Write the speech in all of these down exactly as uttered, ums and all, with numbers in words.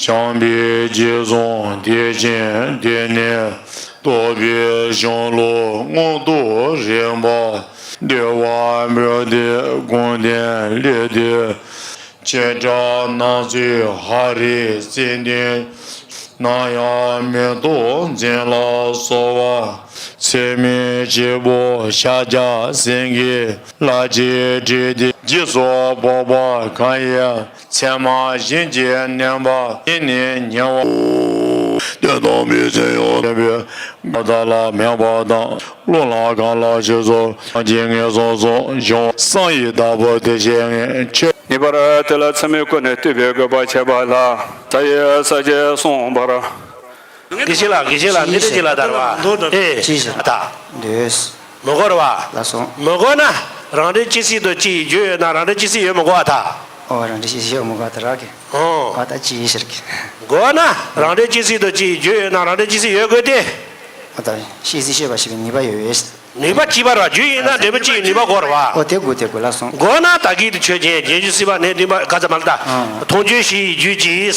བྱམས་པའི་རྗེས་བཟུང་དད་ཅན་དེ་ནི། རྟོགས་པའི་གཞུང་ལུགས་མངོན་དུ་རིག་པ། འདུལ་བ་པོ་ཏི་དགོངས་ལྡན་སླེབས་དུས། བྱེ་བྲག་སྣང་ཚུལ་ཧ་རི་ཙི་འདོན། ནམ་ཡང་མེ་ཏོག་འཛིན་ལ་གསོལ་བ། ཚད་མེད་ཆེན་པོ་ཤཱཀྱ་སེང་གེ། ལྷ་ཆེན་ཁྲི་ལྡེ་རྗེས་སུ་དཔོག་པ་གང་ཡིན། ཚད་མ་གཞན་གྱིས་གནོན་པ་ཡིན་ནི་ཉེ་བ། དོན་དམ་པའི་ཚེ་ཡང་བསྟན་པའི་ངོ་མཚར་ལ་སྨན་པ་དང་། བློ་ལ་གང་ལ་ཆོས་སོགས་སངས་རྒྱས་ངན་སོང་གསུམ་བྱུང་བསམ་ཡས་བདག་པོ་དེ་བཞིན་ངས་ཆོས། ངེས་པར་དེ་ལ་ཚད་མའི་སྒོ་ནས་ལྟོས་པའི་དགོས་པ་བྱས་པ་ལ་ས་ཡི་ས་སྐྱ་གསུངས་པར། དགེ་བཤེས་ལགས། དགེ་བཤེས་ལགས། འདི་འདྲ་ཅིག་ལ་དར་བ། ཨེ། ཅི་ཞིག་ད། འདོད། མི་དགོས་ར་བ། ལགས་སོ། མི་དགོས་ན། རང་འབྲས་ཅི་སྲིད་དུ་ཅི་ཡི་རྒྱུ་ཡོད་ན་རང་འབྲས་ཅི་སྲིད་ཡོད་མི་དགོས་པ་ད། ཨོ་རང་འབྲས་ཅི་སྲིད་ཡོད་མི་དགོས་པ་ད་ར་གི། ཨོ། ཨ་ད་ཅི་ཡི་ཟེར་གི། དགོས་ན། རང་འབྲས་ཅི་སྲིད་དུ་ཅི་ཡི་རྒྱུ་ཡོད་ན་རང་འབྲས་ཅི་སྲིད་ཡོད་དགོས་ཏེ། ཨ་ད་ཤེས་སྲིད་ཤེས་པ་ཞིག་གི་ནུས་པ་ཡོད་ཡོད། ནུས་པ་ཅི་བར་བ་རྒྱུ་ཡིན་ན་འབྲས་བུ་ཅི་ཡི་ནུས་པ་དགོས་ར་བ། ཨོ་དེ་དགོས་དེ་དགོས་ལགས་སོ། དགོས་ན་ད་གིན་དུ་ཆོས་ཅན། རྗེས་འཇུག་སྲིད་པ་ནས་འདུན་པ་ག་ཚ་མ་ལ་ད། མཐོང་ཆོས་ཞི་ཡི་རྒྱུ་ཅི།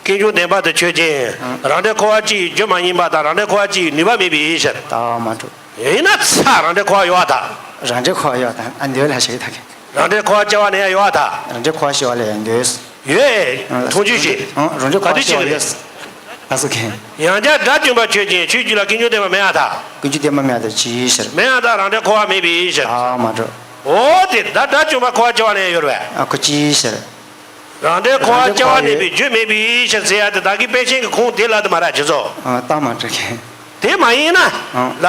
ཀུན་འབྱུང་བདེན་པ་དུ་ཆོས་ཅན། རང་འབྲས་འཁོར་བ་སྤྱི་ཡི་རྒྱུ་མ་ཡིན་པ་དང་རང་འབྲས་འཁོར་བ་སྤྱི་ཡི་ནུས་པ་མེད་པའི་ཕྱིར། ད་མ་གྲུབ། ཡིན་ན་ཚ་རང་འབྲས་འཁོར་བ་ཡོད་པ་དང་། རང་འབྲས་འཁོར་བ་ཡོད་པ་དང་ཨ་འདོད་ལ་ཞིག་ད་གི། རང་འབྲས་འཁོར་བ་སྐྱེ་བ་ནས་ཡང་ཡོད་པ་དང་། རང་འབྲས་འཁོར་བ་སྐྱེ་བ་ལས་ཡང་འདོད། ཡོད། མཐོང་ཆོས་ཤིག་རང་འབྲས་འཁོར་བ་སྐྱེ་བ་ཡོད། ལགས་སོ་གི། ཡང་བསྐྱར་དགྲ་བཅོམ་པ་ཆོས་ཅན། ཆོས་རྒྱུད་ལ་ཀུན་འབྱུང་བདེན་པ་མེད་པ་དང་། ཀུན་འབྱུང་བདེན་པ་མེད་པ་དང་ཅིའི་ཕྱིར། མེད་པ་དང་རང་འབྲས་འཁོར་བ་མེད་པའི་ཕྱིར། ད་མ་གྲུབ། འོ་དེ་ད་དགྲ་བཅོམ་པ་འཁོར་བ་སྐྱེ་བ་ནས་ཡོད་པས། ཨ་ཁོ་ཅིའི་ཕྱིར། རང་འབྲས་འཁོར་བ་སྐྱེ་བ་ནས་པའི་རྒྱུ་མེད་པའི་ཕྱིར་ཟེར་ཡ་དེ་ད་གིན་དཔེ་ཆེན་གྱི་ཁུངས་དེ་ལ་དུ་མ་ར་ཇི་ཚོ། ཨ་ད་མ་གྲུབ་གི། དེ་མ་ཡིན་ན། ཨང་། ལ།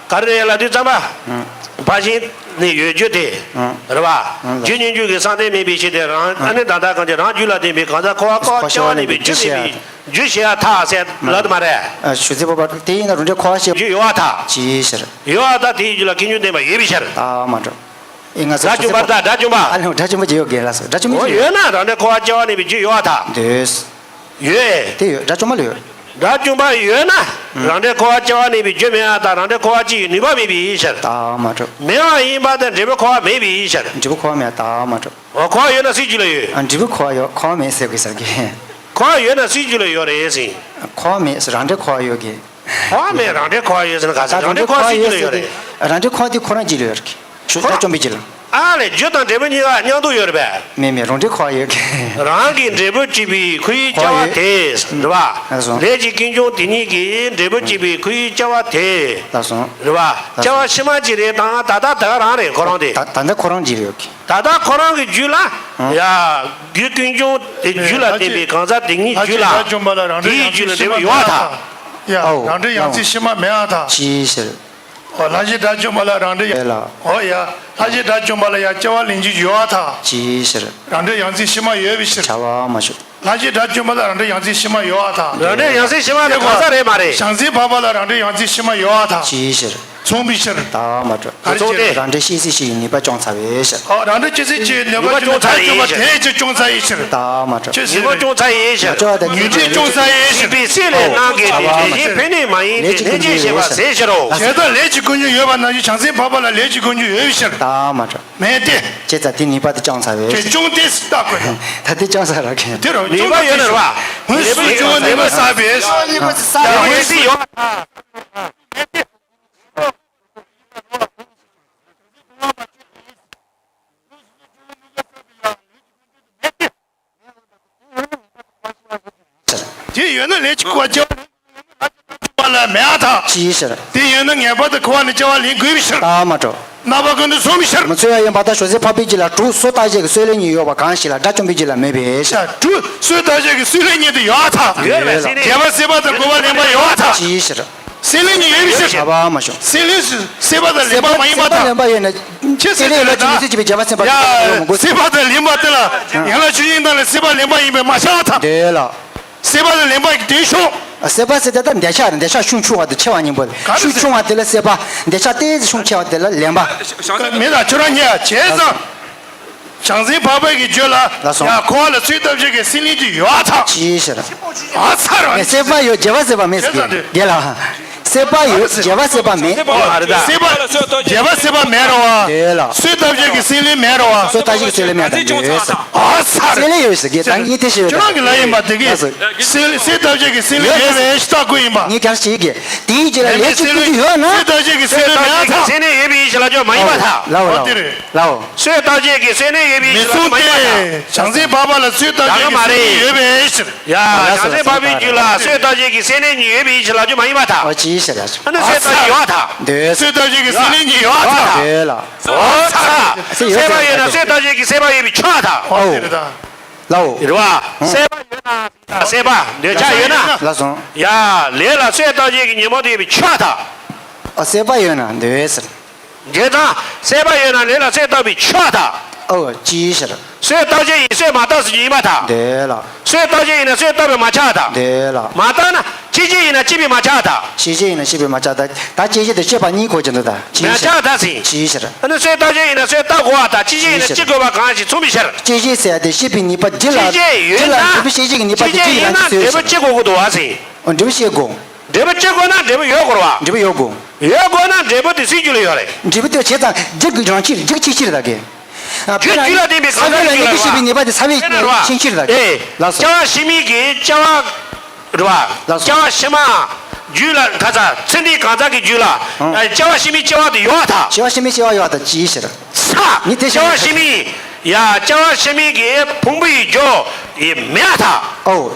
ག་རེ་ལ་དུས་ཙམ་པ། ཨང་། ཕར་ཕྱིན་ནི་ཡོད་རྒྱུ་དེ། ཨང་། རེད་བ། ཨང་། རྒྱུ་སྙོམས་འཇུག་གི་སྲང་ལྟར་མེད་པའི་ཕྱིར་ཏེ་རང་ཨ་ནི་ད་ལྟ་གང་ཅི་རང་རྒྱུད་ལ་ལྡན་པའི་གང་ཟག་འཁོར་བ་འཁོར་བ་སྐྱེ་བ་ནས་པའི་རྒྱུ་མེད་པའི་རྒྱུ་ཞེས་ཡ་ཐག་ཟེར་ལ་དུ་མ་རེད། ཨ་ཞུ་ཚིག་པོ་པ་དེ་ཡིན་ན་རང་འབྲས་འཁོར་བ་སྐྱེ་རྒྱུ་ཡོད་བ་ཐག་ཅིའི་ཕྱིར། ཡོད་བ་ཐག་དེའི་རྒྱུད་ལ་ཀུན་འབྱུང་བདེན་པ་ཡོད་པའི་ཕྱིར། ད་མ་འགྲོ། ཨེ་ང་ཚོ་དགྲ་བཅོམ་པ་ད་དགྲ་བཅོམ་པ། ཨ་ལེ་དགྲ་བཅོམ་པ་ཅི་ཡོད་རྒན་ལགས་སོ་དགྲ་བཅོམ་པ་ཅི་ཡོད། ཡོད་ན་རང་འབྲས་འཁོར་བ་སྐྱེ་བ་ནས་པའི་རྒྱུ་ཡོད་བ་ཐག་འདོད། ཡོད། དེ་ཡོད་དགྲ་བཅོམ་པ་ལ་ཡོད། དགྲ་བཅོམ་པ་ཡོད་ན། ཨང་། རང་འབྲས་འཁོར་བ་སྐྱེ་བ་ནས་པའི་རྒྱུ་མེད་པ་དང་རང་འབྲས་འཁོར་བ་སྤྱི་ཡི་ནུས་པ་མེད་པའི་ཕྱིར། ད་མ་གྲུབ། མེད་པ་ཡིན་པ་དང་འབྲས་བུ་འཁོར་བ་མེད་པའི་ཕྱིར། འབྲས་བུ་འཁོར་བ་མེད་ད་མ་གྲུབ། འོ་འཁོར་བ་ཡོད་ན་སུའི་རྒྱུད་ལ་ཡོད། ཨ་འབྲས་བུ་འཁོར་བ་ཡོད་འཁོར་བ་མེད་ཟེར་དགོས་ཟེར་གི། འཁོར་བ་ཡོད་ན་སུའི་རྒྱུད་ལ་ཡོད་རེད་ཟེར། འཁོར་བ་མེད་ཟེར་རང་འབྲས་འཁོར་བ་ཡོད་གི། འཁོར་བ་མེད་རང་འབྲས་འཁོར་བ་ཡོད་ཟེར་ན་ག་ཟེར་རང་འབྲས་འཁོར་བ་སུའི་རྒྱུད་ལ་ཡོད་རེད། རང་འབྲས་འཁོར་བ་དེ་ཁོ་རང་རྒྱུད་ལ་ཡོད་རེད། ཞུ་དགྲ་བཅོམ་པའི་རྒྱུད་ལ། ཨ་ལས་རྒྱུ་དང་འབྲས་བུ་གཉིས་ཀ་མཉམ་དུ་ཡོད་རེད་པས། མེད་མེད་རང་འབྲས་འཁོར་བ་ཡོད་གི། རང་གི་འབྲས་བུ་སྐྱེད་པའི་ཁོའི་སྐྱེ་བ་དེ། རེད་བ། ལགས་སོ། ལས་ཀྱི་ཀུན་འབྱུང་དེ་ཉིད་ཀྱི་འབྲས་བུ་སྐྱེད་པའི་ཁོའི་སྐྱེ་བ་དེ། ལགས་སོ། རེད་བ། སྐྱེ་བ་ཕྱི་མ་གཅིག་རེད་དང་ད་ལྟ་ད་ག་རང་རེད་ཁོ་རང་དེ། ད་ད་ལྟ་ཁོ་རང་གཅིག་རེད་ཡོད་གི། ད་ལྟ་ཁོ་རང་གི་རྒྱུད་ལ། ཡ། རྒྱུ་ཀུན་འབྱུང་དེ་རྒྱུད་ལ་ལྡན་པའི་གང་ཟག་དེ་ཉིད་རྒྱུད་ལ། དེའི་རྒྱུད་ལ་འབྲས་བུ་ཡོད་པ་དང་། ཡ། རང་འབྲས་ཡང་རྩིས་ཕྱི་མ་མེད་པ་དང་། ཅིའི་ཕྱིར། ཨོ་ལྷ་གཞི་དགྲ་བཅོམ་པ་ལ་རང་འབྲས། ཨེ་ལ། ཨོ་ཡ། ལྷ་གཞི་དགྲ་བཅོམ་པ་ལ་ཡང་སྐྱེ་བ་ལེན་རྒྱུ་ཡོད་པ་དང་། ཅིའི་ཕྱིར། རང་འབྲས་ཡང་རྩིས་ཕྱི་མ་ཡོད་པའི་ཕྱིར། བྱ་བ་མ་ཞུགས། ལྷ་གཞི་དགྲ་བཅོམ་པ་ལ་རང་འབྲས་ཡང་རྩིས་ཕྱི་མ་ཡོད་པ་དང་། རང་འབྲས་ཡང་རྩིས་ཕྱི་མ་དེ་གང་ཟག་རེད་མ་རེད། བྱང་སེམས་འཕགས་པ་ལ་རང་འབྲས་ཡང་རྩིས་ཕྱི་མ་ཡོད་པ་དང་། ཅིའི་ཕྱིར། མཚུངས་པའི་ཕྱིར། ད་མ་གྲུབ། མཚུངས་ཏེ། རང་འབྲས་ཤེས་བྱའི་ནུས་པ་བཅོམ་ཚར་བའི་ཕྱིར། ཨོ་རང་འབྲས་ཤེས་བྱའི་ནུས་པ་བཅོམ་ཚར་བའི་ཕྱིར། དེ་ཅི་བཅོམ་ཚར་བའི་ཕྱིར། ད་མ་གྲུབ། ཅི་ནུས་པ་བཅོམ་ཚར་བའི་ཕྱིར། ངེས་འབྲས་བཅོམ་ཚར་བའི་ཕྱིར། ཤེས་པའི་སེམས་ལས་སྣང་གི་དེ་བཞིན་ཕན་གནོད་མ་ཡིན་ཏེ་ལྷན་ཅིག་སྐྱེས་ཞེས་པ་ཟེར་ཕྱིར་རོ། བྱས་ཙང་ལས་ཀྱི་ཀུན་འབྱུང་ཡོད་པ་ནང་བཞིན་བྱང་སེམས་འཕགས་པ་ལ་ལས་ཀྱི་ཀུན་འབྱུང་ཡོད་པའི་ཕྱིར། ད་མ་གྲུབ། མེད་དེ། བྱས་ཙང་དེ་ནུས་པ་དེ་བཅོམ་ཚར་བས། དེ་བཅོམ་སྟེ་ལྟ་དགོས་ན། ད་དེ་བཅོམ་ཚར་ར་གི། དེ་རུ་ནུས་པ་ཡོད་ན་རེད་བ། ངོས་སུ་འབྱུང་བ་ནུས་པ་བསགས་པས། ཡང་ངོས་སུ་ཡོད། དེ་ཡོད་ན་ལས་ཀྱི་ཀུན་འབྱུང་ཡོད་པ་ལ་མེད་པ་དང་། ཅིའི་ཕྱིར། དེ་ཡོད་ན་ངེས་པར་དུ་འཁོར་བ་ནས་སྐྱེ་བ་ལེན་དགོས་པའི་ཕྱིར། ད་མ་གྲུབ། རྣམ་པ་ཀུན་ཏུ་སོང་བའི་ཕྱིར། མི་ཚོལ་བ་ཡིན་པ་དང་ཞོ་ཟས་ཕག་པའི་རྒྱུད་ལ་དྲུག་སོ་བརྟག་བྱེད་ཀྱི་སྲོད་ལེན་གཉིས་ཡོད་པ་གང་ཞིག་ལ་དགྲ་བཅོམ་པའི་རྒྱུད་ལ་མེད་པའི་ཕྱིར། དྲུག་སོ་བརྟག་བྱེད་ཀྱི་སྲོད་ལེན་གཉིས་དེ་ཡོད་པ་དང་། ཡོད་པའི་ཕྱིར། རྒྱལ་བ་སྲས་དཔའ་དང་བཀོད་པ་ལེན་པ་ཡོད་པ་དང་། ཅིའི་ཕྱིར། སྲོད་ལེན་གཉིས་ཡོད་པའི་ཕྱིར། བྱ་བ་མ་བྱུང་། སྲོད་ལེན་སྲོད་ལེན་པ་དང་ལེན་པ་མ་ཡིན་པ་དང་། སྲོད་ལེན་པ་ཡོད་ན། ཅི་སྲོད་ལེན་ལ་ཅི་མི་སྲིད་ཅེས་པའི་རྒྱལ་བ་སེམས་དཔའ་ཡ། སྲོད་ལེན་པ་དང་ལེན་པ་དེ་ལ་ཡང་ལ་ཆོས་ཉིད་དང་ལ་སྲོད་པ་ལེན་པ་ཡིན་པས་མ་བྱ་བ་དང་། དེ་ལ། སྲོད་པ་ལ་ལེན་པ་ཡི་དོན་ཤོག་སྲོད་པ་ཟེར་ཏེ་ད་འདོད་ཆགས་རེད། འདོད་ཆགས་ཤུགས་ཆུང་བ་དེ་ཆེ་བ་གཉིས་པོ་རེད། ག་རེ་ཤུགས་ཆུང་བ་དེ་ལ་སྲོད་པ། འདོད་ཆགས་ཏོག་ཙམ་ཤུགས་ཆེ་བ་དེ་ལ་ལེན་པ། མི་དང་ཁྱོད་རང་གཉིས་ཡ་བྱས་ཙང་། བྱང་སེམས་འཕགས་པའི་གི་རྒྱུད་ལ། ལགས་སོ། ཡ་འཁོར་བ་ལ་ཚུར་ལྟ་བྱེད་ཀྱི་སྲོད་ལེན་གྱི་ཡོད་ཚ། ཅིའི་ཕྱིར། ཨ་ཚ་ར། ངས་སྲོད་པ་ཡོད་རྒྱལ་བ་སྲས་དཔའ་མེད་ཟེར་གི། རྒྱལ་ལ། སྲེད་པ་ཡོད། རྒྱས་པ་སྲེད་པ་མེད། ཨོ་ཨ་རེད་ད། སྲེད་པ་རྒྱས་པ་སྲེད་པ་མེད་རེད་བ། དེ་ལ། སྲོལ་བཏབ་བྱེད་ཀྱི་སྲེད་ལེན་མེད་རེད་བ། སྲོལ་བཏབ་བྱེད་ཀྱི་སྲེད་ལེན་མེད་དང་ཡོད་ཟེར། ཨ་ས་རེད། སྲེད་ལེན་ཡོད་ཟེར་གི་ད་ངས་དེ་ཞིག་ཡོད། ཁྱེད་རང་གི་ལ་ཡིན་པ་དེ་གི་སྲེད་སྲེད་བཏབ་བྱེད་ཀྱི་སྲེད་ལེན་ཡོད་པའི་ཤི་ཐག་གོ་ཡིན་པ། ངས་ཀྱང་ཞིག་གི་དེའི་རྗེས་ལ་ལས་ཅི་ཀུན་གྱི་ཡོད་ན། སྲོལ་བཏབ་བྱེད་ཀྱི་སྲེད་ལེན་མེད་ཐག་སྲེད་ལེན་ཡོད་པའི་ཡིན་ཞེས་ལབ་ཆོག་མ་ཡིན་པ་ཐག་ལའོ་ལའོ། དེ་རེད། ལའོ། སྲོལ་བཏབ་བྱེད་ཀྱི་སྲེད་ལེན་ཡོད་པའི་ཡིན་ཞེས་ལབ་ཆོག་མ་ཡིན་པ་ཐག་མི་གསུང་སྟེ། བྱང་སེམས་འཕགས་པ་ལ་སྲོལ་བཏབ་བྱེད་ཀྱི་སྲེད་ལེན་ཡོད་པའི་ཕྱིར། ཡ། ལགས་སོ། བྱང་སེམས་འཕགས་པའི་རྒྱུད་ལ་སྲོལ་བཏབ་བྱེད་ཀྱི་སྲེད་ལེན་གཉིས་ཡོད་པའི་ཕྱིར་ལབ་རྒྱུ་མ་ཡིན་པར་ཐལ། ཨོ་ཅི་ཞེས་ལབ་སོང་། ཨ་ནི་སྲོལ་བཏབ་བྱེད་ཡོད་ཐལ། འདོད། སྲོལ་བཏབ་བྱེད་ཀྱི་སྲེད་ལེན་གཉིས་ཡོད་ཐལ། འདོད་ལ། ཨོ་ཚ། སྲེད་པ་ཡོད་ན་སྲོལ་བཏབ་བྱེད་ཀྱི་སྲེད་པ་ཡོད་པའི་ཕྱིར་ཐལ། ཨོ། ལའོ། རེད་བ། སྲེད་པ་ཡོད་ན་སྲེད་པ་འདོད་ཆགས་ཡོད་ན། ལགས་སོ། ཡ། ལས་ལ་སྲོལ་བཏབ་བྱེད་ཀྱི་ཉོན་མོངས་དེ་ཡོད་པའི་ཕྱིར་ཐལ། ཨ་སྲེད་པ་ཡོད་ན་འདོད་ཟེར། འདོད་དང་། སྲེད་པ་ཡོད་ན་ལས་ལ་སྲོལ་བཏབ་པའི་ཕྱིར་ཐལ། ཨོ་ཅི་ཞེས། སྲོལ་བཏབ་བྱེད་ཡིན་སྲོལ་མ་བཏབ་ཟེར་རྒྱུ་ཡིན་པར་ཐལ། འདོད་ལ། སྲོལ་བཏབ་བྱེད་ཡིན་ན་སྲོལ་བཏབ་པས་མ་ཁྱབ་པར་ཐལ། འདོད་ལ། མ་བཏབ་ན་སྐྱེད་བྱེད་ཡིན་ན་སྐྱེད་པས་མ་ཁྱབ་པར་ཐལ། སྐྱེད་བྱེད་ཡིན་ན་སྐྱེད་པས་མ་ཁྱབ་པར་ཐལ། ད་སྐྱེད་བྱེད་དང་སྐྱེད་པ་གཉིས་གོ་གྱི་འདུག་ད་ཅི་མ་ཞེས། ཁྱབ་པར་ཐལ་ཟེར། ཅི་ཞེས། ཨ་ནི་སྲོལ་བཏབ་བྱེད་ཡིན་ན་སྲོལ་བཏབ་དགོས་པར་ཐལ། སྐྱེད་བྱེད་ཡིན་ན་སྐྱེད་དགོས་པ་གང་ཞིག་མཚུངས་པའི་ཕྱིར། སྐྱེད་བྱེད་ཟེར་ཡ་དེ་སྐྱེད་པའི་ནུས་པ་རྒྱུ་ལ། སྐྱེད་བྱེད་ཡོད་ན། རྒྱུ་ལ་འབྲས་བུ་སྐྱེད་བྱེད་ཀྱི་ནུས་པ་དེ་རྒྱུ་ཡིན་ན་འབྲས་བུ་སྐྱེད་དགོས་ཀྱི་འདུག་བ་ཟེར། འོ་འབྲས་བུ་སྐྱེད་དགོས། འབྲས་བུ་སྐྱེ་དགོས་ན་འབྲས་བུ་ཡོད་དགོས་རེད་བ། འབྲས་བུ་ཡོད་དགོས། ཡོད་དགོས་ན་འབྲས་བུ་དེ་སུའི་རྒྱུད་ལ་ཡོད་རེད། འབྲས་བུ་དེ་བྱས་ཙང་རྒྱུ་གི་རང་གཤིས་རྒྱུ་གཅིག་ཕྱིར་ད་གི། རྒྱུ་རྒྱུད་ལ་ལྡན་པའི་གང་ཟག་གི་རྒྱུད་ལ་ཡོད་རེད་བ། སྲེད་པའི་ནུས་པ་དེ་ས་བོན་ཕྱིན་ཕྱིར་ད་གི། ལགས་སོ། སྐྱེ་བ་ཕྱི་མའི་གི་སྐྱེ་བ་རེད་བ། ལགས་སོ། སྐྱེ་བ་ཕྱི་མ་རྒྱུད་ལ་ག་ས་ཚེ་འདིའི་གང་ཟག་གི་རྒྱུད་ལ་ཨང་། སྐྱེ་བ་ཕྱི་མའི་སྐྱེ་བ་དེ་ཡོད་ཐལ། སྐྱེ་བ་ཕྱི་མའི་སྐྱེ་བ་ཡོད་ཐལ་ཅི་ཕྱིར། ཚ། ངས་དེ་སྐྱེ་བ་ཕྱི་མའི་ཡ་སྐྱེ་བ་ཕྱི་མའི་གི་ཕུང་པོའི་རྒྱུ་ཡི་མེད་ཐལ། ཨོ།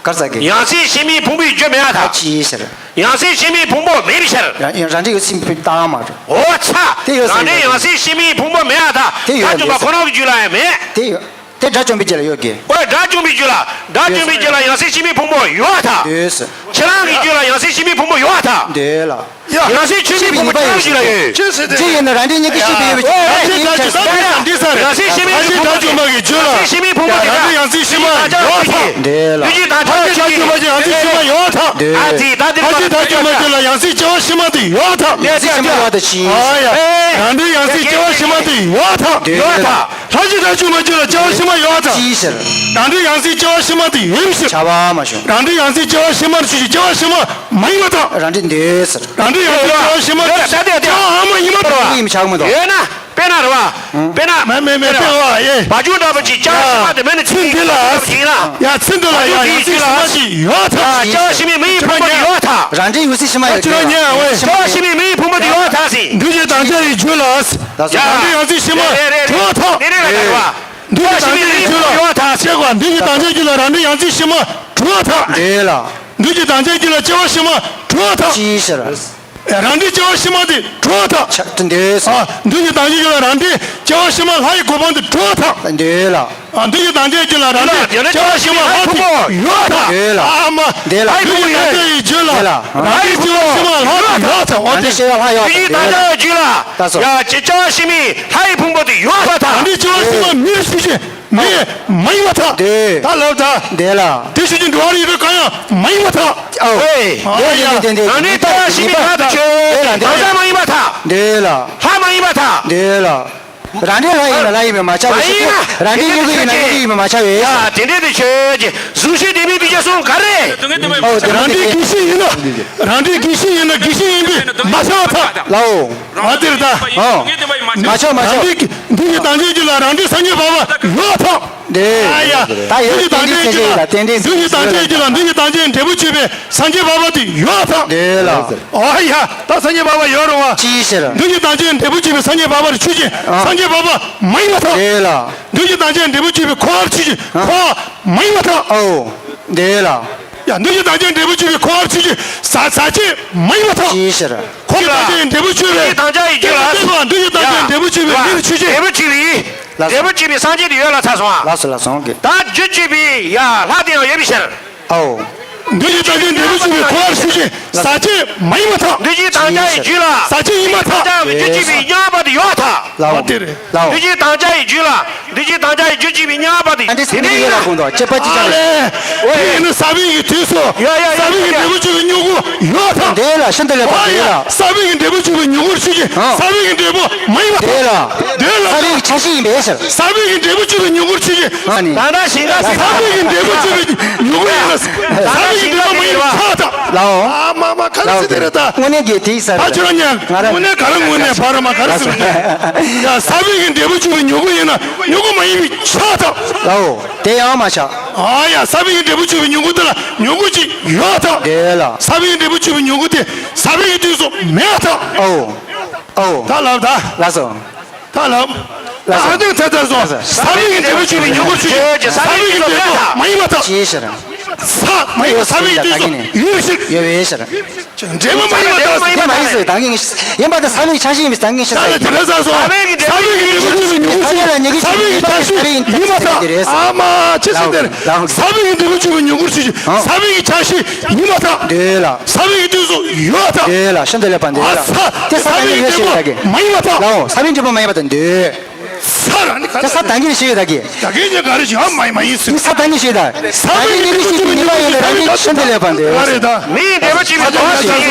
གར་ས་གི། ཡང་སྲིད་ཕྱི་མའི་ཕུང་པོའི་རྒྱུ་མེད་པར་ཐལ། ཅི་ཕྱིར། ཡང་སྲིད་ཕྱི་མའི་ཕུང་པོ་མེད་པའི་ཕྱིར། རང་རང་འདྲའི་ཡོད་སྲིད་པའི་རྟགས་མ་རེད། ཨོ་ཚ། དེ་ཡོད་སྲིད་རང་འདྲའི་ཡང་སྲིད་ཕྱི་མའི་ཕུང་པོ་མེད་པར་ཐལ། དེ་ཡོད་དགྲ་བཅོམ་པ་ཁོ་རང་གི་རྒྱུད་ལ་ཡང་མེད། དེ་ཡོད། དེ་དགྲ་བཅོམ་པའི་རྒྱུད་ལ་ཡོད་གི། ཨོ་དགྲ་བཅོམ་པའི་རྒྱུད་ལ། དགྲ་བཅོམ་པའི་རྒྱུད་ལ་ཡང་སྲིད་ཕྱི་མའི་ཕུང་པོ་ཡོད་ཐལ། ཡོད་སྲིད། ཁྱེད་རང་གི་རྒྱུད་ལ་ཡང་སྲིད་ཕྱི་མའི་ཕུང་པོ་ཡོད་ཐལ། འདོད་ལ། ཡང་སྲིད་ཕྱི་མའི་ཕུང་པོ་ཁྱེད་རང་གི་རྒྱུད་ལ་ཡོད། ཅི་ཡིན་ན་རང་འདྲའི་ཉིད་ཀྱི་ཤེས་པའི་ཡོད་པའི་ཕྱིར། ཡང་སྲིད་ཕྱི་མའི་ཕུང་པོ་དེ་དགྲ་བཅོམ་པ་གི་རྒྱུད་ལ་ཡང་སྲིད་ཕྱི་མའི་ཕུང་པོ་དེ་རང་འདྲའི་ཡང་སྲིད་ཕྱི་མ་ཡོད་ཐལ། འདོད་ལ། ཡང་སྲིད་དགྲ་བཅོམ་པ་གི་རྒྱུད་ལ་ཡང་སྲིད་ཕྱི་མ་ཡོད་ཐལ། ཨ་ཙི་ད་དེ་ཡང་སྲིད་དགྲ་བཅོམ་པ་གི་རྒྱུད་ལ་ཡང་སྲིད་སྐྱེ་བ་ཕྱི་མ་དེ་ཡོད་ཐལ། ཡང་སྲིད་ཕྱི་མ་ཡོད་ཐལ་ཅི། ཨ་ཡ། རང་འདྲའི་ཡང་སྲིད་སྐྱེ་བ་ཕྱི་མ་དེ་ཡོད་ཐལ། ཡོད་ཐལ། ཡང་སྲིད་དགྲ་བཅོམ་པ་གི་རྒྱུད་ལ་སྐྱེ་བ་ཕྱི་མ་ཡོད་ཐལ། ཅི་ཕྱིར། རང་འདྲའི་ཡང་སྲིད་སྐྱེ་བ་ཕྱི་མ་དེ་ཡོད་ཕྱིར། ཁྱབ་པ་མ་བྱུང་། རང་འདྲའི་ཡང་སྲིད་སྐྱེ་བ་ཕྱི་མ་ཞིག་སྐྱེ་བ་ཕྱི་མ་མ་ཡིན་པར་ཐལ། རང་འདྲའི་འདོད་ཟེར། རང་འདྲའི་ཡང་སྲིད་སྐྱེ་བ་ཕྱི་མ་དེ་སྐྱེ་བ་ཕྱི་མ་མ་ཡིན་པར་ཐལ། ཡིན་ཆགས་མི་འདུག་ཡོད་ན། དཔེར་ན་རེད་བ། དཔེར་ན། མེད་མེད་མེད་དཔེར་ན་བ་ཡེ། བ་ཅུང་འདྲ་པོ་ཅིག་སྐྱེ་བ་ཕྱི་མ་དེ་མེད་ན་ཚིག་འདི་ལ། ཚིག་འདི་ལ་ཡིན་ན། ཡ་ཚིག་འདི་ལ་ཡ་ཡང་སྲིད་ཕྱི་མ་ཞིག་ཡོད་ཐལ། སྐྱེ་བ་ཕྱི་མའི་མི་ཡི་ཕུང་པོ་དེ་ཡོད་ཐལ། རང་འདྲའི་ཡང་སྲིད་ཕྱི་མ་ཡོད་ཐལ། སྐྱེ་བ་ཕྱི་མའི་མི་ཡི་ཕུང་པོ་དེ་ཡོད་ཐལ་ཟེར། འདུས་བྱས་དམ་བཅའ་ཡི་རྒྱུད་ལ། ལགས་སོ། ཡ། རང་འདྲའི་ཡང་སྲིད་ཕྱི་མ་རེད་རེད་རེད། གྲུབ་ཐལ། དེ་རེད་ལ་རེད་བ། འདུས་བྱས་དམ་བཅའ་ཡི་རྒྱུད་ལ། ཡོད་ཐལ། ཤེས་དགོས། འདུས་བྱས་དམ་བཅའ་ཡི་རྒྱུད་ལ་རང་འདྲའི་ཡང་སྲིད་ཕྱི་མ་གྲུབ་ཐལ། འདོད་ལ། འདུས་བྱས་དམ་བཅའ་ཡི་རྒྱུད་ལ་སྐྱེ་བ་ཕྱི་མ་གྲུབ་ཐལ། ཅི་ཕྱིར། རང་འདྲའི་སྐྱེ་བ་ཕྱི་མ་དེ་གྲུབ་ཐལ། ཆ་འདོད། ཨ། འདུས་བྱས་དམ་བཅའ་ཡི་རྒྱུད་ལ་རང་འདྲའི་སྐྱེ་བ་ཕྱི་མ་ལྷ་ཡི་གོ་འཕང་དེ་གྲུབ་ཐལ། འདོད་ལ། ཨ། འདུས་བྱས་དམ་བཅའ་ཡི་རྒྱུད་ལ་རང་འདྲའི་སྐྱེ་བ་ཕྱི་མ་ལྷ་དེ་ཡོད་ཐལ། འདོད་ལ། ཨ་མ། འདོད་ལ། འདུས་བྱས་དམ་བཅའ་ཡི་རྒྱུད་ལ། འདོད་ལ། རང་འདྲའི་སྐྱེ་བ་ཕྱི་མ་ལྷ་དེ་ཡོད་ཐལ། འོ་དེ། རང་འདྲའི་སྐྱེ་བ་ལྷ་ཡོད་ཐལ། འདུས་བྱས་དམ་བཅའ་ཡི་རྒྱུད་ལ། ལགས་སོ། ཡ། སྐྱེ་བ་ཕྱི་མའི་ལྷ་ཡི་ཕུང་པོ་དེ་ཡོད་ཐལ། རང་འདྲའི་སྐྱེ་བ་ཕྱི་མ་མིའི་ཤུགས་ཀྱིས། མེད། མ་ཡིན་པར་ཐལ། འདོད། ད་ལབ་ད། འདོད་ལ། དེ་ཤུགས་ཀྱིས་འགྲོ་བ་རིགས་དྲུག་གང་ཡང་མ་ཡིན་པར་ཐལ། ཨོ། ཨེ། འདོད་འདོད་འདོད་འདོད། རང་འདོད་འདོད་འདོད། ཕྱི་མའི་ལྷ་དེ་ཆོས། འདོད་ལ་འདོད་ལ། གང་ཟག་མ་ཡིན་པར་ཐལ། འདོད་ལ། ལྷ་མ་ཡིན་པར་ཐལ། འདོད་ལ། རང་འདྲའི་ལྷ་ཡིན་ན་ལྷ་ཡིན་པས་མ་ཁྱབ་པའི་ཕྱིར། མ་ཡིན་ན། རང་འདྲའི་སྙིང་པོ་ཡིན་ན་སྙིང་པོ་ཡིན་པས་མ་ཁྱབ་པའི། ཡ། དེ་འདྲའི་དེ་ཆོས་ཀྱི་གཟུགས་ཤིང་ལྡན་མིན་འདུས་བྱས་གསུམ་ག་རེ། ཨོ་དེ་རང་འདྲའི་དེ་གི་ཤིང་ཡིན་ན། རང་འདྲའི་གི་ཤིང་ཡིན་ན་གི་ཤིང་ཡིན་པས་མ་ཁྱབ་པར་ཐལ། ལའོ། ཨ་དེ་རེད་ད། ཨོ། མ་ཆོག་མ་ཆོག། རང་འདུས་ཀྱི་འདུས་ཀྱི་དམ་ཅན་གྱི་ལ་རང་འདུས་སངས་རྒྱས་འཕགས་པ་ཡོད་ཐོག་འདི། ཨ་ཡ། ད་ཡོད། འདུས་ཀྱི་དམ་ཅན་གྱི་ལ་རྟེན་འབྲེལ་འདུས་ཀྱི་དམ་ཅན་གྱི་ལ་འདུས་ཀྱི་དམ་ཅན་འབྲས་བུ་ཆོད་པའི་སངས་རྒྱས་འཕགས་པ་དེ་ཡོད་ཐོག་འདི་ལ། ཨ་ཡ། ད་སངས་རྒྱས་འཕགས་པ་ཡོད་རུང་བ། ཅིའི་ཕྱིར། འདུས་ཀྱི་དམ་ཅན་འབྲས་བུ་ཆོད་པའི་སངས་རྒྱས་འཕགས་པ་དེ་ཆོས་ཅན། ཨ། སངས་རྒྱས་འཕགས་པ་མ་ཡིན་པ་ཐོག་འདི་ལ། འདུས་ཀྱི་དམ་ཅན་འབྲས་བུ་ཆོད་པའི་འཁོར་བར་ཆོས་ཅན། ཨ། འཁོར་བ་མ་ཡིན་པ་ཐོག་ཨོ། འདི་ལ། ཡ། འདུས་ཀྱི་དམ་ཅན་འབྲས་བུ་ཆོད་པའི་འཁོར་བར་ཆོས་ཅན། ཟག་ཟག་བཅས་མ་ཡིན་པ་ཐོག་ཅིའི་ཕྱིར། འཁོར་བའི་དམ་ཅན་འབྲས་བུ་ཆོད་པའི། འདུས་ཀྱི་དམ་ཅན་ཡི་རྒྱུད་ལ། འདུས་ཀྱི་དམ་ཅན་འབྲས་བུ་ཆོད་པའི་མིར་ཆོས་ཅན། འབྲས་བུ་ཆོད་པའི། ལགས་སོ། འབྲས་བུ་ཆོད་པའི་སངས་རྒྱས་དེ་ཡོད་ལ་ཚར་སོང་ཨ། ལགས་སོ་ལགས་སོ་གི། ད་རྒྱུ་ཆོད་པའི་ཡ་ལྷ་དེ་ཡང་ཡོད་པའི་ཕྱིར། ཨོ། འདུས་ཀྱི་དམ་ཅན་འབྲས་བུ་ཆོད་པའི་འཁོར་བར་ཆོས་ཅན། ཟག་བཅས་མ་ཡིན་པ་ཐོག་འདུས་ཀྱི་དམ་ཅན་ཡི་རྒྱུད་ལ། ཟག་བཅས་ཡིན་པ་ཐོག་རྒྱུ་ཆོད་པའི་མཉམ་པ་དེ་ཡོད་ཐོག་ལའོ། དེ་རེད། ལའོ། འདུས་ཀྱི་དམ་ཅན་ཡི་རྒྱུད་ལ། འདུས་ཀྱི་དམ་ཅན་ཡི་རྒྱུ་ཆོད་པའི་མཉམ་པ་དེ། ཨ་འདི་དེ་ནས་ཡོད་ལ་དགོངས་དོ། ཅེས་པ་ཅི་ཆགས་རེད། ཨ་ལས། དེ་ཡིན་ན་ས་བོན་གྱི་དུས་སུ། ཡ་ཡ་ཡ། ས་བོན་གྱི་འབྲས་བུ་ཆོད་པའི་མྱུ་གུ་ཡོད་ཐོག་འདི་ལ་ཤིན་ཏུ་ལེགས་པ་འདི་ལ། ས་བོན་གྱི་འབྲས་བུ་ཆོད་པའི་མྱུ་གུར་ཆོས་ཅན། ཨ། ས་བོན་གྱི་འབྲས་བུ་མ་ཡིན་པ་ཐོག་འདི་ལ། འདི་ལ། ས་བོན་གྱི་ཆ་ཤས་ཡིན་པའི་ཕྱིར། ས་བོན་གྱི་འབྲས་བུ་ཆོད་པའི་མྱུ་གུར་ཆོས་ཅན། ཨ་ནི། ད་ལྟ་ཞིང་ཁ་ས་བོན་གྱི་འབྲས་བུ་ཆོད་པའི་མྱུ་གུ་ཡིན་ན། ས་བོན་གྱི་འབྲས་བུ་མ་ཡིན་པ་ཐོག་ལའོ། ཨ་མ་མ་ ག་རེ་ཟེར་དེ་རེད་ད། དངོས་གནས་ཀྱི་དེའི་ས་ད་རེད། ཁྱོད་རང་ཉན། ང་རང་དངོས་གནས་ག་རེ་དངོས་གནས་ཕ་ར་མ་ག་རེ་ཟེར་ཡ། ས་བོན་གྱི་འབྲས་བུ་ཆུ་བའི་མྱུ་གུ་ཡིན་ན་མྱུ་གུ་མ་ཡིན་པའི་ཆགས་ཐག་ལའོ། དེ་ཡང་མ་ཆགས། ཨ་ཡ། ས་བོན་གྱི་འབྲས་བུ་ཆུ་བའི་མྱུ་གུ་དེ་ལ་མྱུ་གུ་ཅིག་ཡོད་ཐག་དེ་ལ། ས་བོན་གྱི་འབྲས་བུ་ཆུ་བའི་མྱུ་གུ་དེ་ས་བོན་གྱི་དུས་སུ་མེད་ཐག་ཨོ། ཨོ། ད་ལབ་ད། ལགས་སོ། ད་ལབ། ལགས་སོ། ཨ་ནི་ཚ་ཚ་སོ། ལགས་སོ། ས་བོན་གྱི་འབྲས་བུ་ཆུ་བའི་མྱུ་གུ་ཆུ་ཆུ། ས་བོན་གྱི་འབྲས་བུ་མ་ཡིན་པ་ཐག་ཅིའི་ཕྱིར། ས་མ་ཡིན་པ་ས་བོན་གྱི་དུས་སུ་ཡོད་ཕྱིར། ཡོད་པའི་ཕྱིར། འབྲས་བུ་མ་ཡིན་པ་ཐག་དེ་མ་ཡིན་ཟེར་བའི་བདག་ཉིད་ཡིན་པ་དེ་ས་བོན་གྱི་ཆ་ཤས་ཡིན་པའི་བདག་ཉིད་ཤེས་ས་ལ་དེ་རེད་ས་སོ། ས་བོན་གྱི་འབྲས་བུ་ཆུ་བའི་མྱུ་གུ་ཆུ་ཆུ། ས་བོན་གྱི་ཆ་ཤས་ཡིན་པ་ཐག་ཨ་མ་ཅི་ཟེར་དེ་རེད། ས་བོན་གྱི་འབྲས་བུ་ཆུ་བའི་མྱུ་གུ་ཆུ་ཆུ། ས་བོན་གྱི་ཆ་ཤས་ཡིན་པ་ཐག་དེ་ལ། ས་བོན་གྱི་དུས་སུ་ཡོད་ཐག་དེ་ལ་ཤིན་ཏུ་ལེགས་པ་འདི་ལ། ཨ་ས། དེ་ས་ས་བོན་གྱི་འབྲས་བུ་མ་ཡིན་པ་ཐག་ལའོ། ས་བོན་འབྲས་བུ་མ་ཡིན་པ་དང་འདོད། ས་ར་ནི་ག་དེ་ས་བདག་ཉིད་ཤེས་ཡོད་ད་གི། ད་གིན་ཉིན་ག་རེ་ཞིག་ཨ་མ་ཡིན་མ་ཡིན་ཟེར། ས་བདག་ཉིད་ཤེས་ད། ས་བོན་གྱི་འབྲས་བུ་ཆུ་བའི་མྱུ་གུ་ཡིན་ད་གིན་ཤིན་ཏུ་ལེགས་པ་འདི་ལ། ག་རེ་ད། མིའི་འབྲས་བུ་ཆུ་བའི་དོ་ཆོས་ཅན།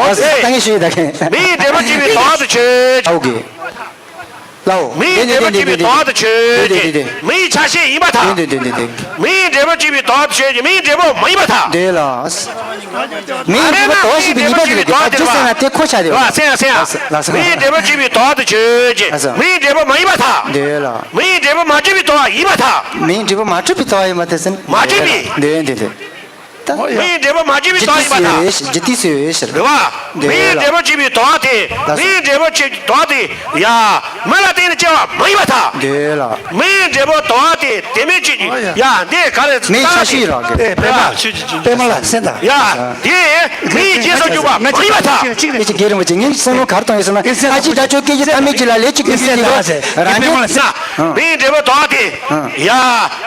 ས་བདག་ཉིད་ཤེས་ཡོད་ད་གིན། མིའི་འབྲས་བུ་ཆུ་བའི་དོ་དུ་ཆོས་ཅན། ཨོ་གི། ལའོ། མིའི་འབྲས་བུ་ཆུ་བའི་དོ་དུ་ཆོས་ཅན། མིའི་ཆ་ཤས་ཡིན་པ་ཐག་མིའི་འབྲས་བུ་ཆུ་བའི་དོ་དུ་ཆོས་ཅན། མིའི་འབྲས་བུ་མ་ཡིན་པ་ཐག་དེ་ལ། མིའི་འབྲས་བུ་དོ་ཞེས་པའི་ཉེས་པ་དེ་ལ་ག་ཅི་ཟེར་ན་དེ་ཁོ་ཆ་དེ་བ། ལ་སེང་ལ་སེང་ལ། མིའི་འབྲས་བུ་ཆུ་བའི་དོ་དུ་ཆོས་ཅན། མིའི་འབྲས་བུ་མ་ཡིན་པ་ཐག་དེ་ལ། མིའི་འབྲས་བུ་མ་གྲུབ་པའི་དོ་ཡིན་པ་ཐག་མིའི་འབྲས་བུ་མ་གྲུབ་པའི་དོ་ཡིན་པ་དེ་ཟེར། མ་གྲུབ་པའི། དེ་དེ་དེ། མིའི་འབྲས་བུ་མ་གྲུབ་པའི་དོ་ཡིན་པ་ཐག་ཇི་ཏི་སུ་ཡོད་ཞེས་ཇི་ཏི་སུ་ཡོད་ཞེས་རེད་བ། མིའི་འབྲས་བུ་གཅིག་པའི་དོ་དེ། མིའི་འབྲས་བུ་གཅིག་དོ་དེ། ཡ། མི་ལ་བརྟེན་ནས་སྐྱེ་བ་མ་ཡིན་པ་ཐག་དེ་ལ། མིའི་འབྲས་བུ་དོ་དེ་དེ་མིན་གཅིག་ཡ། འདི་ག་རེ་མིའི་ཆ་ཤས་རག་གི། ཨེ་པད་མ། པད་མ་ལ་སེང་ད། ཡ། དེ་མིའི་རྗེས་སུ་འཇུག་པ་མ་ཡིན་པ་ཐག་ངེད་ཀྱི་རྒན་རིན་པོ་ཆེ་ངས་བསམ་བློ་ག་རེ་གཏོང་ཡོད་ཟེར་ན། ཨ་ཅེ་དགྲ་ཕྱོགས་སྐད་ཀྱི་ཐ་མའི་རྗེས་ལ་ལས་ཀྱི་ཀུན་སྤྱོད་དེ་རང་རྒྱལ། མིའི་འབྲས་བུ་དོ་དེ། ཡ།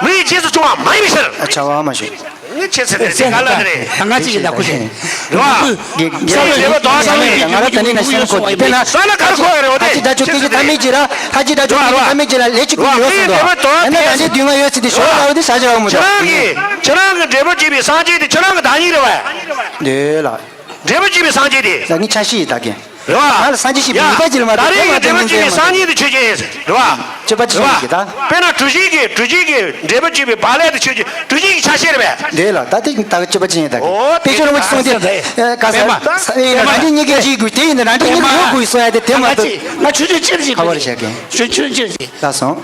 མིའི་རྗེས་སུ་བྱུང་བ་མ་ཡིན་པའི་ཕྱིར། བྱ་བ་མ་ཞིག་ངས་ཁྱེད་ཚོ་དེ་ག་ལ་རེད། ང་གཅིག་གིས་ལབ་ཁུལ་བྱས། རེད་བ། དགེ་རྒན་རེད་བ། དོ་ས་ལ་ཡིན་ང་རང་ད་ནི་ན་ཤེས་ཁོ་དེ་ན། ས་ལ་གར་ཁོ་ཡ་རེད་བ། ཨ་ཅེ་དགྲ་ཕྱོགས་སྐད་ཀྱི་ཐ་མའི་རྗེས་ལ། ཨ་ཅེ་དགྲ་ཕྱོགས་སྐད་ཀྱི་ཐ་མའི་རྗེས་ལ་ལས་ཀྱི་ཀུན་སྤྱོད་ཡོད་ཟེར་འདུག་ཡང་ན་རང་རྒྱལ་སྡུག་བསྔལ་ཡོད་ཟེར་ཏེ་ཞོར་ལ་འོ་དེ་བྱ་བྱ་འོ་མི་འདུག་ཁྱེད་རང་གི་ཁྱེད་རང་གི་འབྲས་བུ་གཅིག་པའི་སངས་རྒྱས་དེ་ཁྱེད་རང་གི་བདག་ཉིད་རེད་བ། འདོད་ལ། འབྲས་བུ་གཅིག་པའི་སངས་རྒྱས་དེ། ལ་ངའི་ཆ་ཤས་ཡིན་ད་གིན། རེད་བ། ང་ལ་སངས་རྒྱས་ཤེས་པའི་ཡ། ཉེས་པ་ཅི་ལ་མ་ད་རེས་ཀྱི་འབྲས་བུ་གཅིག་པའི་སངས་རྒྱས་དེ་ཆོས་ཅན། རེད་བ། སྤྱོད་པ་ཅི་ཡིན་གྱི་ད། དཔེར་ན་གྲུ་བཞི་གི་གྲུ་བཞི་གི་འབྲས་བུ་གཅིག་པའི་བག་ལེབ་དེ་ཆོས་ཅན། གྲུ་བཞི་གི་ཆ་ཤས་རེད་པས། འདོད་ལ་ད་དེ་ད་གི་སྤྱོད་པ་ཅི་ཡིན་ད་གི། ཨོ་དཔེ་ཆོས་རིན་པོ་ཆེ་གསུངས་ཏེ། ཨེ་ག་ས། ས་ཡིན་ན་རང་རྒྱལ་གཉིས་ཀའི་གཅིག་དགོས། དེ་ཡིན་ན་རང་རྒྱལ་གཉིས་ཀ་ཡོད་དགོས་སོ་ཡ་དེ་དེ་མ་གཏོགས། ང་ཆོས་ཆོས་ཅི་རེད་ཅིག་ཁ་བར་བྱ་གི། ཆོས་ཆོས་ཅི་རེད་ཅིག་ད་སོང་།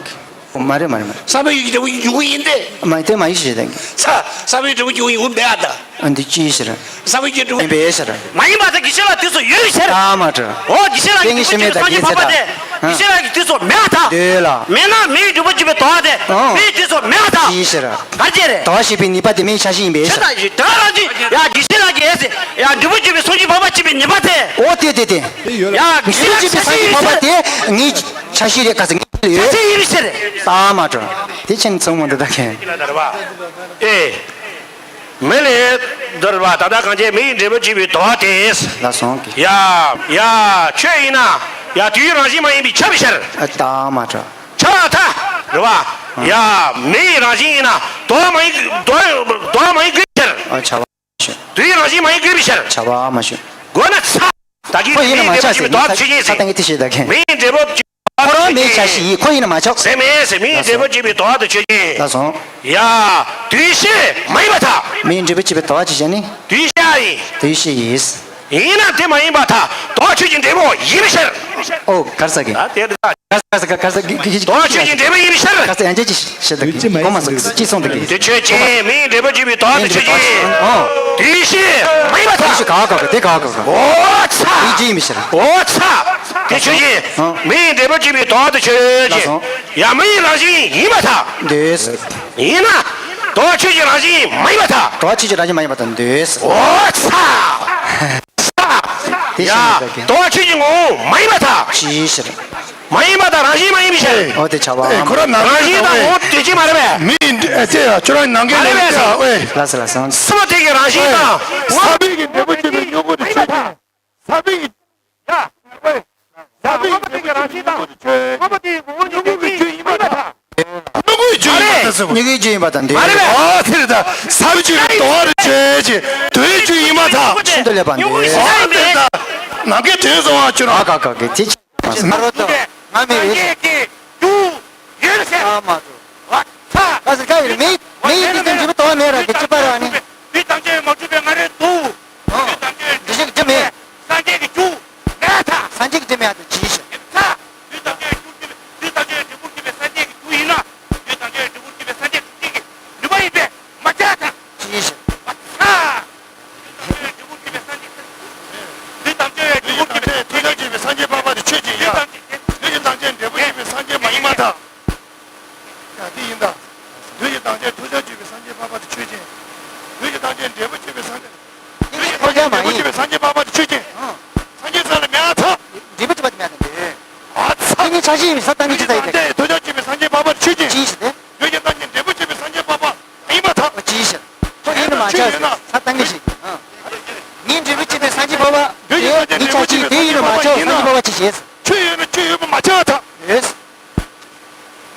མ་རེད་མ་རེད་མ་རེད། ས་བོན་ཡུལ་གྱི་འབྲས་བུ་ཡུལ་ཡིན་ཏེ། མ་ཡིན་ཏེ་མ་ཡིན་ཞེས་དང་། ས་ས་བོན་ཡུལ་གྱི་འབྲས་བུ་ཡུལ་ཡིན་མེད་ཨ་ད། ཨ་འདི་ཅི་ཡིན་ཟེར། ས་བོན་ཡུལ་གྱི་འབྲས་བུ་ཡིན་པའི་ཟེར། མ་ཡིན་པ་དེ་དགེ་བཤེས་ལགས་དུས་སུ་ཡོད་ཟེར། ད་མ་གྲོ། ཨོ་དགེ་བཤེས་ལགས་ཀྱི་དུས་སུ་སངས་རྒྱས་འཕགས་པ་དེ། དགེ་བཤེས་ལགས་ཀྱི་དུས་སུ་མེད་པ་དང་། འདོད་ལ། མེད་ན་མིའི་འབྲས་བུ་གཅིག་པའི་དོ་བ་དེ། ཨོ། མིའི་དུས་སུ་མེད་པ་དང་། ཅི་ཡིན་ཟེར། ག་རེ་བྱས་རེད། དོ་བ་ཞེས་པའི་ཉེས་པ་དེ་མིའི་ཆ་ཤས་ཡིན་པའི་ཟེར། ད་རང་གི་ཡ་དགེ་བཤེས་ལགས་ཀྱི་ཨེ་ཟེར། ཡ་འབྲས་བུ་གཅིག་པའི་སངས་རྒྱས་འཕགས་པ་གཅིག་པའི་ཉེས་པ་དེ། ཨོ་དེ་དེ་དེ། ཡ་དགེ་བཤེས་ལགས་ཀྱི་ཆ་ཤས་ཡིན་ཟེར། འཕགས་པ་དེ་ངའི་ཆ་ཤས་རེད་ག་ཟེར་ངའི་ལ་ཡོད། ཆ་ཤས་ཡིན་ཟེར། ད་མ་གྲོ། དེ་ཕྱིན་ཚང་མ་འདི་ད་མཁན། ཨེ། མི་ལས་འདོར་བ་ད་ལྟ་གང་བྱས་མི་ཡི་འབྲས་བུ་གཅིག་པའི་དོ་བ་དེ། ལ་སོང་གི། ཡ། ཡ། ཆོས་ཡིན་ན། ཡ་དུས་རང་བཞིན་མ་ཡིན་པའི་ཁྱབ་པའི་ཕྱིར། ཨ་ད་མ་གྲོ། ཁྱབ་པ་ཐལ། རེད་བ། ཡ། མི་ཡི་རང་བཞིན་ཡིན་ན་དོ་བ་མ་ཡིན་དོ་དོ་བ་མ་ཡིན་དགོས་ཕྱིར། ཨ་ཁྱབ་པ་མ་ཞུ། དུས་རང་བཞིན་མ་ཡིན་དགོས་པའི་ཕྱིར། ཁྱབ་པ་མ་ཞུ། དགོས་ན་ཚ། ད་གིན་ཁོ་ཡིན་ན་མ་མིའི་འབྲས་བུ་ཆགས་གཅིག་པའི་དོ་བ་དེ་ཆོས་ཅན་ཟེར། ཁ་ཏང་གི་དེ་བཤད་ད་མཁན། མིའི་འབྲས་བུ་གཅིག་པའི་དོ་བ་དེ་ཁོ་རང་མིའི་ཆ་ཤས་ཡིན། ཁོ་ཡིན་ན་མ་ཆགས། ཟེར་མེད་ཟེར། མིའི་འབྲས་བུ་གཅིག་པའི་དོ་བ་དེ་ཆོས་ཅན། ལ་སོང་། ཡ། དུས་ཤེས་མ་ཡིན་པར་ཐལ། མིའི་འབྲས་བུ་གཅིག་པའི་དོ་བ་ཅི་བྱས་ནི། དུས་ཤེས་ཡིན། དུས་ཤེས་ཡིན། ཡིན་ན་དེ་མ་ཡིན་པར་ཐལ། དོ་ཆོས་ཅན་འབྲས་བུ་ཡིན་པའི་ཕྱིར། ཨོ་གར་ས་གི། ད་དེ་རེད་ད། ག་ས་ག་ག་ས་གི་གི་གི་དོ་ཆོས་ཅན་འབྲས་བུ་ཡིན་པའི་ཕྱིར། ག་ས་ཡང་ཅི་ཅི་ཤེས་ད་གི་གོ་མ་སོང་གི་ཅི་སོང་ད་གི། དེ་ཆོས་ཅན། མིའི་འབྲས་བུ་གཅིག་པའི་དོ་དེ་ཆོས་ཅན། ཨོ། དུས་ཤེས་མ་ཡིན་པར་ཐལ། དུས་ཤེས་ག་ག་ག་དེ་ག་ག་ག། ཨོ་ཚ། དུས་ཅི་ཡིན་པའི་ཕྱིར། ཨོ་ཚ། དེ་ཆོས་ཅན། ཨོ། མིའི་འབྲས་བུ་གཅིག་པའི་དོ་དེ་ཆོས་ཅན། ཡང་མིའི་རང་བཞིན་ཡིན་པར་ཐལ། འདོད། ཡིན་ན། དོ་ཆོས་ཅན་རང་བཞིན་མ་ཡིན་པར་ཐལ། དོ་ཆོས་ཅན་རང་བཞིན་མ་ཡིན་པར་ཐལ། འདོད། ཨོ་ཚ། དེ་ཡ། ཤེས་མི་དགོས་གི། དོ་ཆོས་ཅན་ངོ་བོ་མ་ཡིན་པར་ཐལ། ཅིའི་ཕྱིར། མ་ཡིན་པ་དང་རང་བཞིན་མ་ཡིན་པའི་ཕྱིར། ཨོ་དེ་བྱ་བ། ཨེ་ཁོ་རང་ནང་རང་བཞིན་དང་ངོ་བོ་དེ་ཅི་མ་རེད་པས། མི་ཨེ་ཅེ་ཡ་ཁྱོད་རང་ནང་གི་མ་རེད་ལོ་པས་ཅེ་ཡ་ཨེ། ལ་ས་ལ་སང་། སྲིད་པ་དེ་གི་རང་བཞིན་དང་ངོ་བོ། ས་བོན་གྱི་འབྲས་བུ་གཅིག་པའི་མྱུ་གུ་དེ་ཆོས་ཅན། ས་བོན་གྱི། ཡ། ཨེ། ས་བོན་གྱི་འབྲས་བུ་གཅིག་པའི་མྱུ་གུ་དེ་ཆོས་ཅན། ངོ་བོ་དེ་ངོ་བོ་ཉིད་ཀྱི་རྒྱུ་ཡིན་པར་ཐལ། མྱུ་གུའི་རྒྱུ་ཡིན་པར་ཐལ་ཟེར་བ། མྱུ་གུའི་རྒྱུ་ཡིན་པར་ཐལ་འདི། མ་རེད་པས། ཨ་ཚེ་རེད་ད། ས་བོན་གཅིག་པའི་དོ་བ་རེ་ཆོས་ཅན། དོའི་རྒྱུ་ཡིན་པར་ཐལ། ཤིན་ཏུ་ལེགས་པ་འདི། ཨ་ཚེ་རེད་ད། ནམ་མཁའི་དོན་གསུང་བ་ཁྱོད་རང་། ག་ག་ག་གི་དེ་ཆེ་མ་རོ་ཏོ། ང་མི་རེད། ཨ་མ་ཏོ། ཨ་ཚ། ག་ཟེར་ག་ཡིན་མི་མི་ཡིན་དེ་ཀྱང་འཇིག་པ་དོ་བ་མེད་ར་གི་ཅི་པ་ར་ནི། དེ་ཐམས་ཅད་མ་གྲུབ་པའི་ང་རེད་དོ། དེ་བཞིན་གྱི་རྒྱུ་ འབྲས་བུ་བྱེད་པའི་སངས་རྒྱས། ཁོ་ཅག་མ་ཡིན། འབྲས་བུ་བྱེད་པའི་སངས་རྒྱས་འཕགས་པ་དེ་ཆོས་ཅན། སངས་རྒྱས་ས་ལ་མེད་ཨ་ཐ། འབྲས་བུ་བྱེད་པ་དེ་མེད་ཨ་ཐ། ཨ་ཚ། ཁྱེད་ཉིད་ཆ་ཤས་ཡིན་པའི་ས་བཏང་གི་ཅི་ཚ་ཡིན་ཏེ། ཐོས་རྒྱ་བྱེད་པའི་སངས་རྒྱས་འཕགས་པ་དེ་ཆོས་ཅན། ཅི་ཞིག་སྟེ། ཡོད་ཀྱང་བཏང་ཉིད་འབྲས་བུ་བྱེད་པའི་སངས་རྒྱས་འཕགས་པ་ཡིན་པར་ཐལ། ཅི་ཞིག་ཁོ་ཡིན་ནི་མ་ཆགས་ས་བཏང་གི་ཞིག་ཉིད་འབྲས་བུ་བྱེད་པའི་སངས་རྒྱས་འཕགས་པ་དེ་ཉིད་ཆ་ཤས་དེ་ཡིན་ནི་མ་ཆགས་སངས་རྒྱས་འཕགས་པ་ཅི་ཞེས། ཆོས་ཡོད་ན་ཆོས་ཡོད་པ་མ་ཆགས་ཐལ།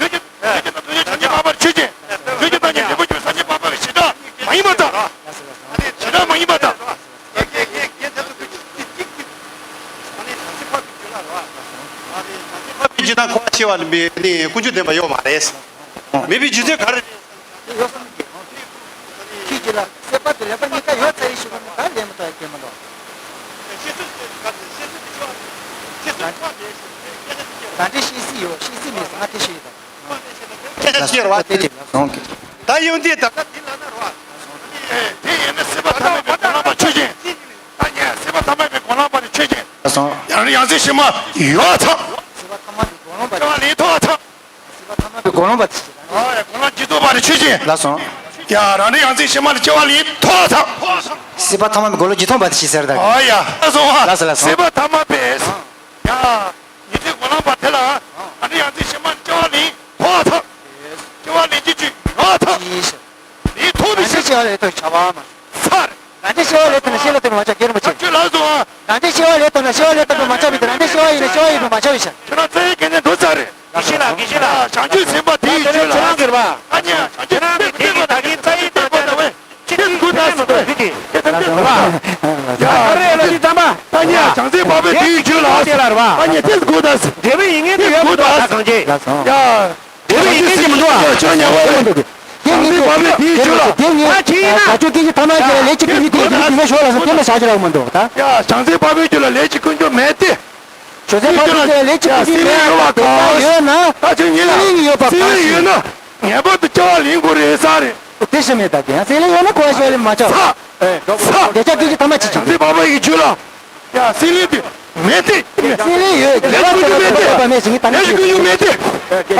ཡོད། ཡོད་ཀྱང་ཡོད་ཀྱང་བཏང་ཉིད་འབྲས་བུ་བྱེད་པའི་སངས་རྒྱས་འཕགས་པ་དེ་ཆོས་ཅན། ཡོད་ཀྱང་བཏང་ཉིད་འབྲས་བུ་བྱེད་པའི་སངས་རྒྱས་འཕགས་པ་གི་བྱེ་བྲག་མ་ཡིན་པར་ཐལ། བྱེ་བྲག་མ་ཡིན་པར་ཐལ། ཇི་ལྟར་འཁོར་བ་ཤེས་པ་ལ་མི་ནི་ཀུན་འབྱུང་བདེན་པ་ཡོད་མ་རེད། མེད་པའི་རྒྱུ་མཚན་ག་རེ་རེད། ཁྱེད་ཀྱིས་ལ་སྲེད་པ་དང་ལེན་པ་གཉིས་ཀ་ཡོད་ཚར་ཡིན་ཞུ་བ་ནི་ད་ལེན་མི་ཐུབ་ཡ་སྐད་མི་འདུག་ད་འདྲའི་ཤེས་སྲིད་ཡོད་ཤེས་སྲིད་མེད་ཟེར་ང་དེ་ཤེས་ཡོད་ད། ཁྱེད་ཤེས་ར་བ་དེ་དེ་ལ་སོང་གི་ད་ཡོང་དུས་ད་ལྟ་དེ་ལ་ན་ར་བ། དེ་ཡིན་ན་སྲེད་པ་ཐ་མལ་པའི་གོ་ལ་པ་ཆོས་ཅན། ད་ཉན་སྲེད་པ་ཐ་མལ་པའི་གོ་ལ་པ་དེ་ཆོས་ཅན། ད་སོང་། ཡང་ན་ཡང་རྩེ་ཕྱི་མ་ཡོད་ཐལ། སྲེད་པ་ཐ་མལ་པའི་གོ་ལ་པ་དེ། སྐྱེ་བ་ལེན་ཐུབ་ཐལ། སྲེད་པ་ཐ་མལ་པའི་གོ་ལ་པ་དེ། ཨ་ཡ་གོ་ལ་ཇི་ལྟ་བ་རེ་ཆོས་ཅན། ལ་སོང་། ཡ་རང་རེ་ཡང་རྩེ་ཕྱི་མ་ལ་སྐྱེ་བ་ལེན་ཐུབ་ཐལ། སྲེད་པ་ཐ་མལ་པའི་གོ་ལ་ཇི་ལྟ་བ་དེ་ཤེས་ཟེར་ད། ཨ་ཡ་ལ་སོང་ཨ། ལ་སོང་ལ་སོང་། སྲེད་པ་ཐ་མལ་པའི། ཡ། ཉན་ཐོས་གོ་ལ་པ་དེ་ལ་ཨ་ནི་ཡང་རྩེ་ཕྱི་མ་སྐྱེ་བ་ལེན་ཐུབ་ཐལ། སྐྱེ་བ་ལེན་གྱི་ཅིག་ཡོད་ཐལ། ལེན་ཐུབ་ནི་ཞིག་སྐྱེ་བ་ལེན་ཐུབ་བྱ་བ་མ། ཚར། རང་རྒྱལ་སྐྱེ་བ་ལེན་ཐུབ་ན་ཤེས་ལ་ཐུབ་པ་མ་ཆགས་སྐྱེ་རུ་མ་ཆགས། ཁྱོད་ལ་སོང་ཨ། རང་རྒྱལ་སྐྱེ་བ་ལེན་ཐུབ་ན་ཤེས་པ་ལེན་ཐུབ་པ་མ་ཆགས་པའི་རང་རྒྱལ་སྐྱེ་བ་ཡིན་ན་སྐྱེ་བ་ཡིན་པ་མ་ཆགས་པའི་ཕྱིར། ཁྱོད་རང་རྩ་བའི་དགེ་འདུན་འདུག་ཚར་རེད། དགེ་བཤེས་ལགས་དགེ་བཤེས་ལགས། བྱང་ཆུབ་སེམས་དཔའ་དེའི་རྒྱུད་ལ། ཁྱེད་རང་གིས་རེད་པ། ཨ་ནི་བྱང་ཆུབ་སེམས་དཔའ་དེ་ལ་ད་གིན་རྩ་ཡི་དང་ཆ་ཁྱེད་དགུ་ད་སུ་དགོས་ཁྱེད་ཀྱིས་ཁྱེད་ཚོ་ཁྱེད་ཚོ་ཡ་ཨ་རེ་ལ་ཅི་ཙམ་པ། ད་ཉ་བྱང་སེམས་འཕགས་པའི་དེའི་རྒྱུད་ལ། ཨ་ནི་ཁྱེད་དགུ་ད་སུ། འབྲས་བུ་ཡིན་ངེས་དུ་ཡོད་མི་འདུག་ད་གང་ཅི། ཡ། འབྲས་བུ་ཡིན་ངེས་ཀྱི་མི་འདུག་ཨ། ཁྱོད་ཉ་བ་རེད། བྱང་སེམས་འཕགས་པའི་དེའི་རྒྱུད་ལ། ད་ཁྱོད་ཀྱི་ཐ་མ་ཁྱེད་ལ་ལས་ཀྱི་ཀུན་འབྱུང་དེའི་རྒྱུད་ལ་ཞོག་ལ་སོ་སྐྱེ་ལ་བྱ་རྒྱུ་རག་མི་འདུག་ད། ཡ་བྱང་སེམས་འཕགས་པའི་རྒྱུད་ལ་ལས་ཀྱི་ཀུན་འབྱུང་མེད་དེ། ཆོས་ཚན་པ་ཚོས་ལས་ཀྱི་ཀུན་འབྱུང་མེད་པ་དེ་ཡོད་ན། ད་ཁྱོད་ཉིད་ལ་སྲེད་ལེན་ཡོད་པ་གང་ཞིག་ཡོད་ན་ངེས་པར་དུ་སྐྱེ་བ་ལེན་དགོས་རེད་ས་རེད། དེ་ཤི་མེད་ད་དེ་ཡང་སྲེད་ལེན་ཡོད་ན་འཁོར་བ་ཤོར་ལེ་མ་ཆགས། ཚ། ཚ། དེ་ཆ་ཀུན་གྱི་ཐ་མ་ཅི་བྱེད་ཀྱི། བྱང་སེམས་འཕགས་པ་ཡི་རྒྱུད་ལ། ཡ་སྲེད་ལེན་དེ་མེད་དེ། སྲེད་ལེན་ཡོད་རྒྱལ་བ་ཚོ་ལ་ཐོབ་པ་མེད་ཞིང་ད་ནི་ལས་ཀྱི་ཀུན་འབྱུང་མེད་དེ།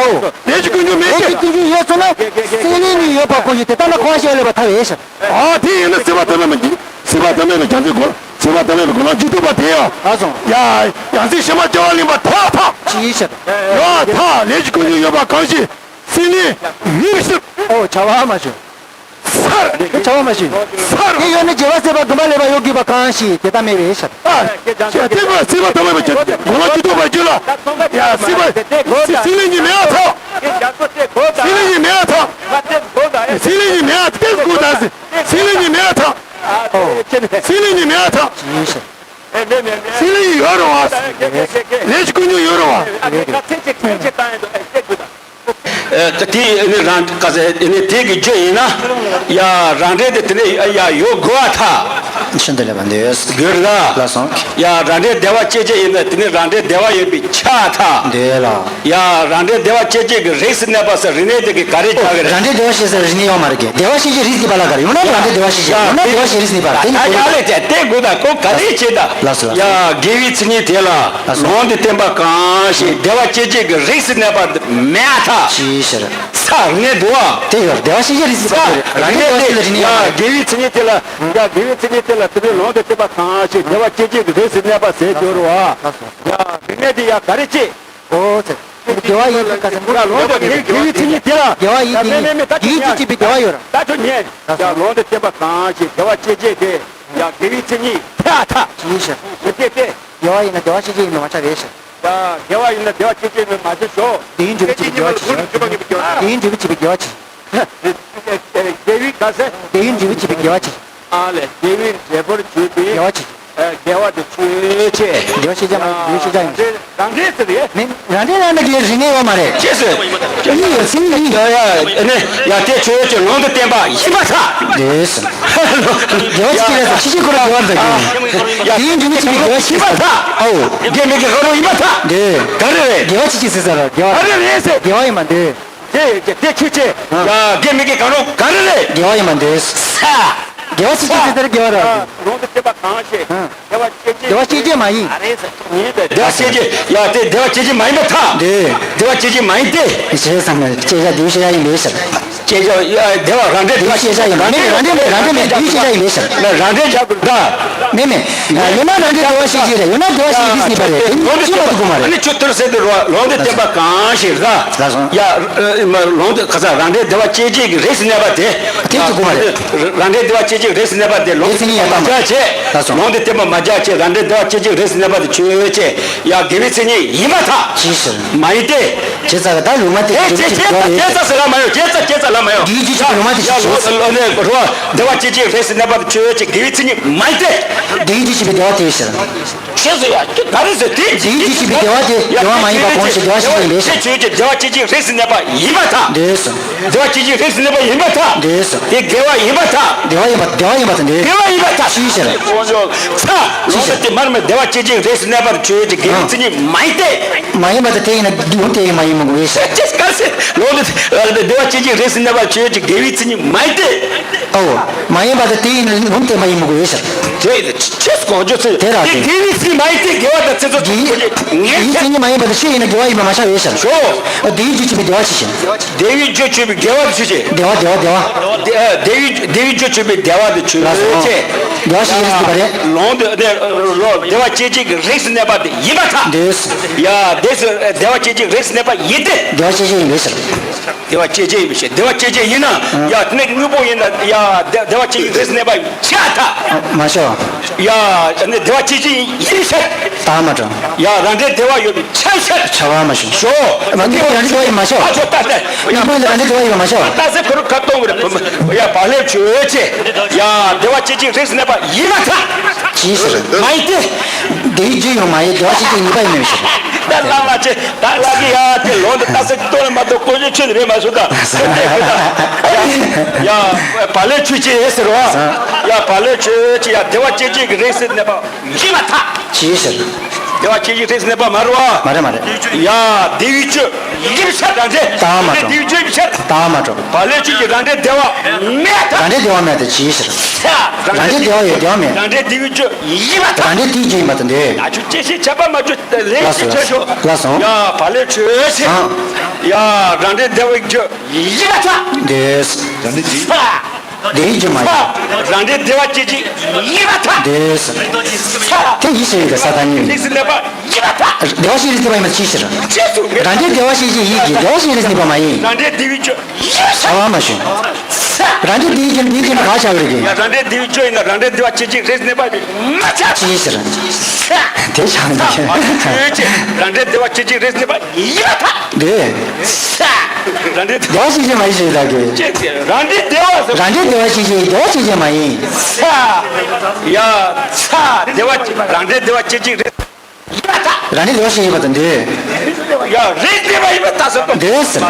ཨོ། ལས་ཀྱི་ཀུན་འབྱུང་མེད་ལས་དེ། ཀྱི་ཀུན་འབྱུང་ཡོད་ཚོ་ན་སྲེད་ལེན་ནི་ཡོད་པ་ཁོ་ཡོད་དེ་ལྟ་ན་འཁོར་བ་ཤོར་ལེ་བ་ཐ་བས་ཤ། ཨ་དེ་ཡིན་ན་སྲེད་པ་ཐ་མལ་པའི་སྲེད་པ་ཐ་མལ་པའི་བྱང་སེམས་སྒོ་སྲེད་པ་ཐ་མལ་པའི་སྒོ་ལམ་ཇི་ལྟ་བ་དེ་ཡང་། ཨ་སོང་། ཡ། ཡང་སྲིད་ཕྱི་མ་སྐྱེ་བ་ལེན་པར་ཐལ་ཐལ། ཅི་ཡིན་ཤེས། ཡོད་ཐལ། ལས་ཀྱི་ཀུན་འབྱུང་ཡོད་པ་གང་ཞིག་སྲེད་ལེན་ཡོད་ཕྱིར། ཨོ་བྱ་བ་མ་བྱུང་། ཚར། བྱ་བ་མ་བྱུང་། ཚར། དེ་ཡོད་ན་རྒྱལ་བ་སྲས་པ་བདུན་པ་ལེགས་པར་ཡོད་དགོས་པ་གང་ཞིག་དེ་ལྟ་མེད་པའི་ཤེས། ཨ། ཡ་སྲེད་པ་སྲེད་པ་ཐ་མལ་པའི་སྒོ་ལམ་ཇི་ལྟ་བ་རྒྱུད་ལ། ཡ་སྲེད་པ་སྲེད་ལེན་གྱི་མེད་པར་ཐལ། སྲེད་ལེན་གྱི་མེད་པར་ཐལ། སྲེད་ལེན་གྱི་མེད་པར་ཐལ། སྲེད་ལེན་གྱི་མེད་པར་ཐལ། ཨོ། སྲེད་ལེན་གྱི་མེད་པར་ཐལ། ཡིན་ཤག་སྲེད་ལེན་ཡོད་རུང་བ། ལས་ཀྱི་ཀུན་འབྱུང་ཡོད་རུང་བ། ཨ་དེ་ནི་རང་ག་ཚད་ནི་དེ་གི་རྒྱུ་ཡིན་ན། ཡ་རང་འབྲས་དེ་དེ་ནི་ཡ་ཡོད་དགོས་པར་ཐལ། ཤིན་ཏུ་ལེགས་པ་འདོད། དགོས་རེད་ལ། ལགས་སོ། ཡ་རང་འབྲས་བདེ་བ་སྐྱེད་བྱེད་ཡིན་ན་དེ་ནི་རང་འབྲས་བདེ་བ་ཡིན་པས་ཁྱབ་པར་ཐལ། འདོད་ལ། ཡ་རང་འབྲས་བདེ་བ་སྐྱེད་བྱེད་ཀྱི་རིགས་སུ་གནས་པ་ཟེར་རིག་གནས་དེ་གི་ག་རེ་ཆགས་ཀྱི་རེད། རང་འབྲས་བདེ་བ་སྐྱེད་ཟེར་རིག་གནས་ཡོད་མ་རེད་གི། བདེ་བ་སྐྱེད་བྱེད་རིགས་ཀྱི་བར་ལ་ག་རེ་ཡོད་ན་རང་འབྲས་བདེ་བ་སྐྱེད་བྱེད་ཡོད་ན་བདེ་བ་སྐྱེད་རིགས་ཀྱི་བར་དེ་ནི་ཡ་ཡ་ལས་དེ་དེ་དགོས་ད་ཁོ་ག་རེ་བྱེད་ད། ལགས་སོ་ལགས་སོ། ཡ་དགེ་བའི་མཚན་ཉིད་དེ་ལ་ལགས་སོ། ལུང་དུ་བསྟན་པ་གང་ཞིག་བདེ་བ་སྐྱེད་བྱེད་ཀྱི་རིགས་སུ་གནས་པ་མེད་ཐལ། ཅིའི་ཕྱིར། ས་རིག་གནས་འདུག་བ། དེ་ཡོད་བདེ་བ་སྐྱེད་བྱེད་རིགས་ཀྱི་བར་དེ་རིག་གནས་དེ་ཡ་དགེ་བའི་མཚན་ཉིད་དེ་ལ་ཡ་དགེ་བའི་མཚན་ཉིད་དེ་ལ་དེ་ནི་ལུང་དུ་བསྟན་པ་གང་ཞིག་བདེ་བ་སྐྱེད་བྱེད་ཀྱི་རིགས་སུ་གནས་པ་ཟེར་གྱི་ཡོད་རེད་བ། ཡ་རིག་གནས་དེ་ཡ་ག་རེ་བྱེད། ཨོ་ཙེ། དགེ་བ་ཡིན་ག་ཟེར་འདུག་ལ་ལོངས་སུ་སྤྱོད་པའི་དགེ་བའི་མཚན་ཉིད་དེ་ལ། དགེ་བ་ཡིན་དེ་ཡིན། དགེ་བའི་རྒྱུ་བྱེད་པའི་དགེ་བ་ཡོད་ར། ད་ཁྱོད་ཉན། ཡ་ལོངས་སུ་སྤྱོད་པ་གང་ཞིག་བདེ་བ་སྐྱེད་བྱེད་དེ། ཡ་དགེ་བའི་མཚན་ཉིད་ཐ་ཐ། ཅི་ཡིན་ཞེ། མི་སྐྱེད་དེ། དགེ་བ་ཡིན་ན་བདེ་བ་སྐྱེད་བྱེད་ཡིན་པ་མ་ཆགས་རེད་ཞེ། ཡ་དགེ་བ་ཡིན་ན་བདེ་བ་སྐྱེད་བྱེད་ཡིན་པ་མ་ཆགས་ཤོག་དེ་ཡིན་རྒྱུ་བྱེད་པའི་དགེ་བ་ཅི་ཞེ། དེ་ཡིན་རྒྱུ་བྱེད་པའི་དགེ་བ་ཅི། དགེ་བའི་ག་ཟེར། དེ་ཡིན་རྒྱུ་བྱེད་པའི་དགེ་བ་ཅི། ཨ་ལས་དགེ་བའི་འབྲས་བུར་གྱུར་པའི་དགེ་བ་ཅི། ཨ་དགེ་བ་དེ་ཆོས་ཅན། དགེ་བ་ཤེས་བྱ་མ་ཡིན་དགེ་བ་ཤེས་བྱ་ཡིན། རང་འབྲས་ཟེར་ཡས། མིན་རང་འབྲས་རང་འབྲས་ཀྱི་རིག་གནས་ཡོད་མ་རེད། ཅེས་ཟེར། ཡིན་ཡོད་ཚིག་ཡིན། ཡ་ཡ་ཨ་ནི་ཡ་དེ་ཆོས་ཅན་ལུང་དུ་བསྟན་པ་ཡིན་པར་ཐལ། འདོད། དགེ་བ་ཅི་ཅི་རེད་ཟེར་ཕྱི་ཕྱི་ཁོ་རང་དགེ་བ་འདོད་ཀྱི་ཡིན། དེ་ཡིན་རྒྱུ་མི་ཅི་མི་དགེ་བ་ཤེས་ཟེར། ཨོ། དགེ་མི་དགེ་ཁོ་རང་ཡིན་པར་ཐལ། འདོད། ག་རེ་རེད། དགེ་བ་ཅི་ཅི་ཟེར་ཟེར་ར་དགེ་བ། ག་རེ་རེད་ཟེར། དགེ་བ་ཡིན་མ་འདོད། དེ་དེ་ཆོས་ཅན། ཡ་དགེ་མི་དགེ་གང་རུང་ག་རེ་རེད། དགེ་བ་ཡིན་མ་འདོད། ས། དགེ་བ་ཅི་ཅི་ཟེར་ཟེར་དགེ་བ་ར། ལུང་དུ་བསྟན་པ་གང་ཞིག་དགེ་བ་སྐྱེད་བྱེད། དགེ་བ་སྐྱེད་བྱེད་མ་ཡིན། བདེ་བ་སྐྱེད་བྱེད་ཡ་དེ་བདེ་བ་སྐྱེད་བྱེད་མ་ཡིན་པར་ཐལ། འདོད། བདེ་བ་སྐྱེད་བྱེད་མ་ཡིན་ཏེ། ཞེས་བསམ་ནས་སྐྱེ་བྱ་བདེ་བའི་ཤེས་བྱ་ཡིན་པའི་ཕྱིར། སྐད་ཆ་ཡ་བདེ་བ་རང་འབྲས་བདེ་བ་ཞེས་བྱ་ཡིན་པ་མེད་མེད་རང་འབྲས་མེད་རང་འབྲས་མེད་བདེ་བའི་ཤེས་བྱ་ཡིན་པས་ཟེར། ན་རང་འབྲས་བཞག་དགོས་ད། མེད་མེད། ཡོད་ན་རང་འབྲས་བདེ་བ་ཤེས་བྱ་རེད་ཡོད་ན་བདེ་བ་ཤེས་བྱ་ཡིན་ཟེར་བ་རེད་དེ་ནི་ཅི་མ་ཐུབ་དགོས་མ་རེད། ཨ་ནི་ཆུ་གཏེར་ཟེར་དུ་རོ་ལོང་དེ་བསྟན་པ་གང་ཞིག་རེད་ད། ལགས་སོ། ཡ་ལོང་དེ་ག་ས་རང་འབྲས་བདེ་བ་སྐྱེད་བྱེད་ཀྱི་རིགས་སུ་གནས་པ་དེ། དེ་ཐུབ་དགོས་མ་རེད། རང་འབྲས་བདེ་བ་སྐྱེད་བྱེད་ཀྱི་རིགས་སུ་གནས་པ་དེ་ལོང་དེ་བསྟན་པ་མ་བྱ་བྱེད། ལགས་སོ། ལོང་དེ་བསྟན་པ་མ་བྱ་བྱེད་རང་འབྲས་བདེ་བ་སྐྱེད་བྱེད་ཀྱི་རིགས་སུ་གནས་པ་དེ་ཆོས་ཅན། ཡ་དགེ་བའི་མཚན་ཉིད་ཡིན་པར་ཐལ། ཅིའི་ཕྱིར། མ་ཡིན་ཏེ། བྱས་ཙང་ད་ལུང་མ་དེ་དེ་ཅི་བྱས་ཙང་བྱས་ཙང་ཟེར་ལ་མ་ཡོང་བྱས་ཙང་བྱས་ཙང་ལ་མ་ཡོང་། དེའི་རྒྱུ་ཆེས་པའི་ལུང་མ་དེ་ཡ་ཞིག་ལོ་ཞིག་ལོ་ནས་རོ་བདེ་བ་སྐྱེད་བྱེད་རིགས་སུ་གནས་པ་དེ་ཆོས་ཅན་དགེ་བའི་མཚན་ཉིད་མ་ཡིན་ཏེ། དེའི་རྒྱུ་ཆེས་པའི་བདེ་བ་དེ་ཕྱིར། ཆོས་སུ་ཡ་ག་རེ་ཟེར་དེའི་དེའི་རྒྱུ་ཆེས་པའི་བདེ་བ་དེ་དགེ་བ་མ་ཡིན་པ་གང་ཞིག་བདེ་བ་ཞིག་ཡིན་པས་ཤིག་དེ་ཆོས་ཅན་བདེ་བ་སྐྱེད་བྱེད་རིགས་སུ་གནས་པ་ཡིན་པར་ཐལ། འདོད་སོ། བདེ་བ་སྐྱེད་བྱེད་རིགས་སུ་གནས་པ་ཡིན་པར་ཐལ། འདོད་སོ། དེ་དགེ་བ་ཡིན་པར་ཐལ། བདེ་བ་ཡིན་པ་བདེ་བ་ཡིན་པ་དང་འདོད། དགེ་བ་ཡིན་པར་ཐལ། ཅིའི་ཕྱིར། ཚ། ལོ་ཅི་ཟེར། དེ་མར་མེ་བདེ་བ་སྐྱེད་བྱེད་རིགས་སུ་གནས་པར་ཆོས་ཅན་དགེ་བའི་མཚན་ཉིད་མ་ཡིན་ཏེ། མ་ཡིན་པ་དེ་དེ་ཡིན་ན་ལུང་དེ་ཡིན་མ་ཡིན་མོ་གོ་ཡེ་ཤ། ཅེས་ག་སེ་ལོ་དེ་བདེ་བ་སྐྱེད་བྱེད་རིགས་སུ་གནས་པར་ཆོས་ཅན་དགེ་བའི་མཚན་ཉིད་མ་ཡིན་ཏེ། ཨོ། མ་ཡིན་པ་དེ་དེ་ཡིན་ན་ལུང་དེ་མ་ཡིན་མོ་གོ་ཡེ་ཤ། དེ་ཡིན་ན་ཅེས་གོ་རྒྱུ་ཚེ་དེ་ར་དེ་དེ་དགེ་བའི་མཚན་ཉིད་མ་ཡིན་ཏེ་དགེ་བ་དང་ཚེ་ཚོ་དགེ་དགེ་བའི་མཚན་ཉིད་མ་ཡིན་པ་དེ་ཆོས་ཡིན་ན་དགེ་བ་ཡིན་པ་མ་ཤར་ཡེ་ཤ། ཞོ། དེའི་རྒྱུ་ཆེས་པའི་བདེ་བ་ཆོས་ཅན། བདེ་བའི་རྒྱུ་ཆོས་པའི་དགེ་བ་དེ་ཆོས་ཅན། བདེ་བ་བདེ་བ་བདེ་བ། བདེ་བའི་བདེ་བའི་རྒྱུ་ཆོས་པའི་བདེ་བ་དེ་ཆོས་ཅན། བདེ་བ་ཞིག་ཡིན་ཟེར་བ་རེད། ལོང་དུ་བདེ་བ་སྐྱེད་བྱེད་ཀྱི་རིགས་སུ་གནས་པ་དེ་ཡིན་པར་ཐལ། འདོད། ཡ་དེ་སུ་བདེ་བ་སྐྱེད་བྱེད་ཀྱི་རིགས་སུ་གནས་པ་ཡིན་ཏེ། བདེ་བ་སྐྱེད་བྱེད་ཡིན་པས་ཟེར། བདེ་བ་སྐྱེད་བྱེད་ཡིན་པའི་ཕྱིར་བདེ་བ་སྐྱེད་བྱེད་ཡིན་ན་ཡ་དེ་ནས་དངོས་པོ་ཡིན་ན་ཡ་བདེ་བདེ་བ་སྐྱེད་བྱེད་རིགས་སུ་གནས་པ་ཡིན་ཕྱིར་ཐལ། མ་ཤོ། ཡ་དེ་ནས་བདེ་བ་སྐྱེད་བྱེད་ཡིན་ཕྱིར། ད་མ་དྲང་། ཡ་རང་འབྲས་བདེ་བ་ཡོད་པའི་ཕྱིར་ཕྱིར། ཆ་བ་མ་ཤོ། ཤོ། མ་དངོས་པོ་ཡིན་རང་འབྲས་བདེ་བ་ཡིན་མ་ཤོ། ཨ་ཆོ་ལྟ་ལྟ། དངོས་པོ་ཡིན་རང་འབྲས་བདེ་བ་ཡིན་མ་ཤོ། ལྟ་ཟེར་ཁོ་རུ་ཁ་གཏོང་བར་ཡ་བག་ལེབ་ཆོས་ཅན། ཡ་བདེ་བ་སྐྱེད་བྱེད་རིགས་སུ་གནས་པ་ཡིན་པར་ཐལ། ཅིའི་ཕྱིར། མ་ཡིན་ཏེ། དེའི་རྒྱུ་ཡང་མ་ཡིན་བདེ་བ་སྐྱེད་བྱེད་ཡིན་པ་ཡིན་མིན་ཕྱིར། ད་ལ་ལ་ཆེ། ད་ལ་གི་ཡ་དེ་ལོང་དུ་ལྟ་ཟེར་གཏོང་ལ་མ་གཏོགས་ཀོ་ཆོད་ཆོད་ནི་རེད་མ་སོང་ད། ཡ་བག་ལེབ་ཆོས་ཅན་ཡིན་ཟེར་བ། ཡ་བག་ལེབ་ཆོས་ཅན་ཡ་བདེ་བ་སྐྱེད་བྱེད་ཀྱི་རིགས་སུ་གནས་པ་ཡིན་པར་ཐལ། ཅིའི་ཕྱིར། བདེ་བ་སྐྱེད་བྱེད་རིགས་སུ་གནས་པ་མ་རེད་བ། མ་རེད་མ་རེད། ཡ་བདེ་བའི་རྒྱུ་ཡིན་ཕྱིར་རང་འབྲས། ད་མ་དྲང་། བདེ་བའི་རྒྱུ་ཡིན་ཕྱིར། ད་མ་དྲང་། བག་ལེབ་ཆོས་ཅན་རང་འབྲས་བདེ་བ་མེད་ཐལ། རང་འབྲས་བདེ་བ་མེད་དེ་ཅིའི་ཕྱིར། རང་འབྲས་བདེ་བ་ཡོད་བདེ་བ་མེད། རང་འབྲས་བདེ་བའི་རྒྱུ་ཡིན་པར་ཐལ། རང་འབྲས་དེའི་རྒྱུ་ཡིན་པ་དང་འདོད། ང་ཆོས་སྐྱེ་ཤི་ཆད་པ་མ་གཅོད་ལས་ལགས་སོ་ཀྱི་ཆོས་ཤོག་ལགས་སོ། ཡ་བག་ལེབ་ཆོས་ཤིག་ཨང་། ཡ་རང་འབྲས་བདེ་བའི་རྒྱུ་ཡིན་པར་ཐལ། འདོད། རང་འབྲས་ཅི། བདེ་བའི་རྒྱུ་མ་ཡིན། རང་འབྲས་བདེ་བ་སྐྱེད་བྱེད་ཡིན་པར་ཐལ། འདོད། དེ་ཡིད་བྱེད་ཡོད་པའི་ས་ཐག་ཉེ་བའི། རིགས་སུ་གནས་པ་ཡིན་པར་ཐལ། བདེ་བ་ཞིག་རིགས་སུ་གནས་པ་ཡིན་པ་ཅིའི་ཕྱིར། རང་འབྲས་བདེ་བ་ཞིག་ཅེས་ཡིད་ཀྱིས་བདེ་བ་ཞིག་རིགས་སུ་གནས་པ་མ་ཡིན། རང་འབྲས་བདེ་བའི་རྒྱུ། བྱ་བ་མ་བྱུང་། རང་འབྲས་དེའི་རྒྱུ་དེའི་རྒྱུ་ག་བྱ་བའི་རྒྱུ། ཡ་རང་འབྲས་དེའི་རྒྱུ་ཡིན་ན་རང་འབྲས་བདེ་བ་སྐྱེད་བྱེད་རིགས་སུ་གནས་པ་མ་ཆགས། ཅིའི་ཕྱིར། དེ་བྱ་བའི་རྒྱུ། རང་འབྲས་བདེ་བ་སྐྱེད་བྱེད་རིགས་སུ་གནས་པ་ཡིན་པར་ཐལ། དེ། རང་འབྲས་བདེ་བ་སྐྱེད་བྱེད་མ་ཡིན་ཞེས་བདག་གིས། རང་འབྲས་བདེ་བ། རང་འབྲས་བདེ་བ་སྐྱེད་བྱེད་བདེ་བ་སྐྱེད་བྱེད་མ་ཡིན། ཡ། བདེ་བ་རང་འབྲས་བདེ་བ་སྐྱེད་བྱེད་རིགས། ཡིན་པར་ཐལ། རང་འབྲས་བདེ་བ་ཞིག་ཡིན་པ་དང་འདོད། ཡ་རེད་བདེ་བ་ཡིན་པར་ཐལ་ཟེར་དང་། འདོད་ཟེར།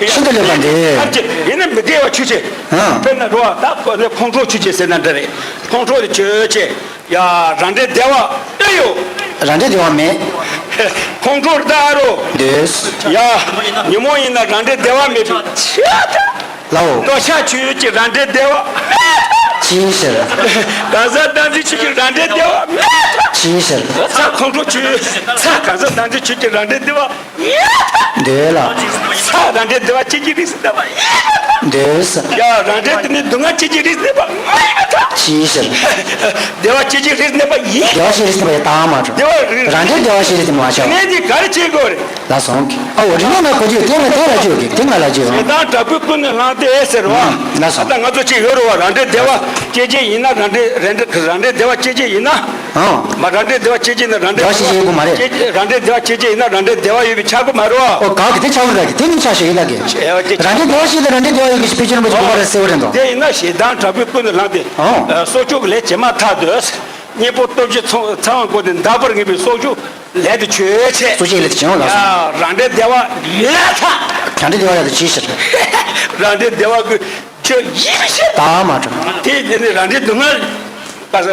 ཤིན་ཏུ་ལེགས་པ་འདོད། ཐམས་ཅད་ཡིན་ན་མི་བདེ་བ་ཆོས་ཅན། ཨང་། དཔེར་ན་འགྲོ་བ་ད་ཁོ་ནི་ཁོང་ཁྲོ་ཆོས་ཅན་ཟེར་ན་འདྲ་རེད། ཁོང་ཁྲོ་དེ་ཆོས་ཅན། ཡ་རང་འབྲས་བདེ་བ་ཨེ་ཡོད། རང་འབྲས་བདེ་བ་མེད། ཁོང་ཁྲོ་ལྟ་རོ། འདོད། ཡ་ཉིན་མོ་ཡིན་ན་རང་འབྲས་བདེ་བ་མེད་པའི་ཕྱིར། ལའོ། འདོད་ཆགས་ཆོས་ཅན་རང་འབྲས་བདེ་བ་མེད། ཅིའི་ཕྱིར། གང་ཟག་བདག་འཛིན་ཆོས་ཅན་རང་འབྲས་བདེ་བ་མེད། ཅིའི་ཕྱིར། ཚ་ཁོང་ཁྲོ་ཆོས། ཚ་གང་ཟག་བདག་འཛིན་ཆོས་ཅན་རང་འབྲས་བདེ་བ་མེད། འདོད་ལ། ཚ་རང་འབྲས་བདེ་བ་སྐྱེད་བྱེད་རིགས་སུ་གནས་པ་མེད། འདོད། ཡ་རང་འབྲས་དེ་ནི་སྡུག་བསྔལ་སྐྱེད་བྱེད་རིགས་སུ་གནས་པ་མེད། ཅིའི་ཕྱིར། བདེ་བ་སྐྱེད་བྱེད་རིགས་སུ་གནས་པ་ཡིན། བདེ་བ་སྐྱེད་བྱེད་རིགས་སུ་གནས་པ་ཡིན་དང་མ་འགྲོ། བདེ་བ་རིགས། རང་འབྲས་བདེ་བ་སྐྱེད་བྱེད་དེ་མ་བྱ། དེ་ནས་འདི་ག་རེ་བྱེད་དགོས་རེད། ལ་སོང་གི། ཨ་འོ་རིག་གནས་ན་གོ་རྒྱུ་དེ་ང་དེ་ལ་བརྗོད་ཀྱི་དེ་ང་ལ་བརྗོད་ཨང་། ཞེ་སྡང་དྲག་པོའི་ཀུན་ནས་བསླངས་ཏེ་ཟེར་བ། ལ་སོང་། ད་ང་ཚོ་ཅིག་ཡོད་རེད་བ། རང་འབྲས་བདེ་བ་སྐྱེད་བྱེད་ཡིན་ན་རང་འབྲས་རང་འབྲས་རང་འབྲས་བདེ་བ་སྐྱེད་བྱེད་ཡིན་ན། ཨང་། མ་རང་འབྲས་བདེ་བ་སྐྱེད་བྱེད་ན་རང་འབྲས་བདེ་བ་སྐྱེད་བྱེད་ཡོད་དགོས་མ་རེད། རང་འབྲས་བདེ་བ་སྐྱེད་བྱེད་ཡིན་ན་རང་འབྲས་བདེ་བ་ཡོད་པའི་ཆགས་དགོས་མ་རེད་བ། ཨོ་ག་གི་དེ་ཆགས་ཡོད་ལ་གི་དེ་ནི་ཆགས་ཤེས་ཡིན་ལ་གི། རང་འབྲས་བདེ་བ་སྐྱེད་དང་རང་འབྲས་བདེ་བ་ཡོད་གི་ཕལ་ཆེར་མ་ཅིག་དགོས་པ་རེད་ཟེར་བ་རེད་དོ། དེ་ཡིན་ན་ཞེ་སྡང་དྲག་པོའི་ཀུན་ནས་བསླངས་ཏེ། ཨང་། སྲོག་གཅོད་ཀྱི་ལས་བྱེད་མ་ཐག་ཏུ། གཉེན་པོ་སྟོབས་བཞི་ཚང་ཚང་བ་བཀོད་དེ་འདག་པར་ངེས་པའི་སྲོག་གཅོད་ལས་དེ་ཆོས་ཆེ། སྲོག་གཅོད་ལས་དེ་བྱེད་ཡོང་ལགས་སོ། ཡ་རང་འབྲས་བདེ་བ་ཡོད་ཐལ། རང་འབྲས་བདེ་བ་ཡོད་དེ་ཅིའི་ཕྱིར། རང་འབྲས་བདེ་བ་གི་ཆོས་ཡིན་ཕྱིར། ད་མ་གྲུབ། དེ་དེ་ནི་རང་འབྲས་སྡུག་བསྔལ།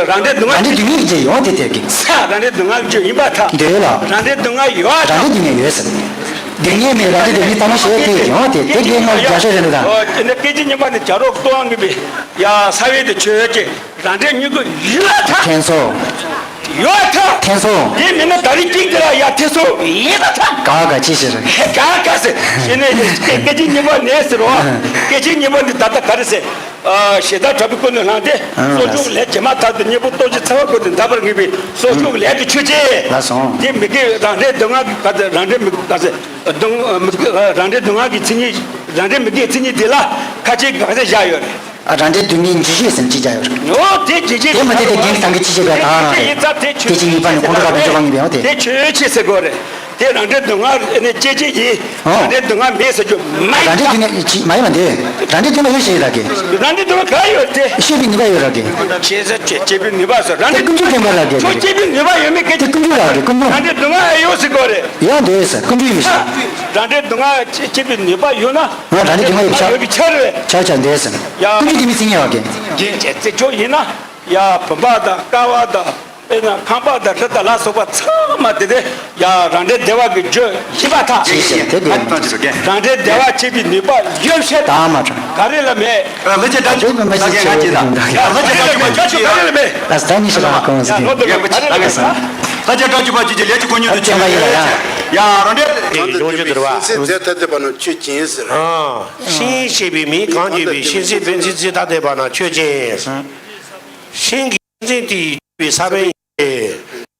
རང་འབྲས་སྡུག་བསྔལ། རང་འབྲས་སྡུག་བསྔལ་གྱི་ཡོང་དེ་དེ་གི། ས་རང་འབྲས་སྡུག་བསྔལ་གྱི་ཡིན་པར་ཐལ། འདོད་ལ། རང་འབྲས་སྡུག་བསྔལ་ཡོད་ཐལ། རང་འབྲས་སྡུག་བསྔལ་ཡོད་ཟེར། སྡུག་བསྔལ་མེད་རང་འབྲས་སྡུག་བསྔལ་ལྟ་མ་ཤེས་དེ་ཡོང་དེ་དེ་གི་ང་རྒྱ་ཤོད་རེད་འདུག་ད། ཨོ་དེ་ནི་སྐད་ཅིག་ཉི་མ་ནི་བྱ་རོག་ལྟོ་བ་ངུས་པའི་ཡ་ས་བའི་དེ་ཆོས་ཀྱི། རང་འབྲས་མྱུ་གུ་ཡིད་ལ་ཐལ། ཁྱེད་ཚོ། ཡོད་ཐལ། འཐེན་སོང་། དེ་མིན་ན་ད་རིང་གཅིག་དེ་ལ་ཡ་འཐེན་སོང་། ཡིན་ད་ཐལ། ག་ག་ཅི་ཟེར། ག་ག་ཟེར། ཞེ་ནས་སྐད་ཆ་གཉིས་པ་ནས་ཟེར་བ། སྐད་ཆ་གཉིས་པ་འདི་ད་ལྟ་ག་རེ་ཟེར། ཨ། ཞེ་སྡང་དྲག་པོའི་ཀུན་ནས་བསླངས་ཏེ། ཨ། སྲོག་ཆགས་ལས་བྱེ་མ་ཐག་ཏུ་གཉེན་པོ་ལྟོ་འཕྱེ་ཚ་བ་ཀུན་ནས་འདའ་བར་ངེས་པའི་སྲོག་ཆགས་ལས་དུ་ཆོད་ཅེས། ལགས་སོ། དེ་མི་དགེ་རང་འབྲས་སྡུག་བསྔལ་གྱི་ག་ཚོད་རང་འབྲས་མི་ག་ཚོད་སྡུག་མི་དགེ་རང་འབྲས་སྡུག་བསྔལ་གྱི་མཚན་ཉིད། རང་འབྲས་མི་དགེའི་མཚན་ཉིད་དེ་ལ་ཁ་ཆེ་ག་ཚོད་བཞག་ཡོད་རེད། ཨ། རང་འབྲས་སྡུག་བསྔལ་འཇིགས་བྱེད་ཟེར་ཅི་བྱ་ཡོད་རེད། ཨོ་དེ་འཇིགས་བྱེད་དེ་མ་དེ་དེ་རྒན་གྱིས་ད་གི་ཅི་བྱེད་པའི་ད་རང་རེད། སྐད་ཆ་གཉིས་པ་ནི་ཁོང་ཁྲོ་ཁ་བེད་སྤྱོད་གང་ཡིན་པའི་ཨོ་དེ། དེ་ཆོས་ཅན་ཟེར་དགོས་རེད། དེ་རང་འབྲས་སྡུག་བསྔལ་ནི་སྐྱེད་བྱེད་ཡིན། ཨོ། རང་འབྲས་སྡུག་བསྔལ་མེད་ཟེར་རྒྱུ་མ་ཡིན། རང་འབྲས་སྡུག་བསྔལ་ཅི་མ་ཡིན་པ་འདི། རང་འབྲས་སྡུག་བསྔལ་ཡོད་ཞེས་ད་གི། རང་འབྲས་སྡུག་བསྔལ་ག་ཡོད་དེ། སྐྱེད་པའི་ནུས་པ་ཡོད་ར་གི། ཤེས་བྱ་སྐྱེད་པའི་ནུས་པ་ཟེར་རང་འབྲས། ཀུན་འབྱུང་བདེན་པ་ར་གི། ཁྱོད་སྐྱེད་པའི་ནུས་པ་ཡོད་མེད་སྐད་ཆ། ཀུན་འབྱུང་ར་གི། ཀུན་འབྱུང་། རང་འབྲས་སྡུག་བསྔལ་ཡོད་ཟེར་དགོས་རེད། ཡང་འདོད་ཟེར་ཀུན་འབྱུང་ཡིན་ཟེར། རང་འབྲས་སྡུག་བསྔལ་སྐྱེད་པའི་ནུས་པ་ཡོད་ན། ང་རང་འབྲས་སྡུག་བསྔལ་ཡོད་པའི་ཆ། ཡོད་པའི་ཆ་རེད། ཆ་ཆ་འདོད་ཟེར། ཡ། ཀུན་འབྱུང་དེ་མི་ཚིག་ཉེ་བ་གི། རྒྱན་བྱས་ཚེ་ཆོག་ཡིན་ན། ཡ། བུམ་པ་དང་ཀ་བ་དང་། དཔེར་ན་ཁང་པ་དང་གྲུ་དང་ལ་སོགས་པ་ཚང་མ་དེ་དེ་ཡ་རང་འབྲས་བདེ་བ་གི་རྒྱུ་ཡིན་པར་ཐལ། ཞེས་བཤད་དེ་དགོས། རང་འབྲས་བདེ་བ་སྐྱེད་པའི་ནུས་པ་ཡོད་ཕྱིར། ད་མ་དྲང་། ག་རེ་ལ་མེད། ལྷ་ཆེན་བཀྲ་ཤིས་པ་ལ་ཡང་ང་ཅི་ད། ལྷ་ཆེན་བཀྲ་ཤིས་པ་ཁྱོད་ཀྱི་ལས་ཀྱི་གོ་མྱོང་དུ་ཆུད། ཡ་རང་འབྲས། ལྷ་ཆེན་བཀྲ་ཤིས་པ་ཁྱོད་ཀྱི་ལས་ཀྱི་གོ་མྱོང་དུ་ཆུད། ཡ་རང་འབྲས། ཡོང་རྒྱུ་དེ་རེད་བ། ཤིང་ཚིག་འཛིན་ཐ་དད་པ་ན་ཆོས་ཅན་ཟེར། ཨ། ཤིང་ཞེས་པའི་མིང་གང་བརྗོད་པའི་ཤིང་ཚིག་ཕན་ཚུན་འཛིན་ཐ་དད་པ་ན་ཆོས་ཅན། ཤིང་གི་ཤིང་འཛིན་དེ་ཡི་བརྗོད་པའི་ས་བོན་ཡིན་ཏེ།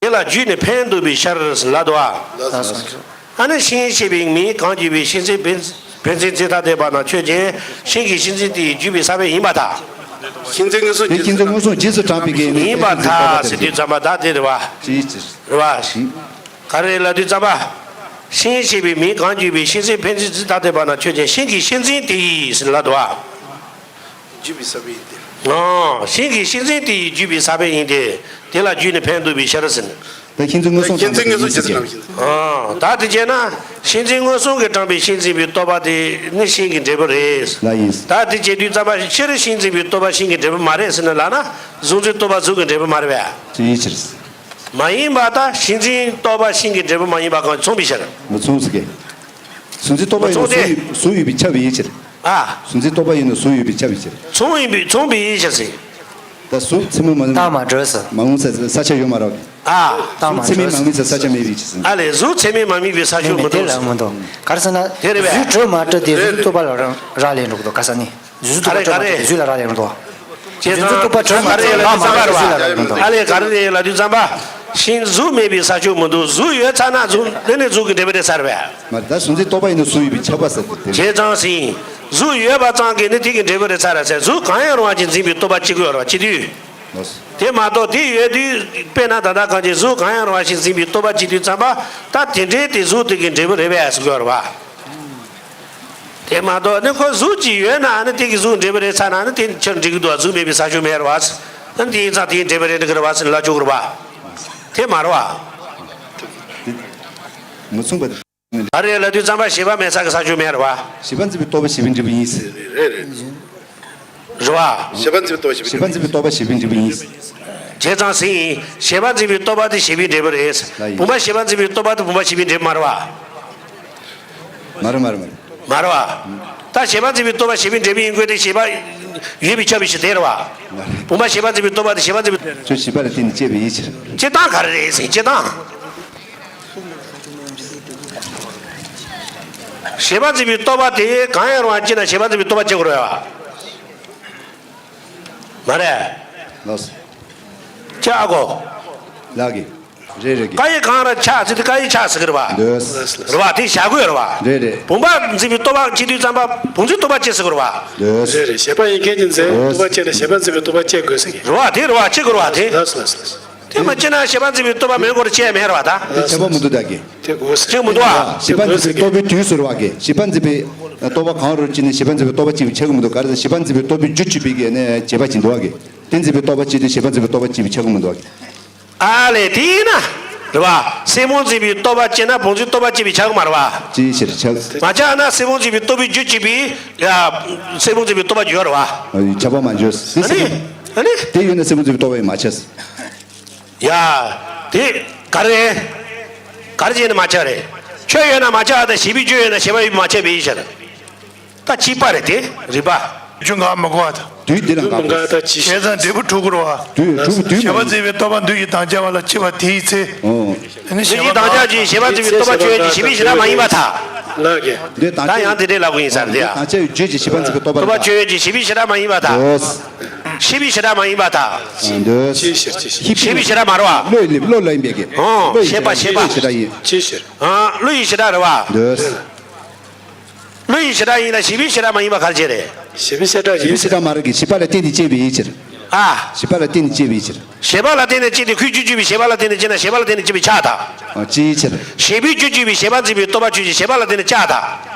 དེ་ལ་རྒྱུ་ནི་ཕན་འདོགས་པའི་ཕྱིར་ལབ་འདུག་བ། ལགས་སོ། ཨ་ནི་ཤིང་ཞེས་པའི་མིང་གང་བརྗོད་པའི་ཤིང་ཚིག་ཕན་ཕན་ཚུན་འཛིན་ཐ་དད་པ་ན་ཆོས་ཅན། ཤིང་གི་ཤིང་འཛིན་དེ་ཡི་བརྗོད་པའི་ས་བོན་ཡིན་པར་ཐལ། ཤིང་ཚིག་མངོན་སུམ་དེ་རྗེས་སུ་ཤིང་ཚིག་མངོན་སུམ་རྗེས་སུ་དྲངས་པའི་གི་ཡིན་པར་ཐལ་ཟེར་དུས་ཙམ་པ་ད་དེ་རེད་བ། ཅི་ཅི། རེད་བ། ག་རེ་ལབ་དུས་ཙམ་པ། ཤིང་ཞེས་པའི་མིང་གང་བརྗོད་པའི་ཤིང་ཚིག་ཕན་ཚུན་འཛིན་ཐ་དད་པ་ན་ཆོས་ཅན། ཤིང་གི་ཤིང་འཛིན་དེ་ཡིས་ལབ་འདུག་བ། བརྗོད་པའི་ས་བོན་ཡིན་ཏེ། ཨང་། ཤིང་གི་ཤིང་འཛིན་དེ་ཡིས་བརྗོད་པའི་ས་བོན་ཡིན་ཏེ། དེ་ལ་རྒྱུ་ནི་ཕན་འདོགས་པའི་ཕྱིར་ཟེར་ནས། ད་ཤིང་འཛིན་མངོན་སུམ་ཤིང་འཛིན་མངོན་སུམ་རྗེས་སུ་དྲངས་པའི་ཤིང་འཛིན། ཨང་། ད་དེ་བྱས་ན་ཤིང་འཛིན་མངོན་སུམ་གྱིས་དྲངས་པའི་ཤིང་འཛིན་པའི་རྟོག་པ་དེ་ནི་ཤིང་གི་འབྲས་བུ་རེད། ལ་ཡིན། ད་དེ་བྱེད་དུས་ཙམ་པ་སྤྱིར་ཤིང་འཛིན་པའི་རྟོག་པ་ཤིང་གི་འབྲས་བུ་མ་རེད་ཟེར་ནས་ལབ་ན། གཟུགས་འཛིན་རྟོག་པ་གཟུགས་ཀྱི་འབྲས་བུ་མ་རེད་པས། ཅི་ཡིན་ཕྱིར། མ་ཡིན་པར་ཐལ། ཤིང་འཛིན་རྟོག་པ་ཤིང་གི་འབྲས་བུ་མ་ཡིན་པ་གང་མཚུངས་པའི་ཕྱིར། མི་མཚུངས་ཟེར་གི། གཟུགས་འཛིན་རྟོག་པ་ཡིན་ན། མཚུངས་ཏེ། གཟུགས་ཡོད་པས་ཁྱབ་པའི་ཕྱིར། ཨ། གཟུགས་འཛིན་རྟོག་པ་ཡིན་ན་གཟུགས་ཡོད་པས་ཁྱབ་པའི་ཕྱིར། མཚུངས་ཡིན་པས་མཚུངས་པའི་ཕྱིར་ཟེར། ད་གཟུགས་ཚད་མས་མ། རྟགས་མ་གྲོལ་ཟེར། མ་ངོས་ས་ས་ཆ་ཡོད་མ་རེད། ཨ། རྟགས་མ་གྲོལ་ཟེར། གཟུགས་ཚད་མས་མ་དམིགས་པའི་ས་ཆ་མེད་པའི་ཕྱིར་ཟེར། ཨ་ལས། གཟུགས་ཚད་མས་མ་དམིགས་པའི་ས་ཕྱོགས་མི་མེད་དེ་འདུག་ལ་ཟེར། མི་འདུག་ག་རེ་ཟེར་ན། དེ་རེད་པས། གཟུགས་གྲོལ་མ་གྲོལ་དེ་གཟུགས་རྟོག་པ་ལ་རག་ལས་འགྲོ་གི་འདུག་ག་ས་ནི། གཟུགས་ཨ་རེ་རྟོག་པ་གྲོལ་ཏེ་གཟུགས་ལ་རག་ལས་མི་འདུག་བྱས་ཙང་། གཟུགས་རྟོག་པ་གྲོལ་མ་གྲོལ་ལ་མ་གཟུགས་ལ་རག་ལས་མི་འདུག་ཨ་ལས། ག་རེ་རེད་ལབ་དུས་ཙམ་པ། ཤིང་གཟུགས་མེད་པའི་ས་ཕྱོགས་མི་འདུག་གཟུགས་ཡོད་ཚར་ན་གཟུགས་དེ་ནི་གཟུགས་ཀྱི་འབྲས་བུ་རེད་ཚར་བས། མ་རེད། ད་གཟུགས་འཛིན་རྟོག་པ་ཡིན་ན་གཟུགས་ཡོད་པས་ཁྱབ་པ་ཟེར་ཏེ། བྱས་ཙང་ཟིན། གཟུགས་ཡོད་པ་ཙམ་གྱིས་ནི་དེ་གི་འབྲས་བུ་རེད་ཚར་ར་ཟེར། གཟུགས་གང་ཡང་རུང་བ་ཅན་འཛིན་པའི་རྟོག་པ་སྐྱེ་དགོས་རེད་བ། སྐྱེ་དུས། ལགས་སོ། དེ་མ་གཏོགས་དེ་ཡོད་དུས་དཔེར་ན་ད་ལྟ་གང་ཅི་གཟུགས་གང་ཡང་རུང་བ་ཞིག་འཛིན་པའི་རྟོག་པ་སྐྱེ་དུས་ཙམ་པ། ད་དེ་འདྲའི་དེ་གཟུགས་དེ་གི་འབྲས་བུ་རེད་པས་ཟེར་དགོས་རེད་བ། དེ་མ་གཏོགས་ནི་ཁོ་གཟུགས་ཅིག་ཡོད་ན་ནི་དེ་གི་གཟུགས་འབྲས་བུ་རེད་ཚར་ན་ནི་དེ་ཕྱིར་འགྲིག་གི་འདུག་གཟུགས་མེད་པའི་ས་ཕྱོགས་མེད་རེད་བ། ནི་དེ་ཡིན་ཙང་དེའི་འབྲས་བུ་རེད་འགྲིག་གི་རེད་བ་ཟེར་ལབ་ཆོག་གི་རེད་བ། དེ་མ་རེད་བ། མི་མཚུངས་པ། ག་རེ་ལབ་དུས་ཙམ་པ་བྱས་པ་མེད་ས་གི་ས་ཕྱོགས་མེད་རེད་བ། བྱས་པ་འཛིན་པའི་རྟོག་པ་བྱས་པའི་འབྲས་བུ་ཡིན་ཟེར། རེད་རེད། རེད་བ། བྱས་པ་འཛིན་པའི་རྟོག་པ་བྱས་པའི་འབྲས་བུ་ཡིན། བྱས་ཙང་ཟིན། བྱས་པ་འཛིན་པའི་རྟོག་པ་དེ་བྱས་པའི་འབྲས་བུ་རེད། ལ་ཡིན། བུམ་པ་བྱས་པ་འཛིན་པའི་རྟོག་པ་དེ་བུམ་པ་བྱས་པའི་འབྲས་བུ་མ་རེད་བ། མ་རེད་མ་རེད་མ་རེད། མ་རེད་བ། ད་བྱས་པ་འཛིན་པའི་རྟོག་པ་བྱས་པའི་འབྲས་བུ་ཡིན་དགོས་ཏེ་བྱས་པ་ཡོད་པས་ཁྱབ་པའི་ཕྱིར་དེ་རེད་བ། མ་རེད། བུམ་པ་བྱས་པ་འཛིན་པའི་རྟོག་པ་དེ་བྱས་པ་འཛིན་པའི། ཁྱོད་བྱས་པ་ལ་བརྟེན་ནས་སྐྱེས་པའི་ཡིད་ཕྱིར། སྐྱེ་སྟངས་ག་རེ་རེད་ཟེར་སྐྱེ་སྟངས། བྱས་པ་འཛིན་པའི་རྟོག་པ་དེ་གང་ཡང་རུང་བ་སྐྱེས་ན་བྱས་པ་འཛིན་པའི་རྟོག་པ་སྐྱེ་དགོས་རེད་བ། མ་རེད། ལགས་སོ། ཀྱ་གོ། ལགས་ཀྱི། རེད་རེད་ཀྱི། ཀ་ཡི་གང་ར་ཆགས་ཟེར་དུས་ཀ་ཡི་ཆགས་ཟེར་གི་རེད་བ། འདོད། རེད་བ། དེ་བཞག་དགོས་རེད་བ། རེད་རེད། བུམ་པ་འཛིན་པའི་རྟོག་པ་སྐྱེ་དུས་ཙམ་པ་བུམ་འཛིན་རྟོག་པ་སྐྱེ་ཟེར་གི་རེད་བ། འདོད། རེད་རེད། བྱས་པ་ཡིན་མཁན་གྱི་འཛིན། འདོད། རྟོག་པ་སྐྱེས་ན་བྱས་པ་འཛིན་པའི་རྟོག་པ་སྐྱེ་དགོས་ཟེར་གི། རེད་བ། དེ་རེད་བ། སྐྱེ་དགོས་རེད་བ་དེ། ལགས་སོ་ལགས་སོ་ལགས་སོ། དེ་མ་སྐྱེས་ན་བྱས་པ་འཛིན་པའི་རྟོག་པ་མེད་སྐོར་སྐྱེ་ཡ་མེད་རེད་བ་ད། དེ་ཁྱབ་པ་མི་འདུག་ད་གི། དེ་དགོས་ཟེར། སྐྱེ་མི་འདུག་ཨ། བྱས་པ་འཛིན་པའི་རྟོག་པའི་དུས་སུ་རེད་བ་གི། བྱས་པ་འཛིན་པའི་རྟོག་པ་གང་རུང་སྐྱེས་ནས་བྱས་པ་འཛིན་པའི་རྟོག་པ་སྐྱེ་བའི་ཆགས་ཀྱི་མི་འདུག་ག་རེ་ཟེར་བྱས་པ་འཛིན་པའི་རྟོག་པའི་རྒྱུ་གཅིག་པའི་གི་ནས་བྱས་པ་སྐྱེ་འདུག་བ་གི། དེ་འཛིན་པའི་རྟོག་པ་སྐྱེ་དུས་བྱས་པ་འཛིན་པའི་རྟོག་པ་སྐྱེ་བའི་ཆགས་ཀྱི་མི་འདུག་བ་གི། ཨ་ལས་དེ་ཡིན་ན། རེད་བ། སེམས་བུམ་འཛིན་པའི་རྟོག་པ་སྐྱེས་ན་བུམ་འཛིན་རྟོག་པ་སྐྱེ་བའི་ཆགས་ཀྱི་མ་རེད་བ། ཅི་ཕྱིར་ཆགས། མ་ཆགས་ན་སེམས་བུམ་འཛིན་པའི་རྟོག་པའི་རྒྱུ་གཅིག་པའི། ཡ། སེམས་བུམ་འཛིན་པའི་རྟོག་པ་ཡོད་རེད་བ། ཁྱབ་པ་མ་འཇོག་ཟེར། ཨ་ནི། ཨ་ནི། དེ་ཡོད་ན་སེམས་བུམ་འཛིན་པའི་རྟོག་པ་ཡང་མ་ཆགས། ཡ། དེ་ག་རེ། ག་རེ་བྱས་ནས་མ་ཆགས་རེད། ཁྱོད་ཡོད་ན་མ་ཆགས་དང་བྱས་པའི་རྒྱུ་ཡོད་ན་བྱས་པ་ཡོད་མ་ཆགས་པའི་ཕྱིར། ད་གཅིག་པ་རེད་དེ་རིགས་པ། རྒྱུ་འགག་མི་དགོས་པ་དང་། དུས་འདི་ལ་འདུས་མ་འགག་འགག་དང་ཅི། བྱས་ཙང་འབྲས་བུ་འགྲུབ་དགོས་པ། དུས་འགྲུབ་དུས་ཞེས་པ་མ་མཛད་པའི་རྟོག་པ་འདུས་ཀྱི་དམ་བཅའ་བ་ལ་ཕྱི་བ་དེའི་ཚེ། ཨོ། འདུས་ཀྱི་དམ་བཅའ་ཅན་ཞེས་པ་མཛད་པའི་རྟོག་པ་ཆོས་ཅན། བྱས་པའི་ཞེ་སྡང་མ་ཡིན་པར་ཐལ། ལགས་ཀྱི། འདི་དང་ད་ཡང་དེ་འདྲའི་ལབ་དགོས་ཡིན་ས་རེད་ཡ། དང་བཅས་ཡོད་བརྗོད་ཀྱི་བྱས་པ་མཛད་པའི་རྟོག་པ་རྟོག་པ་ཆོས་ཅན་བྱས་པའི་ཞེ་སྡང་མ་ཡིན་པར་ཐལ། འདོད། བྱས་པའི་ཞེ་སྡང་མ་ཡིན་པར་ཐལ། འདོད། ཅི་ཕྱིར་ཅི་ཕྱིར། བྱས་པའི་ཞེ་སྡང་མ་རེད་བ། བློ་ཡི་བློ་ལ་ཡིན་པའི་གི། ཨོ། བློ་ཡི་ཞེས་པ་ཞེས་པ། བློ་ཡི་ཞེ་སྡང་ཡིན། ཅི་ཕྱིར། ཨ། བློ་ཡི་ཞེ་སྡང་རེད་བ། འདོད། བློ་ཡི་ཞེ་སྡང་ཡིན་ལ་བྱས་པའི་ཞེ་སྡང་མ་ཡིན་པ་ག་རེ་བྱས་རེད། བྱས་པའི་ཞེ་སྡང་ཡིན། བྱས་པའི་ཞེ་སྡང་མ་རེད་གི། བྱས་པ་ལ་བརྟེན་ནས་སྐྱེས་པའི་ཕྱིར། ཨ། བྱས་པ་ལ་བརྟེན་ནས་སྐྱེས་པའི་ཕྱིར། བྱས་པ་ལ་བརྟེན་ནས་སྐྱེས་ཏེ་ཁོས་རྒྱུ་བརྗོད་པའི་བྱས་པ་ལ་བརྟེན་ནས་སྐྱེས་ན་བྱས་པ་ལ་བརྟེན་ནས་སྐྱེས་པའི་ཆ་དང་། ཨ། ཅིའི་ཕྱིར། བྱས་པའི་རྒྱུ་བརྗོད་པའི་བྱས་པ་མཛད་པའི་རྟོག་པ་ཆོས་ཅན་བྱས་པ་ལ་བརྟེན་ནས་ཆ་དང་།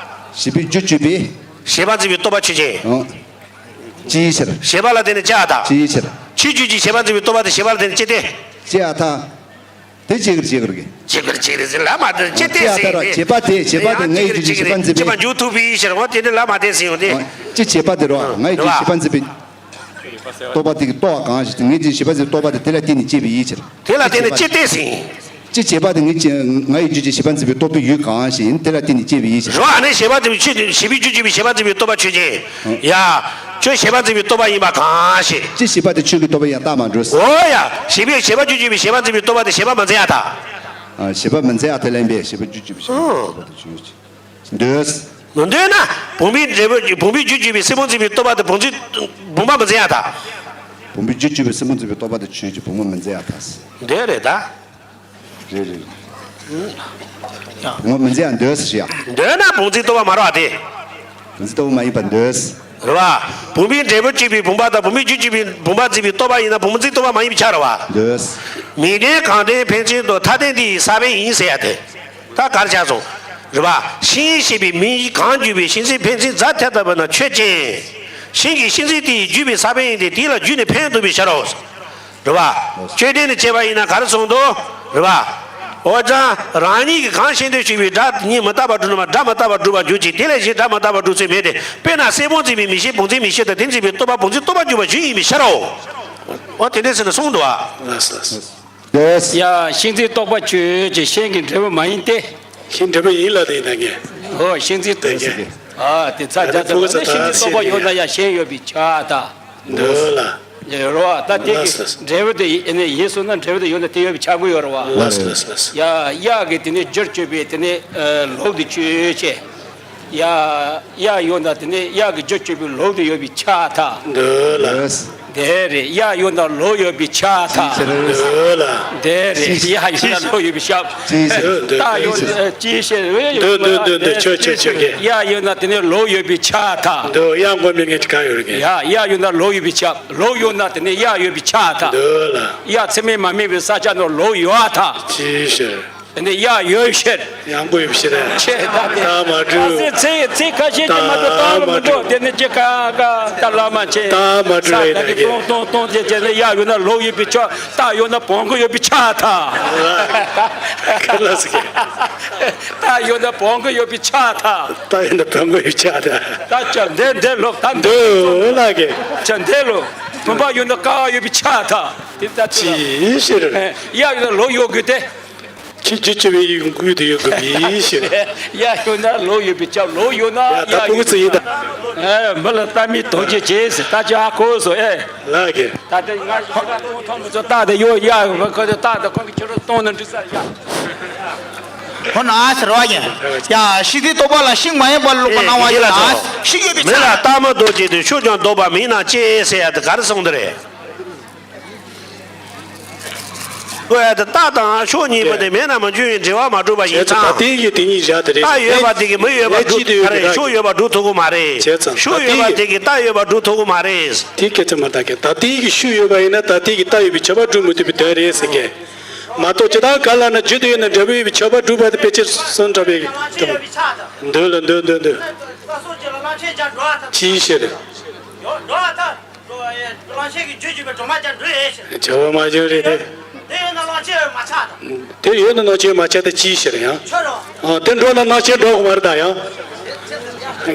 བྱས་པའི་རྒྱུ་བརྗོད་པའི། བྱས་པ་མཛད་པའི་རྟོག་པ་ཆོས་ཅན། ཨ། ཅིའི་ཕྱིར། བྱས་པ་ལ་བརྟེན་ནས་ཆ་དང་། ཅིའི་ཕྱིར། ཁྱོད་རྒྱུ་བརྗོད་བྱས་པ་མཛད་པའི་རྟོག་པ་དེ་བྱས་པ་ལ་བརྟེན་ནས་སྐྱེས་ཏེ། སྐྱེ་ཡ་ཐལ། དེ་ཅི་གིར་ཅི་གིར་གི། ཅི་གིར་ཅི་གིར་ལ་མ་དེ་ཅི་སྟེ་ཟེར་ཏེ། བྱས་པ་དེ་བྱས་པ་དེ་ངའི་རྒྱུ་བྱས་པ་འཛིན་པའི། ཅི་མ་འཇུག་ཐུབ་པའི་ཕྱིར་འོ་དེ་ནི་ལ་མ་དེ་ཟིན་ཡོང་དེ། ཅི་བྱས་པ་དེ་རོ་ངའི་རྒྱུ་བྱས་པ་འཛིན་པའི། རྟོག་པ་དེ་གི་རྟོག་པ་གང་ཞིག་ངའི་རྒྱུ་བྱས་པ་འཛིན་རྟོག་པ་དེ་དེ་ལ་བརྟེན་ནས་སྐྱེས་པའི་ཕྱིར། དེ་ལ་བརྟེན་ནས་ཅི་སྟེ་ཟིན། ཅི་བྱས་པ་དེ་ངའི་ཅི་ངའི་རྒྱུ་བྱས་པ་འཛིན་པའི་རྟོག་པའི་ཡུལ་གང་ཞིག་དེ་ལ་བརྟེན་ནས་སྐྱེས་པའི་ཕྱིར། རོ་ཨ་ནི་བྱས་པ་དེ་ཆོས་དེ་བྱས་པའི་རྒྱུ་བྱས་པའི་བྱས་པ་འཛིན་པའི་རྟོག་པ་ཆོས་ཅན། ཡ། ཁྱོད་བྱས་པ་འཛིན་པའི་རྟོག་པ་ཡིན་པ་གང་ཞིག་ཅི་བྱས་པ་དེ་ཆོས་ཀྱི་རྟོག་པ་ཡང་རྟགས་མ་གྲུབ། འོ་ཡ། བྱས་པའི་བྱས་པ་རྒྱུ་བརྗོད་པའི་བྱས་པ་འཛིན་པའི་རྟོག་པ་དེ་བྱས་པ་མི་འཛིན་ཡ་ད། ཨ། བྱས་པ་མི་འཛིན་ཡ་དེ་ལན་པས་བྱས་པ་རྒྱུ་བརྗོད་པའི་བྱས་པ་འཛིན་པའི་རྟོག་པ་དེ་ཆོས་ཅན། འདོད། མི་འདོད་ན། བུམ་པའི་འབྲས་བུ་བུམ་པའི་རྒྱུ་བརྗོད་པའི་སེམས་པ་འཛིན་པའི་རྟོག་པ་དེ་བུམ་འཛིན། བུམ་པ་མི་འཛིན་ཡ་ད། བུམ་པའི་རྒྱུ་བརྗོད་པའི་སེམས་པ་འཛིན་པའི་རྟོག་པ་དེ་ཆོས་ཅན་བུམ་པ་མི་འཛིན་ཡ་ད། འདོད་རེད་ད། རེད་རེད། ངོ་མི་འཛིན་ཡང་འདོད་ཟེར་ཞུ་ཡ། འདོད་ན་བུམ་འཛིན་རྟོག་པ་མ་རེད་བ་དེ། བུམ་འཛིན་རྟོག་པ་མ་ཡིན་པར་འདོད། རེད་བ། བུམ་པའི་འབྲས་བུ་གཅིག་པའི་བུམ་པ་དང་བུམ་པའི་རྒྱུ་གཅིག་པའི་བུམ་པ་འཛིན་པའི་རྟོག་པ་ཡིན་ན་བུམ་འཛིན་རྟོག་པ་མ་ཡིན་པའི་ཆ་རེད་བ། འདོད། མིང་ལྡན་གང་ལྡན་ཕན་ཚུན་དུ་མཐའ་ལྡན་འདི་ཡི་ས་བོན་ཡིན་ཟེར་ཡ་དེ། ད་གར་ཆགས་སོང་། རེད་བ། ཤིང་ཞེས་པའི་མིང་གིས་གང་བརྗོད་པའི་ཤིང་ཚིག་ཕན་ཚུན་རྫ་ཐལ་ལྟ་བུ་ན་ཆོས་ཅན། ཤིང་གི་ཤིང་ཚིག་དེ་ཡིས་བརྒྱུས་པའི་ས་བོན་ཡིན་ཏེ་དེ་ལ་བརྒྱུས་ནས་ཕན་ཐོགས་པའི་ཕྱིར་རོ། རེད་བ། ཆོས་ལྡན་དུ་བྱས་པ་ཡིན་ན་ག་རེ་གསུངས་འདུག་རེད་བ། འོ་ཙང་རང་ཉིད་ཀྱིས་གང་ཤེས་འདོད་བྱས་པའི་སྒྲ་ཉིད་མི་རྟག་པར་སྒྲུབ་ན་སྒྲ་མི་རྟག་པར་སྒྲུབ་པར་འགྱུར་ཅིང་དེ་ལས་གཞན་སྒྲ་མི་རྟག་པར་སྒྲུབ་ཚུལ་མེད་དེ། དཔེར་ན་སེར་པོ་འཛིན་པའི་མིག་ཤེས་བུམ་འཛིན་མིག་ཤེས་དང་དེ་འཛིན་པའི་རྟོག་པ་བུམ་འཛིན་རྟོག་པ་བརྒྱུད་པ་བཞིན་ཡིན་པའི་ཕྱིར་རོ། འོ་དེ་འདྲས་ཟེར་ནས་གསུངས་འདུག་ཨ། ལགས་སོ་ལགས་སོ། ཡ། ཤིང་ཚིག་རྟོག་པ་ཆོས་ཅན་ཤིང་གི་འབྲས་བུ་མ་ཡིན་ཏེ། ཤིང་འབྲས་བུ་ཡིན་ལ་དེ་ཡིན་ད་ངས། འོ་ཤིང་ཚིག་རྟོག་པ་ཟེར་གི། ཨ་དེ་ཚ་རྒྱ་ཚ་ལ་ནི་ཤིང་ཚིག་རྟོག་པ་ཡོད་ན་ཡང་ཤིང་ཡོད་པའི་ཆ་ད། འདོད་ལ། ཡ་རོ་ད་དེ་གི་ལགས་སོ། འབྲས་བུ་དེ་ཡིན་ནས་ཡིན་སོང་ན་འབྲས་བུ་དེ་ཡོད་ན་དེ་ཡོད་པའི་ཆ་དགོས་ཡོད་རེད་བ། ལགས་སོ་ལགས་སོ། ཡ་གཡག་གི་དེ་ནས་རྒྱུར་གྱུར་པའི་དེ་ནས་ལོག་དེ་ཆོས་ཅན། ཡ། གཡག་ཡོད་ན་དེ་ནས་གཡག་གི་རྒྱུར་གྱུར་པའི་ལོག་དེ་ཡོད་པའི་ཆ་ད། འདོད་ལ། དེ་རེད། གཡག་ཡོད་ན་ལོག་ཡོད་པའི་ཆ་ད། འདོད་ལ། དེ་རེད། གཡག་ཡོད་ན་ལོག་ཡོད་པའི་ཆ། འདོད་འདོད། རྟགས་ཡོད་ན་ཅི་ཤེས་འདོད་འདོད་འདོད་འདོད། ཆོས་ཆོས་ཆོས་གི། གཡག་ཡོད་ན་དེ་ནས་ལོག་ཡོད་པའི་ཆ་ད། འདོད། གཡག་མགོ་མི་ངན་གྱི་གང་ཡོད་གི། ཡ། གཡག་ཡོད་ན་ལོག་ཡོད་པའི་ཆ། ལོག་ཡོད་ན་དེ་ནས་གཡག་ཡོད་པའི་ཆ་ད། འདོད་ལ། གཡག་ཚད་མས་མ་དམིགས་པའི་ས་ཆ་ནང་ལོག་ཡོད་ཨ་ད། ཅི་ཤེས། དེ་ནས་གཡག་ཡོད་ཕྱིར། གཡག་མགོ་ཡོད་ཕྱིར། ཆེ་ད་དེ། རྟགས་མ་གྲུབ། ཁ་སེ་ཚེ་ཚེ་ཁ་ཤས་ཀྱི་མ་གཏོགས་རྟགས་མ་གྲུབ། དེ་ནས་ཅི་ཀ་ཀ་ད་ལ་མ་ཆེ། རྟགས་མ་གྲུབ་ས་ད་གི་ཡིན་ད་གི། གཏོང་གཏོང་གཏོང་དེ་དེ་ནས་གཡག་ཡོད་ན་ལོག་ཡོད་པའི་ཆ། རྟགས་ཡོད་ན་བོང་གུ་ཡོད་པའི་ཆ་ད། ཁ་ལ་སི་ཀེ། རྟགས་ཡོད་ན་བོང་གུ་ཡོད་པའི་ཆ་ད། རྟགས་ཡོད་ན་བོང་གུ་ཡོད་པའི་ཆ་ད། ད་ཅག་འདི་འདི་ལོག་ད་འདི། འདི་ལ་གི། ཅག་འདི་ལོག་བུམ་པ་ཡོད་ན་ཀ་བ་ཡོད་པའི་ཆ་ད། དེ་ད་ཅི་ཕྱིར། གཡག་ཡོད་ན་ལོག་ཡོད་དགོས་ཏེ། ཁྱེད་རྒྱུ་ཆེ་བའི་ཡོང་དགོས་དེ་ཡོད་དགོས་པའི་ཕྱིར། གཡག་ཡོད་ན་ལོག་ཡོད་པའི་ཆ། ལོག་ཡོད་ན་ཡ་ད་གཡག་ཕྲུ་གུ་ཡོད་ཚོ་ཡིན་ད། ཨེ་མི་ལ་ལྟ་མི་དོན་གྱི་བྱེད་ཟེར་ད་ཅི་ཨ་ཁོ་སོ་ཨེ། ལགས་ཀྱི། ད་ལྟ་ང་ཞིག་ལ་ཐོང་ཐོང་མི་ཚོ་ལྟ་དེ་ཡོད་ཡ་བ་ཁོ་ཚོ་ལྟ་དེ་ཁོང་གི་ཁྱེད་རང་གཏོང་ན་འགྲིག་ས་ཡ། ཁོ་ན་ཟེར་བ་ཡིན། ཡ་ཤིང་ཚིག་རྟོག་པ་ལ་ཤིང་མ་ཡིན་པ་ལོག་པ་སྣང་བ་ཡོད་ལ་ཤིང་ཡོད་པའི་ཆ། མི་ལ་ལྟ་མི་དོན་གྱི་དེ་ཤུགས་ཀྱང་ལྡོག་པ་མིན་ན་ཅི་ཟེར་ཡ་དེ་ག་རེ་གསུངས་དེ་རེད། ཀོ་ཡ་དེ་རྟགས་དང་ཕྱོགས་གཉིས་པོ་དེ་མེད་ན་མི་འབྱུང་བའི་འབྲེལ་བ་མ་གྲུབ་པ་ཡིན་ཙང་། ད་ལྟའི་གི་དེ་གཉིས་བཞག་དེ་རེད། རྟགས་ཡོད་པ་དེ་གིས་མི་ཡོད་པ་སྒྲུབ་ཐུབ་ཀྱི་ཡོད་ཀྱི་རེད། ཕྱོགས་ཡོད་པ་སྒྲུབ་ཐུབ་ཀྱི་མ་རེད། བྱས་ཙང་ཕྱོགས་ཡོད་པ་དེ་གིས་རྟགས་ཡོད་པ་སྒྲུབ་ཐུབ་ཀྱི་མ་རེད། དེ་སྐད་ཆ་མ་བཏང་གི། ད་ལྟའི་གི་ཤུགས་ཡོད་པ་ཡིན་ན་ད་ལྟའི་གི་རྟགས་ཡོད་པའི་ཁྱབ་པ་སྒྲུབ་མི་ཐུབ་པའི་དོན་རེད་ཟེར་གི། མ་གཏོགས་ཇི་ལྟར་ག་ལ་ན་རྒྱུ་དེ་ཡོད་ན་འབྲས་བུ་ཡོད་པའི་ཁྱབ་པ་སྒྲུབ་པ་དེ་ཕལ་ཆེར་སུ་འདྲ་བའི་གི་འདོད་ལ་འདོད་འདོད་འདོད། ཅིའི་ཕྱིར། འགྲོ་བ་ཐལ། གླང་ཆེན་གྱི་རྒྱུད་ཀྱི་བའི་སྒྲོན་མ་ཀྱང་འགྲོ་ཡས་ཕྱིར། བྱ་བ་མ་བྱུང་རེད་དེ། དེ་ཡོད་ན་གླང་ཆེན་མ་ཆགས་དང་། དེ་ཡོད་ན་གླང་ཆེན་མ་ཆགས་ཏེ་ཅིའི་ཕྱིར་ཡང་། ཁྱོད་རང་། ཨ་དེ་འགྲོ་ན་གླང་ཆེན་འགྲོ་དགོས་མ་རེད་ད་ཡང་།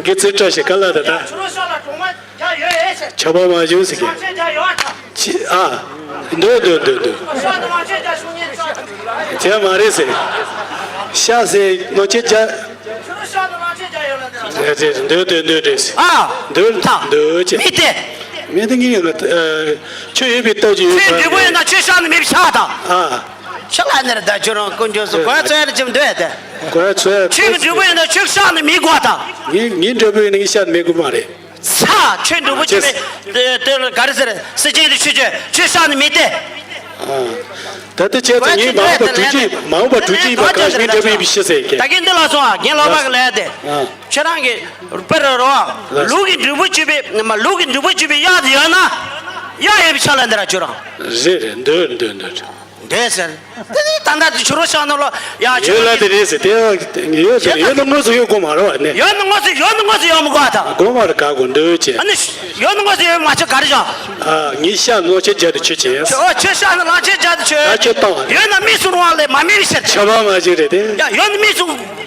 དགེ་ཚུལ་བཀྲ་ཤིས་ག་ལ་ད་ད། ཆུ་རོ་ཤོག་ལ་གྲོག་མ་རྒྱ་ཡོད་ཡས་ཕྱིར། བྱ་བ་མ་བྱུང་ཟེར་གི། གླང་ཆེན་རྒྱ་ཡོད་ཨ་ཐང་། ཅི་ཨ། འདོད་འདོད་འདོད་འདོད། ཤོག་ཏུ་གླང་ཆེན་རྒྱ་ཤུགས་ཉེན་ཆོག་ཨ་ཐང་། དེ་མ་རེད་ཟེར། ཤ་ཟེར་གླང་ཆེན་རྒྱ། ཆུ་རོ་ཤོག་ཏུ་གླང་ཆེན་རྒྱ་ཡོད་ལ་དེ་ར། འདོད་འདོད་འདོད་རེད། ཨ། འདོད་ཐང་། འདོད་ཅེས། མི་སྟེ། མི་སྟེ་ངས་ཡོད་ལ། ཆོས་ཡོད་པའི་སྟོབས་ཀྱིས་ཡོད་པ། ཆོས་འབྲས་བུ་ཡོད་ན་ཆོས་བཤགས་ནས་མེད་པ་ཆགས་དང་། ཨ། ཆོས་ལ་ནི་ད་ཁྱོད་རང་དཀོན་མཆོག་གསུམ་གོ་ཚོད་ཡར་ཅིམ་འདོད་དེ། གོ་ཚོད་ཡར། ཆོས་ཀྱི་འབྲས་བུ་ཡོད་ན་ཆོས་བཤགས་ནས་མི་དགོས་དང་། ངའི་ངའི་འབྲས་བུ་ཡོད་ན་ངས་བཤགས་ནས་མི་དགོས་མ་རེད། ས་ཆོས་འབྲས་བུ་ཅི་མེད། དེ་ལ་ག་རེ་ཟེར། སེམས་ཅན་དེ་ཆོས་ཆོས་ཆོས་བཤགས་ནས་མི་སྟེ། ད་ལྟ་བྱས་ཙང་ངས་མ་འོངས་པ་དུས་ཀྱི་མ་འོངས་པ་དུས་ཀྱི་ཡིན་པ་གང་ཞིག་འབྲས་བུ་ཡིན་པའི་ཕྱིར་ཟེར་གྱི། ད་གིན་འདི་ལ་སོང་ཨ། རྒན་ལགས་པ་གི་ལས་དེ། ཁྱེད་རང་གི་དཔེར་རོ། ལུག་གི་འབྲས་བུ་བཅུ་པའི་མ་ལུག་གི་འབྲས་བུ་བཅུ་པའི་གཡག་དེ་ཡོད་ན། གཡག་ཡོད་པའི་ཆ་ལ་འདི་ར་ཁྱོད་རང་། རེད་རེད། འདོད་འདོད་འདོད། འདོད་ཟེར། དེ་ནི་ད་ལྟ་དེ་ཆུ་རོ་ཤག་ནང་ལ་ཡ་ཆུ་ཡོད་ལ་རོ་དེ་རེད་ཟེར་དེ། ཡོད་ཟེར་ཡོད་ན་དངོས་སུ་ཡོད་དགོས་མ་རེད་བ་ནི། ཡོད་ན་དངོས་སུ་ཡོད་ན་དངོས་སུ་ཡོད་མི་དགོས་དང་། དགོས་མ་རེད། ག་དགོས་འདོད་ཅེས། ཨ་ནི་ཡོད་ན་དངོས་སུ་ཡོད་མ་ཆོག་ག་རེ་བྱ། ཨ་ངས་ཤ་ནོར་ཆེ་རྒྱ་དུ་ཆོད་ཅེས། ཨོ་ཆོས་ཤ་ནི་ལང་ཆེ་རྒྱ་དུ་ཆོད། ད་ཆོད་བཏང་བ་རེད། ཡོད་ན་མིག་སུ་རུང་བ་ལས་མ་མིག་ཕྱིར། ཆ་བ་མ་བྱེད་རེད་དེ། ཡ་ཡོད་ན་མིག་སུ་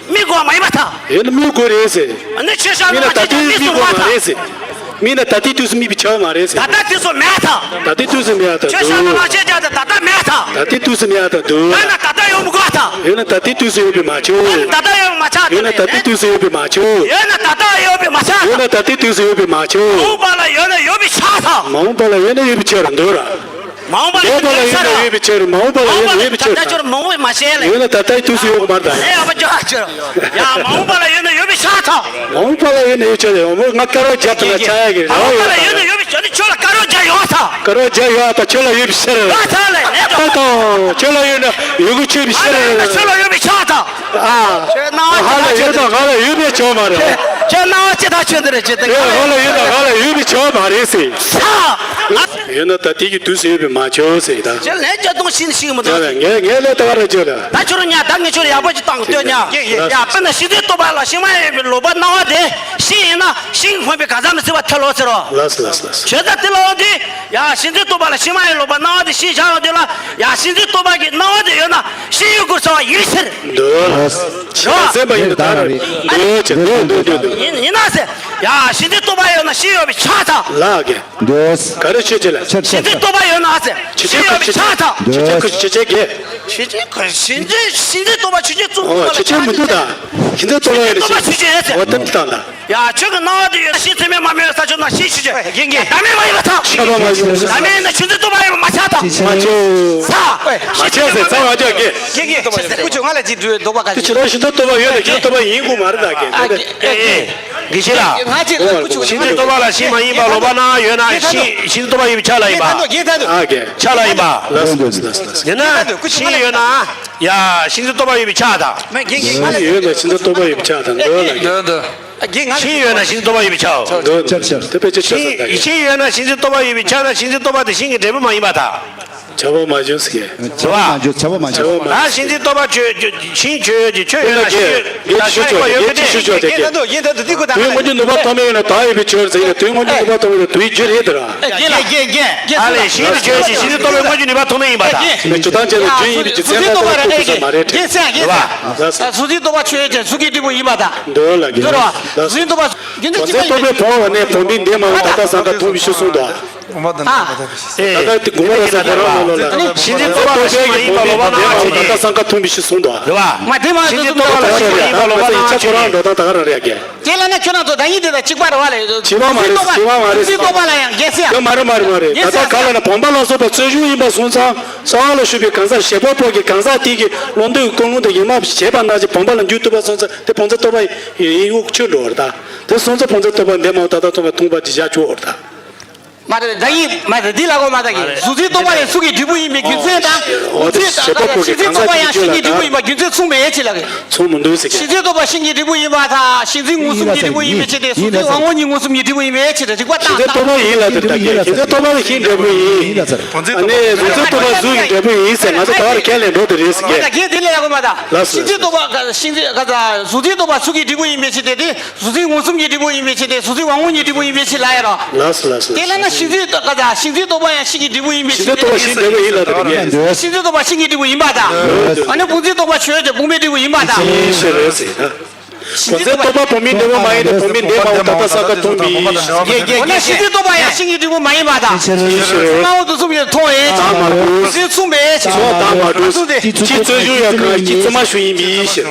མིག་དགོས་མ་ཡིན་པ་དང་། ཡོད་ན་མིག་དགོས་རེད་ཟེར། ཨ་ནི་ཆོས་ཤ་ནི་མིག་ལང་ན་ད་ཆེ་རྒྱ་དུ་ལྟའི་མིག་མིག་སུ་རུང་བ་དགོས་མ་དང་། རེད་ཟེར། མིག་ན་ད་ལྟའི་དུས་སུ་མིག་པའི་ཆ་བ་མ་རེད་ཟེར། ད་ལྟ་དུས་སུ་མེད་ཨ་ད། ད་ལྟའི་དུས་སུ་མེད་ཨ་ད་འདུག་ཆོས་ཤ་ནི་ལང་ཆེ་རྒྱ་དུ་ད་ལྟ་མེད་ཨ་ད། ད་ལྟའི་དུས་སུ་མེད་ཨ་ད་འདུག་ཡོད་ན་ད་ལྟ་ཡོད་མི་དགོས་ཨ་ད། ཡོད་ན་ད་ལྟའི་དུས་སུ་ཡོད་པའི་མ་ཆོག་ཡོད་ན་ད་ལྟ་ཡོད་མ་ཆགས་ད། ཡོད་ན་ད་ལྟའི་དུས་སུ་ཡོད་པའི་མ་ཆོག་ཡོད་ན་ད་ལྟ་ཡོད་པའི་མ་ཆགས་ད། ཡོད་ན་ད་ལྟའི་དུས་སུ་ཡོད་པའི་མ་ཆོག་མ་འོངས་པ་ལ་ཡོད་ན་ཡོད་པའི་ཆགས་ད། མ་འོངས་པ་ལ་ཡོད་ན་ཡོད་པའི་ཆ་རུ་འདོད་ར། མ་འོངས་པ་ལ་འདས་པ་ལ་ཡོད་ན་ཡོད་པའི་ཕྱིར། མ་འོངས་པ་ལ་ཡོད་ན་ཡོད་པའི་ཕྱིར། ད་ལྟ་ཆོས་མ་འོངས་པའི་མ་བཤད་ལེ། ཡོད་ན་ད་ལྟའི་དུས་སུ་ཡོད་མ་རེད་ད། ཨེ་ཨ་ཕ་ཇོ་ཨ་ཆོས། ཡ་མ་འོངས་པ་ལ་ཡོད་ན་ཡོད་པའི་ཤ་ཐག་མ་འོངས་པ་ལ་ཡོད་ན་ཡོད་ཕྱིར་ཡོད་མོ་ང་དཀར་བ་རྒྱབ་ཏུ་ན་ཆ་ཡ་གི་རེ་བ་ཡོད་ད། མ་འོངས་པ་ལ་ཡོད་ན་ཡོད་པའི་ཕྱིར་ནི་ཆོས་ལ་དཀར་བ་རྒྱབ་ཡོང་ཐག་དཀར་བ་རྒྱབ་ཡོད་ད་ཆོས་ལ་ཡོད་པའི་ཕྱིར། ཡོད་ཐག་ལེ་ལེ་ད་ད་ཆོས་ལ་ཡོད་ན་ཡོད་གི་ཆོས་པའི་ཕྱིར། ཡོད་ན་ཆོས་ལ་ཡོད་པའི་ཤ་ཐག་ཨ། ཁྱོད་སྣང་བ་ཧ་ལ་ཡོད་དང་ང་ལ་ཡོད་པའི་ཆོག་མ་རེད། ཁྱོད་སྣང་བ་ཅི་ལྟར་ཆོས་འདི་རེད་ཅི་ལྟར། ཡོད་ཧ་ལ་ཡོད་དང་ང་ལ་ཡོད་པའི་ཆོག་མ་རེད་ཟེར། ས། ཡོད་ན་ད་དེ་གི་དུས་སུ་ཡོད་པའི་མ་ཆོག་ཟེར་ད། ཁྱོད་ལན་བརྒྱ་སྟོང་ཤིང་ཤིང་མི་འདུག་ངས་ངས་ལས་ད་ག་ར་བརྗོད་ལ། ད་ཁྱོད་རང་ཉ་ད་ངས་ཁྱོད་ཡག་པོ་ཅིག་བཏང་ལྟོས་ཉ། ཡ་དཔེར་ན་ཤིང་རྟའི་རྟོག་པ་ལ་ཤིང་མ་ཡིན་པའི་ལོག་པར་སྣང་བ་དེ་ཤིང་ཡིན་ན་ཤིང་ཁོན་པའི་གང་ཟག་མི་སྲིད་པ་ཐལ་ལོ་ཟེར་རོ། ལགས་སོ་ལགས་སོ་ལགས་སོ། བྱས་ཙང་དེ་ལ་འོང་དུས། ཡ་ཤིང་རྟའི་རྟོག་པ་ལ་ཤིང་མ་ཡིན་ལོག་པར་སྣང་བ་དེ་ཤིང་བཞག་ཡོང་དུས་ལ། ཡ་ཤིང་རྟའི་རྟོག་པ་གི་སྣང་བ་དེ་ཡོད་ན་ཤིང་ཡོད་དགོས་ས་བ་ཡིན་ཕྱིར། འདོད། ཤིང་སེམས་པ་ཡིན་དུ་ད་ར་རེད། འདོད་ཅེས་འདོད་འདོད་འདོད་འདོད། ཡིན་ཡིན་ན་ཟེར། ཡ་ཤིང་རྟའི་རྟོག་པ་ཡོད་ན་ཤིང་ཡོད་པའི་ཆ་ཚང་། ལགས་ཀྱི། འདོད། ག་རེ་ཆོས་ཅན་ལ། ཤིང་རྟའི་རྟོག་པ་ཡོད་ན་ཟེར། ཤིང་ཡོད་པའི་ཆ་ཚང་། ཆོས་ཅན་ཁོ་ཆོས་ཅན་གྱི། ཤིང་རྟའི་ཤིང་རྟའི་ཤིང་རྟའི་རྟོག་པ་ཆོས་ཅན་བཙུགས་ཨོ་ཆོས་ཅན་མི་འདུག་ད། ཤིང་རྟའི་རྟོག་པ་ཡོད་ན་ཤིང་ཆོས་ཅན་ཟེར། འོ་དེ་འདི་དང་ད། ཡ་ཁྱོད་ཀྱི་སྣང་བ་དེ་ཡོད་ན་ཤིང་ཚད་མས་མ་སྨྲས་ས་ཕྱོགས་ན་ཤིང་ཆོས་ཅན། རྒན་རྒན། བདག་མེད་མ་ཡིན་པ་དང་། ཆགས་པ་མ་ཡིན་པ་དང་། བདག་མེད་ཡིན་ན་ཆོས་འཛིན་རྟོག་པ་ཡིན་པ་མ་ཆགས་དང་། མ་ཆོག་ས། མ་ཆོག་ས་ཚང་བ་ཅག་གི། རྒན་རྒན། ཁྱེད་ཚོ་ང་ལ་ཅིག་འདོད་པ་ག་ཅི། ཁྱེད་ཚོ་ཤིང་རྟའི་རྟོག་པ་ཡོད་ན་ཤིང་རྟའི་རྟོག་པ་ཡིན་དགོས་མ་རེད་ད་རྒན། ཨ་རྒན་རྒན་ཤེས་ལ། ང་ཅིག་ང་ཀུ་ཅིག་ཤིང་རྟའི་རྟོག་པ་ལ་ཤིང་མ་ཡིན་པ་ལོག་པ་ན་ཡོད་ན་ཤིང་ཤིང་རྟའི་རྟོག་པ་ཡིན་པའི་ཆ་ལ་ཡིན་པ། རྒན་ཐང་འདུག་ཨ་རྒན། ཆ་ལ་ཡིན་པ། ལགས་སོ་ལགས་སོ་ལགས་སོ། ཡིན་ན་ཤིང་ཡོད་ན་ཡ་ཤིང་རྟའི་རྟོག་པ་ཡོད་པའི་ཆ་དང་། ཤིང་ཡོད་ན་ཤིང་རྟའི་རྟོག་པ་ཡོད་པའི་ཆ་དང་འདོད་ལ་རྒན། འདོད་འདོད། ཤིང་ཡོད་ན་ཤིང་རྟའི་རྟོག་པ་ཡོད་པའི་ཆའོ། འདོད་འདོད་དེ་དཔེ་ཅི་ཆོས་ཤིང་ཤིང་ཡོད་ན་ཤིང་རྟའི་རྟོག་པ་ཡོད་པའི་ཆ་ན་ཤིང་རྟའི་རྟོག་པ་དེ་ཤིང་གི་འབྲས་བུ་མ་ཡིན་པ་དང་། བྱ་བ་མ་བྱུང་ཟེར། བྱ་བ་མ་བྱུང་བྱ་བ་མ་བྱུང་། ད་ཤིང་རྟའི་རྟོག་པ་ཆོས་ཤིང་ཆོས་ཀྱི་ཆོས་ཡོད་ན་ཤིང་ཡོད་ད་ཤིང་ཡོད་པ་ཡོད་པ་དེ། ཡིན་ད་འདུག་ཡིན་ད་འདུག་དུས་ཀུན་དུས་དངོས་གཞི་ནུས་པ་ཐོགས་མེད་ཡོད་ན་བདག་ཡོད་པའི་ཕྱིར་ཟེར་ཡིན་ན་དུས་དངོས་གཞི་ནུས་པ་ཐོགས་མེད་ཡོད་ན་དུས་རྒྱུ་རེད་དེ་ར། རྒན་རྒན་རྒན་རྒན་ཨ་ལས་ཤིང་རྟའི་ཆོས་ཀྱི་ཤིང་རྟའི་རྟོག་པའི་དངོས་གཞི་ནུས་པ་ཐོགས་མེད་ཡིན་པ་དང་། མི་བྱེད་སྟངས་ཅན་ལ་རྒྱུ་ཡིན་པའི་རྒྱུ་མཚན་ལ་ལྟ་བུ་ཐུག་ས་མ་རེད་དྲན། རྒན་སེང་རྒན་སེང་། གཟུགས་འཛིན་རྟོག་པ་རེད་རྒན་གཟུགས་ཀྱི་འབྲས་བུ་ཡིན་པ་དང་། འདོད་ལ་རྒན། འདོད་རོ། གཟུགས་འཛིན་རྟོག་པ་རྒྱུ་མཚན་གཅིག་པ་རེད། བོ་ནས་བུམ་པའི་འདས་མ་འོངས་ད་ལྟ་སང་ཁ་མཐོང་བའི་ཕྱིར་གསུངས་དོ། ཨ། ད་ལྟ་དེ་དགོངས་པ་ར་སོགས་ཁོ་རང་ལོ་ལ་ལ། ཤིང་རྟའི་རྟོག་པ་ལ་ཤིང་མ་ཡིན་པ་ལོག་པ་ན་ད་ལྟ་སང་ཁ་མཐོང་བའི་ཕྱིར་གསུངས་དོ། རེད་བ། མ་དེ་མ་ཤིང་རྟའི་རྟོག་པ་ལ་ཤིང་མ་ཡིན་པ་ལོག་པ་ན་ཁྱེད་ཁོ་རང་འགྲོ་སྟངས་ད་ག་རང་རེད་རྒན། དེ་ལ་ན་ཁྱོད་རང་ཚོ་ད་ཡིན་དེ་དང་གཅིག་པ་རེད་བ་ལས། བྱིས་པ་མ་རེད། བྱིས་པ་མ་རེད། བྱིས་པ་མ་རེད། ད་ལྟ་ག་ལ་ཡང་རྒན་སེ། ཡ་མ་རེད་མ་རེད་མ་རེད། ད་ལྟ་ག་ལ་ན་བུམ་པ་ལ་སོགས་པ་རྩོལ་བྱུང་ཡིན་པ་སོང་ཙང་གསང་བ་ལ་ཞུགས་པའི་གང་ཟག་བྱེད་པ་པོ་གི་གང་ཟག་དེ་གི་བློ་འདོད་ཀུན་སློང་དང་ཡིད་མ་བྱེད་པ་ན་ཅིག་བུམ་པ་ལ་འཇུག་ཐུབ་པ་སོང་ཙང་དེ་བུམ་འཛིན་རྟོག་པ་ཡིན་ཡོད་ཆོས་འགྲོ་བར་ད། དེ་སོང་ཙང་བུམ་འཛིན་རྟོག་པ་འདས་མ་འོངས་ད་ལྟ་མཐོང་བ་མཐོང་བ་དེ་བཞག་ཆོག་འོར་ད། མ་རེད་ད་ཡིན་མ་རེད་འདི་ལ་གོ་མ་ད་གི་གཟུགས་འཛིན་རྟོག་པ་ཡང་གཟུགས་ཀྱི་འབྲས་བུ་ཡིན་པའི་རྒྱུ་མཚན་དང་། འོ་དེ་བྱེད་པ་པོ་གི་གང་ཟག་གི་རྒྱུད་ལ་ད་རེད། རྒྱུ་མཚན་མཚུངས་མེད་ཅི་ལ་གི། མཚུངས་མི་འདུག་ཟེར་གི། ཤིང་རྟའི་རྟོག་པ་ཤིང་གི་འབྲས་བུ་ཡིན་པ་དང་ཤིང་འཛིན་མངོན་སུམ་གྱི་འབྲས་བུ་ཡིན་པའི་ཕྱིར་ཏེ་གཟུགས་འཛིན་དབང་པོ་ཉིད་མངོན་སུམ་གྱི་འབྲས་བུ་ཡིན་པའི་ཕྱིར་ཏེ་རིགས་པ་ཤིང་རྟའི་རྟོག་པ་ཡིན་ལ་དེ་ད་གི་ཤིང་རྟའི་རྟོག་པ་ལ་ཤིང་འབྲས་བུ་ཡིན། ཨ་ནི་གཟུགས་འཛིན་རྟོག་པ་གཟུགས་ཀྱི་འབྲས་བུ་ཡིན་ཟེར་ང་ཚོ་ད་བར་ཁས་ལེན་འགྲོ་དེ་རེད་ཟེར་གི། མ་ད་གི་དེ་ལས་ཡག་པོ་མ་ད། ལགས་སོ། ཤིང་རྟའི་རྟོག་པ་ཤིང་རྟའི་གཟུགས་འཛིན་རྟོག་པ་གཟུགས་ཀྱི་འབྲས་བུ་ཡིན་པའི་ཕྱིར་ཏེ་དེ། གཟུགས་འཛིན་མངོན་སུམ་གྱི་འབྲས་བུ་ཡིན་པའི་ཕྱིར་ཏེ་གཟུགས་འཛིན་དབང་པོ་ཉིད་འབྲས་བུ་ཡིན་པའི་ཕྱིར་ལ་ཡ་རོ། ལགས་སོ་ལགས་སོ། དེ་ལ་ན་ཤིང་འཛིན་ཏོ་ག་ད་ཤིང་འཛིན་རྟོག་པ་ཡང་ཤིང་གི་འབྲས་བུ་ཡིན་པའི་ཕྱིར་ཏེ། ཤིང་འཛིན་རྟོག་པ་ཤིང་གི་འབྲས་བུ་ཡིན་པ་ད། ཤིང་འཛིན་རྟོག་པ་ཤིང་གི་འབྲས་བུ་ཡིན་པ་ད། ཨ་ནི་བུམ་འཛིན་རྟོག་པ་ཆོས་ཅན་བུམ་པའི་འབྲས་བུ་ཡིན་པ་ད། ཤིང་ཤིང་རེད་ཟེར་ན། བུམ་འཛིན་རྟོག་པ་བུམ་པའི་འབྲས་བུ་མ་ཡིན་ཏེ་བུམ་པའི་འདས་མ་འོངས་ད་ལྟ་སང་ཁ་མཐོང་བའི། འོ་ན་ཤིང་འཛིན་རྟོག་པ་ཡང་ཤིང་གི་འབྲས་བུ་མ་ཡིན་པ་ད། སྣང་བ་དུས་གསུམ་ཡོད་མཐོང་བའི་ཕྱིར། བུམ་འཛིན་མཚུངས་པའི་ཕྱིར། ཕྱིར་ཚོགས་བདག་མ་གྲུབ། མཚུངས་ཏེ། ཕྱིར་རྩོལ་བྱུང་ཡང་གང་ཕྱིར་ཚད་མ་ཞུགས་ཡིན་པའི་ཕྱིར།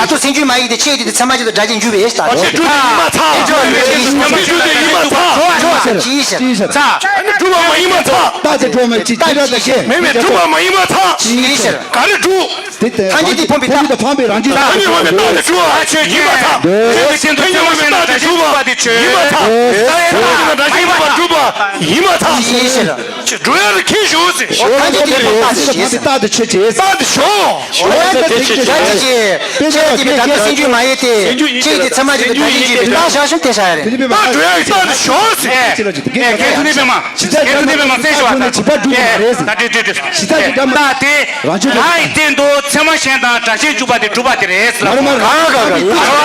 ད་དུ་སེམས་རྒྱུད་མ་ཡིན་ཏེ་ཆོས་ཀྱི་དེ་ཚད་མ་ཅན་དུ་སྒྲ་གཅན་འཇུག་པའི་ཡེ་ཞིག་ད། ཨ་ཅེ་སྒྲུབ་དེ་ཡིན་མ་ཚ། སྒྲུབ་དེ་ཡིན་མ་ཚ། ཅི་ཞིག་ཚ། སྒྲུབ་པ་མ་ཡིན་མ་ཚ། རྟགས་དེ་སྒྲུབ་མ་ཅི་ཅི་ར་ད་ཁྱེད། མེད་མེད་སྒྲུབ་པ་མ་ཡིན་མ་ཚ། ཅི་ཞིག་ག་རེ་སྒྲུབ། དེ་ལྟར་ཐམས་ཅད་དེ་ཕོངས་པའི་རྟགས། ཐམས་ཅད་ཕོངས་པའི་རང་རྒྱུད་ཐམས་ཅད་ཕོངས་པའི་རྟགས་དེ་སྒྲུབ་པ་ཡིན་མ་ཚ། ཐམས་ཅད་ཕོངས་པའི་རྟགས་དེ་སྒྲུབ་པ་ཡིན་མ་ཚ། ཐམས་ཅད་ཕོངས་པའི་རྟགས་དེ་སྒྲུབ་པ་ཡིན་མ་ཚ། ཅི་ཞིག་སྒྲུབ་ཡ་ལ་ཁྱེད་ཞུ་ཟེར། ཐམས་ཅད་དེ་ཕོངས་པའི་རྟགས་དེ་ཆོས་ཅན། རྟགས་དེ་ཞོག་ཞོག་ཡ་ལ་དེ་ཆོས་ཅན། ཆོས་ཅན་པའི་སྒྲ་དེ་སེམས་རྒྱུད་མ་ཡིན་ཏེ། ཆོས་ཀྱི་དེ་ཚད་མ་ཅན་དུ་སྒྲ་གཅན་འཇུག་པའི་རྟགས་བཞག་ཤོག་དེ་བཞག་ཡ་རེད། རྟགས་སྒྲུབ་ཡ་གི་རྟགས་དེ་ཞོག་ཟེར། ཨེ། ཨེ། མཁན་ཟུར་གནས་པད་མ། མཁན་ཟུར་གནས་པད་མ་བཙན་ཞུ་བ། ཨེ། ད་དེ་དེ་དེ། རྟགས་དེ། རང་རྒྱུད་ལ་ཡི་སྟེང་དུ་ཚད་མ་གཞན་དང་སྒྲ་གཅན་འཇུག་པ་དེ་གྲུབ་པ་དེ་རེད་ཟེར་ལ། མ་རེད་མ་རེད། ག་ག་ག་ག་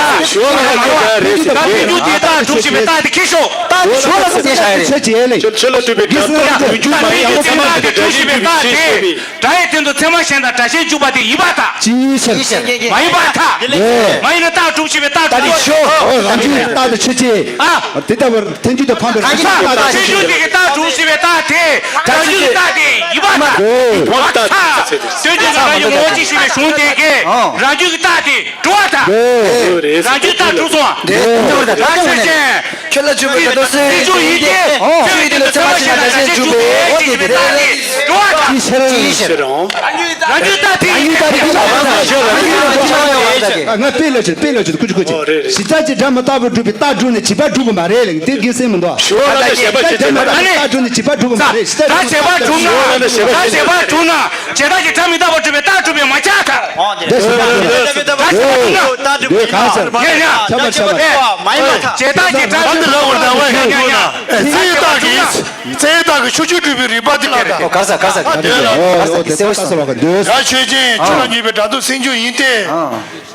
ད་སེམས་རྒྱུད་དེ་རྟགས་གྲུབ་བཞིན་པའི་རྟགས་དེ་ཁྱེར་ཤོག་རྟགས་དེ་ཞོག་ལ་སོགས་དེ་བཞག་ཡ་རེད། ཆོས་ཅན་ལས། ཆོས་ལ་སྤྲུལ་པའི་སྒྲ་དང་རྒྱུད་སྨྲ་བའི་ཡང་སྲིད་མ་དེ་སྒྲ་གཅན་འཇུག་པའི་ཕྱིར། སྒྲ་ཡི་སྟེང་དུ་ཚད་མ་གཞན་དང་སྒྲ་གཞན་འཇུག་པ་དེ་ཡིན་པར་ཐལ། ཅིའི་ཕྱིར། མ་ཡིན་པར་ཐལ། ལས། མ་ཡིན་ན་རྟགས་གྲུབ་ཞེས་པའི་རྟགས་གྲུབ་ཏོ། ཨོ་རང་རྒྱུད་རྟགས་དང་ཆོས་ཅན། ཨ། དེ་ལྟ་བུར་ཐལ་འགྱུར་དུ་འཕངས་པའི་རང་རྒྱུད་རྟགས་དང་ཆོས་ཅན། ཐལ་འགྱུར་དེ་གི་རྟགས་གྲུབ་ཞེས་པའི་རྟགས་དེ་རང་རྒྱུད་ཀྱི་རྟགས་དེ་ཡིན་པར་ཐལ། ཡིན་པར་ཐལ། ཐལ་འགྱུར་དུ་རང་རྒྱུད་ངོ་བོ་གཅིག་ཞེས་པའི་གཞུང་དེ་གིས་རང་རྒྱུད་ཀྱི་རྟགས་དེ། འགྲོ་བ་དང་། རེད། རང་རྒྱུད་དང་གྲུབ་སོང་བ། རེད། རང་རྒྱུད་ཅན། ཁྱོད་ལ་འཇུག་པའི་སྒྲ་དོན་སེམས་ཅན་ཡིན་ཏེ། ཨོ། ཆོས་ཡིན་ཏེ་ཚད་མ་གཞན་དང་གཞན་འཇུག་པའི། འོ་དེ་དེ་རེད། འགྲོ་བ་དང་། ཅིའི་ཕྱིར། རང་རྒྱུད་དང་དེ་ཡིན་ཏེ། ང་དཔེ་ལ་ཆེ་དཔེ་ལ་ཆེ་ཀུ་ཅི་ཀུ་ཅི། གཞི་རྟགས་ཀྱི་སྒྲ་མི་རྟག་པར་སྒྲུབ་པའི་རྟགས་སྒྲུབ་ནས་བྱས་པ་སྒྲུབ་པ་མ་རེད་ལ་དེ་དགེ་མཚན་མི་འདུག་ཞུ་བ་ལ་བྱས་པ་བྱེད་ཐབས་མེད་པ་རེད། རྟགས་སྒྲུབ་ནས་བྱས་པ་སྒྲུབ་པ་མ་རེད། ཞི་བདག་བྱས་པ་སྒྲུབ་ན། རྟགས་བྱས་པ་སྒྲུབ་ན། བྱས་རྟགས་ཀྱི་སྒྲ་མི་རྟག་པར་སྒྲུབ་པའི་རྟགས་སྒྲུབ་པས་མ་ཁྱབ་པར་ཐལ། འདི་ཞི་བདག་སྒྲུབ་ན། རྟགས་བྱས་པ་སྒྲུབ་ན། བྱས་རྟགས་ཀྱི་སྒྲ་མི་རྟག་པར་སྒྲུབ་པའི་རྟགས་སྒྲུབ་པས་མ་ཁྱབ་པར་ཐལ། འདི་ཞི་བདག་སྒྲུབ་ན། རྟགས་སྒྲུབ་པས་མ་ཁྱབ་པར་ཐལ། ཡ་ཡ། ཁྱབ་པར་ཐལ། བྱས་རྟགས་ཀྱི་སྒྲ་མི་རྟག་པར་སྒྲུབ་པའི་རྟགས་སྒྲུབ་པས་མ་ཁྱབ་པར་ཐལ། རྩ་བའི་རྟགས་ཀྱིས། རྩ་བའི་རྟགས་ཀྱིས་ཕྱོགས་ཆོས་སྒྲུབ་པའི་རིགས་པ་དེ་ལ། ཨོ་ག་ས་ག་ས་ག་འདོད་ལ། ཨོ་ད་ས་གི་གསལ་བོ་སོང་། སྒྲ་ཆོས་ཅན། ཆོས་ལ་ངེས་པའི་སྒྲ་དོན་སེམས་བྱུང་ཡིན་ཏེ།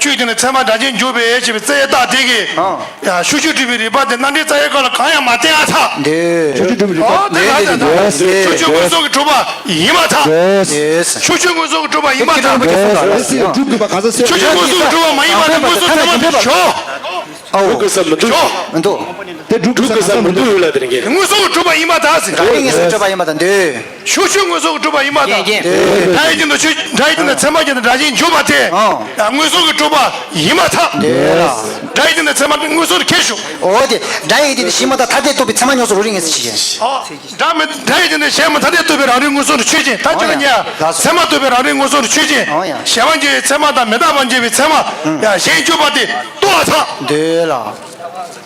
ཆོས་དེ་ནི་ཚད་མ་སྒྲ་གཞན་འཇུག་པའི་ཞེས་པའི་རྩ་བའི་རྟགས་དེ་གིས། ཡང་ཕྱོགས་ཆོས་སྒྲུབ་པའི་རིགས་པ་དེ་རྣམ་འགྲེལ་རྩ་བའི་སྐབས་ལ་གང་ཡང་མ་བསྟན་པར་ཐལ། འདོད། ཕྱོགས་ཆོས་སྒྲུབ་པའི་རིགས་པ། ཨོ་དེ་ལ་ད་ཕྱོགས་ཆོས་མངོན་སུམ་གྱིས་གྲུབ་པ་ཡིན་པར་ཐལ། འདོད། ཕྱོགས་ཆོས་མངོན་སུམ་གྱིས་གྲུབ་པ་ཡིན་པར་ཐལ། སྒྲུབ་དགོས་པ་ག་ས་སེ། ཕྱོགས་ཆོས་མངོན་སུམ་གྱིས་གྲུབ་པ་མ་ཡིན་པ་དེ་མངོན་སུམ་ཚད་མ་དེ་ཕྱོགས། ཨོ། སྒྲུབ་དགོས་ས་མི་འདུག་མི་འདུག་སྒྲུབ་དགོས་ས་མི་འདུག་ཡོད་ལ་དེ་རིང་གི། མངོན་སུམ་གྱིས་གྲུབ་པ་ཡིན་པར་ཐལ་ཟེར། རང་རིག་མངོན་སུམ་གྱིས་གྲུབ་པ་ཡིན་པར་ཐལ། འདོད། ཕྱོགས་ཆོས་མངོན་སུམ་གྱིས་གྲུབ་པ་ཡིན་པར་ཐལ། རྒྱན་རྒྱན། སྒྲ་ཡི་སྟེང་དུ་ཆོས། སྒྲ་ཡི་སྟེང་དུ་ཚད་མ་གཞན་དང་སྒྲ་གཞན་འཇུག་པ་དེ། ཨང་། ཡང་མངོན་སུམ་གྱིས་གྲུབ་པ་ཡིན་པར་ཐལ། འདོད་ལ། སྒྲ་ཡི་སྟེང་དུ་ཚད་མ་མངོན་སུམ་དུ་ཁྱེར་ཞོག་ཨོ་དེ། སྒྲ་ཡི་སྟེང་དུ་ཞེས་མ་ཐག་ཐ་དད་རྟོགས་པའི་ཚད་མ་མངོན་སུམ་རང་རིག་མངོན་སུམ་ཆོས་ཅན། ཨོ། སྒྲ་མི། སྒྲ་ཡི་སྟེང་དུ་ཞེས་མ་ཐ་དད་རྟོགས་པའི་རང་རིག་མངོན་སུམ་དུ་ཆོས་ཅན། ད་ཅི་ལ་ཉེ། ཨོ་ཡ། ཚད་མ་རྟོགས་པའི་རང་རིག་མངོན་སུམ་དུ་ཆོས་ཅན། ཨོ་ཡ། གཞན་པ་འཇུག་པའི་ཚད་མ་དང་མི་རྟག་པ་འཇུག་པའི་ཚད་མ། ཡང་གཞན་འཇུག་པ་དེ་རྟོགས་པར་ཐལ། འདོད་ལ།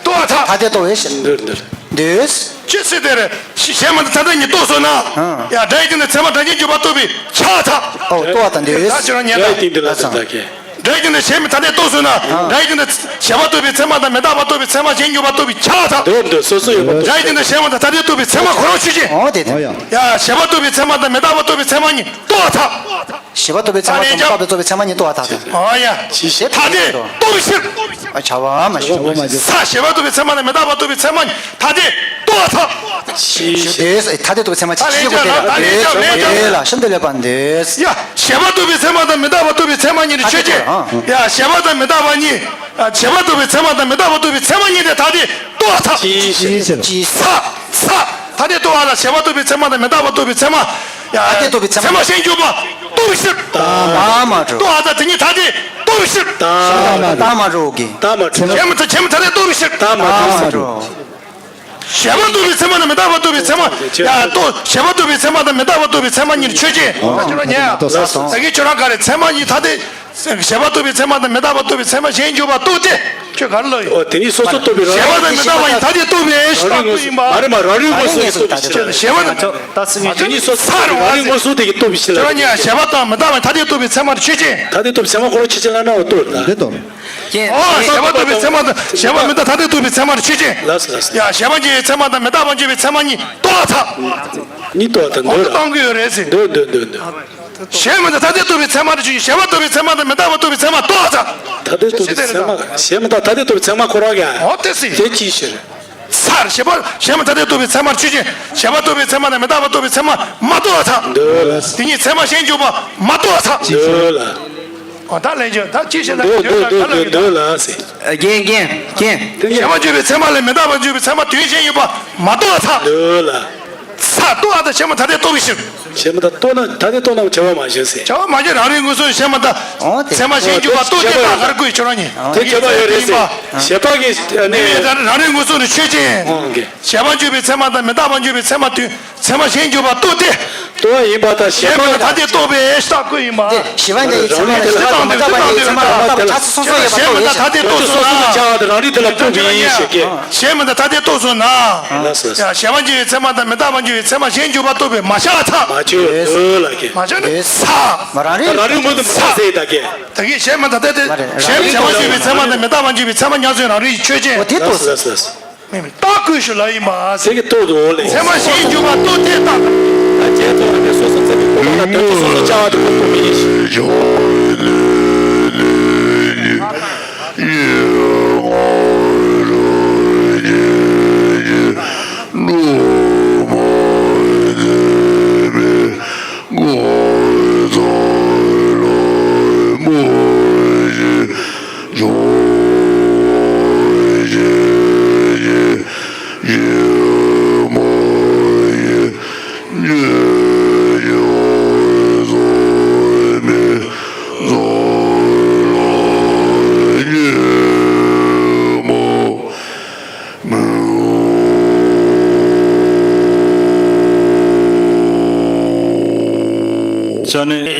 རྟོགས་པར་ཐལ། ཐ་དད་རྟོགས་པའི་ཕྱིར། འདོད་འདོད། འདོད། ཅི་སྲིད་དེར། ཞེས་མ་ཐ་དད་གཉིས་རྟོགས་སོང་ན། ཡང་སྒྲ་ཡི་སྟེང་དུ་ཚད་མ་སྒྲ་གཞན་འཇུག་པ་རྟོགས་པས་ཁྱབ་པར་ཐལ། ཨོ་རྟོགས་པ་དང་འདོད། ད་ཅི་རང་ཉན་དང་། སྒྲ་ཡི་སྟེང་དུ་ལ་ཟེར་ད་གས། སྒྲ་ཡི་སྟེང་དུ་ཞེས་མ་ཐ་དད་རྟོགས་སོང་ན། སྒྲ་ཡི་སྟེང་དུ་བྱས་པ་རྟོགས་པའི་ཚད་མ་དང་མི་རྟག་པ་རྟོགས་པའི་ཚད་མ་གཞན་འཇུག་པ་རྟོགས་པས་ཁྱབ་པར་ཐལ། འདོད་འདོད་སོ་སོ་ཡོད་པ། སྒྲ་ཡི་སྟེང་དུ་ཞེས་མ་ཐ་དད་རྟོགས་པའི་ཚད་མ་ཁོ་རང་ཆོས་ཅན། ཨོ་དེ་དེ། ཡང་བྱས་པ་རྟོགས་པའི་ཚད་མ་དང་མི་རྟག་པ་རྟོགས་པའི་ཚད་མ་གཉིས་རྟོགས་པར་ཐལ། བྱས་པ་རྟོགས་པའི་ཚད་མ་དང་མི་རྟག་པ་རྟོགས་པའི་ཚད་མ་གཉིས་རྟོགས་པར་ཐལ། ཨོ་ཡ། ཐ་དད་རྟོགས་པའི་ཕྱིར། ཨ་བྱ་བ་མ་བྱུང་། བྱ་བ་མ་བྱུང་། ས། བྱས་པ་རྟོགས་པའི་ཚད་མ་དང་མི་རྟག་པ་རྟོགས་པའི་ཚད་མ་གཉིས་ཐ་དད་རྟོགས་པར་ཐལ། ཞེས་ཐ་དད་རྟོགས་པའི་ཚད་མ་ཅི་ཞིག་གོ་དེ་ལ་དེ་ལ་ཤིན་ཏུ་ལེགས་པར་འདོད། ཡ། བྱས་པ་རྟོགས་པའི་ཚད་མ་དང་མི་རྟག་པ་རྟོགས་པའི་ཚད་མ་གཉིས་ནི་ཆོས་ཅན། ཡ། བྱས་པ་དང་མི་རྟག་པ་གཉིས། བྱས་པ་རྟོགས་པའི་ཚད་མ་དང་མི་རྟག་པ་རྟོགས་པའི་ཚད་མ་གཉིས་དེ་ཐ་དད་རྟོགས་པར་ཐལ། ཅིའི་ཕྱིར། ཅིའི། ས། ས། ཐ་དད་རྟོགས་པ་ལ་བྱས་པ་རྟོགས་པའི་ཚད་མ་དང་མི་རྟག་པ་རྟོགས་པའི་ཚད་མ། ཡ། ཐ་དད་རྟོགས་པའི་ཚད་མ། ཚད་མ་གཞན་འཇུག་པ་རྟོགས་པའི་ཕྱིར། རྟགས་མ་གྲུབ། རྟོགས་པ་དང་དེ་གཉིས་ཐ་དད་རྟོགས་པའི་ཕྱིར། རྟགས་མ་གྲུབ། རྟགས་མ་གྲུབ་ཀྱི། རྟགས་མ་གྲུབ། བྱས་མ་ཐ། བྱས་མ་ཐ་དད་རྟོགས་པའི་ཕྱིར། རྟགས་མ་གྲུབ། རྟགས་མ་གྲུབ། བྱས་པ་རྟོགས་པའི་ཚད་མ་དང་མི་རྟག་པ་རྟོགས་པའི་ཚད་མ། ཡ། རྟོགས། བྱས་པ་རྟོགས་པའི་ཚད་མ་དང་མི་རྟག་པ་རྟོགས་པའི་ཚད་མ་གཉིས་ནི་ཆོས་ཅན། ཨོ་ད་ཁྱོད་རང་ཉན། ད་གིན་ཁྱོད་རང་ག་རེ་ཚད་མ་གཉིས་ཐ་དད། བྱས་པ་རྟོགས་པའི་ཚད་མ་དང་མི་རྟག་པ་རྟོགས་པའི་ཚད་མ་གཞན་འཇུག་པ་རྟོགས་ཏེ། ཁྱོད་ག་རེ་ལབ་ཡོད། ཨོ་དེ་ནི་སོ་སོ་རྟོགས་པའི་རང་རིག། བྱས་པ་དང་མི་རྟག་པ་གཉིས་ཐ་དད་རྟོགས་པའི་ཕྱིར་རྟགས་ཀུན་ཡིན་པ། མ་རེད་མ། རང་རིག་མངོན་སུམ་གྱིས་རྟོགས་པའི་ཕྱིར། བྱས་པ་དང་། ད་སེམས་ཉིད་དེ་ནི་སོ་སོ་རང་རིག་མངོན་སུམ་དེ་གིས་རྟོགས་པའི་ཕྱིར་ལ། ཁྱོད་རང་ཉན། བྱས་པ་དང་མི་རྟག་པ་ཐ་དད་རྟོགས་པའི་ཚད་མ་ཆོས་ཅན། ཐ་དད་རྟོགས་པའི་ཚད་མ་ཁོ་རང་ཆོས་ཅན་ལབ་ན་འོ་རྟོགས་ད། འདི་རྟོགས། ཨོ་བྱས་པ་རྟོགས་པའི་ཚད་མ་དང་བྱས་པ་མི་རྟག་ཐ་དད་རྟོགས་པའི་ཚད་མ་ཆོས་ཅན། ལགས་སོ་ལགས་སོ། ཡ། བྱས་པ་འཇུག་པའི་ཚད་མ་དང་མི་རྟག་པ་འཇུག་པའི་ཚད་མ་གཉིས་རྟོགས་པར་ཐལ། གཉིས་རྟོགས་པར་ཐལ། འདོད་ལ། གཏོང་གི་ཡོད་རེད་ཟེར། འདོད་འདོད་འདོད་འདོད། བྱས་མི་རྟག་ཐ་དད་རྟོགས་པའི་ཚད་མ་རེ་ཆོས་ཅན། བྱས་པ་རྟོགས་པའི་ཚད་མ་དང་མི་རྟག་པ་རྟོགས་པའི་ཚད་མ་རྟོགས་པར་ཐལ། ཐ་དད་རྟོགས་པའི་ཚད་མ། བྱས་མི་རྟག་ཐ་དད་རྟོགས་པའི་ཚད་མ་ཁོ་རང་གི། འོ་དེ་སྲིད། དེ་ཅིའི་ཕྱིར། ས། བྱས་པ། བྱས་མི་རྟག་ཐ་དད་རྟོགས་པའི་ཚད་མ་རེ་ཆོས་ཅན། བྱས་པ་རྟོགས་པའི་ཚད་མ་དང་མི་རྟག་པ་རྟོགས་པའི་ཚད་མ་མ་རྟོགས་པར་ཐལ། འདོད་ལ། དེ་གཉིས་ཚད་མ་གཞན་འཇུག་པ་མ་རྟོགས་པར་ཐལ། འདོད་ལ། འོ་ད་ལན་ཆོས་ད་ཅི་བྱེད་ན་འདོད་འདོད་འདོད་འདོད་འདོད་ལ་ཟེར། རྒན་རྒན་རྒན། བྱས་པ་འཇུག་པའི་ཚད་མ་ལས་མི་རྟག་པ་འཇུག་པའི་ཚད་མ་དོན་གཞན་ཡོད་པ་མ་རྟོགས་པར་ཐལ། འདོད་ལ། ས། རྟོགས་པ་དང་བྱས་མི་རྟག་ཐ་དད་རྟོགས་པའི་ཕྱིར། བྱས་མི་རྟག་རྟོགས་ན་ཐ་དད་རྟོགས་ན་བྱ་བ་མ་བྱུང་ཟེར། བྱ་བ་མ་བྱུང་། རང་རིག་མངོན་སུམ་བྱས་མི་རྟག་འོ་དེ། ཚད་མ་གཞན་འཇུག་པ་རྟོགས་ཏེ་ད་ག་རེ་བཀོད་ཡོད་ཁྱོད་རང་ཉིད། དེ་ཁྱད་པར་ཡོད་རེད་ཟེར། བྱས་པ་གི་ནི། རང་རིག་མངོན་སུམ་རེ་ཆོས་ཅན། འོང་གི། བྱས་པ་འཇུག་པའི་ཚད་མ་དང་མི་རྟག་པ་འཇུག་པའི་ཚད་མ་དུས་ཚད་མ་གཞན་འཇུག་པ་རྟོགས་ཏེ། རྟོགས་པ་ཡིན་པར་ཐལ། བྱས་པ་ཐ་དད་རྟོགས་པའི་རྟགས་ཀུན་ཡིན་པ། དེ་བྱས་པ་འཇུག་པའི་ཚད་མ་ལ་བྱས་པ་མི་རྟག་པ་འཇུག་པའི་ཚད་མ་ལ་མི་རྟག་པ་ཐ་ཚིག་སོ་སོ་ཡོད་པ་རྟོགས་ཡོད་ཟེར། བྱས་མི་རྟག་ཐ་དད་རྟོགས་སོང་ན། རང་རིག་དེ་ལ་རྟོགས་པའི་ཡིན་ཞེས་སྐད། བྱས་མི་རྟག་ཐ་དད་རྟོགས་སོང་ན། ལགས་སོ། ཡ། བྱས་པ་འཇུག་པའི་ཚད་མ་དང་མི་རྟག་པ་འཇུག་པའི་ཚད་མ་གཞན་འཇུག་པ་རྟོགས་པས་མ་ཁྱབ་པར་ཐལ། མ་ཁྱབ་པར་ཐལ་ལགས་ཀྱི། མ་ཁྱབ་པར་ཐལ། ས། མ་རང་རིག་རང་རིག་མངོན་དུ་མ་ཟད་ད་གས། ད་གིན་བྱས་མི་རྟག་ཐ་དད། མ་རེད། བྱས་མི་རྟག་འཇུག་པའི་ཚད་མ་དང་མི་རྟག་པ་འཇུག་པའི་ཚད་མ་ཉག་ཚོའི་རང་རིག་ཆོས་ཅན། འོ་དེ་རྟོགས། ལགས་སོ་ལགས་སོ། མེད་མེད་རྟགས་ཀུན་ཞུ་ལ་ཡིན་པ། དེ་གི་རྟོགས་འདུག་ལས། ཚད་མ་གཞན་འཇུག་པ་རྟོགས་ཏེ་རྟགས། ད་བྱས་ཙང་ཨ་ནི་སོ་སོ་ཚད་མའི་རྟོགས་པ་དང་དོན་དུ་སོ་སོ་བྱ་བ་དེ་ཁོ་རྟོགས་པ་ཡིན་ཞེས།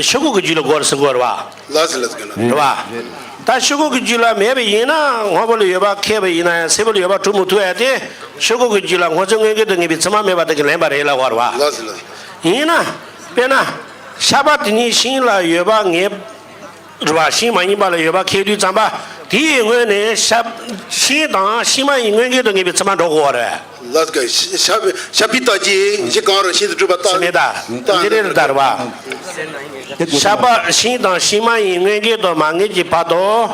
ཤོག་གུ་གི་རྒྱུད་ལ་གོ་རུ་སུ་གོ་རུ་བ། ལགས་སོ་ལགས་སོ། རེད་བ། ད་ཤོག་གུ་གི་རྒྱུད་ལ་མེད་པ་ཡིན་ན་སྔོན་པོ་ལ་ཡོད་པ་ཁེགས་པ་ཡིན་ན་ཡང་སེར་པོ་ལ་ཡོད་པ་གྲུབ་མི་ཐུབ་ཡ་དེ་ཤོག་གུ་གི་རྒྱུད་ལ་སྔོ་ཚལ་མངོན་གྱུར་དུ་ངེས་པའི་ཚད་མ་མེད་པ་དེ་གིས་ལན་པ་རེད་ལབ་དགོས་རེད་བ། ལགས་སོ་ལགས་སོ། ཡིན་ན། དཔེར་ན། ཤ་པ་དེ་ཉིད་ཤིང་ལ་ཡོད་པ་ངེས། རེད་བ། ཤིང་མ་ཡིན་པ་ལ་ཡོད་པ་ཁེགས་དུས་ཙམ་པ། དེའི་སྔོན་ནས་ཤ། ཤིང་དང་ཤིང་མ་ཡིན་མངོན་གྱུར་དུ་ངེས་པའི་ཚད་མ་འགྲོ་དགོས་པ་རེད། ལགས་ཀྱི་ཤ། ཤ་པའི་རྟགས་ཀྱིས་གཞི་གང་རུང་ཤིང་དུ་གྲུབ་པ་རྟགས། ཟེར་མེད་ད། འདི་རེད་ད་རེད་བ། ཤ་པ་ཤིང་དང་ཤིང་མ་ཡིན་མངོན་གྱུར་དུ་མ་ངེས་ཀྱི་བར་དུ།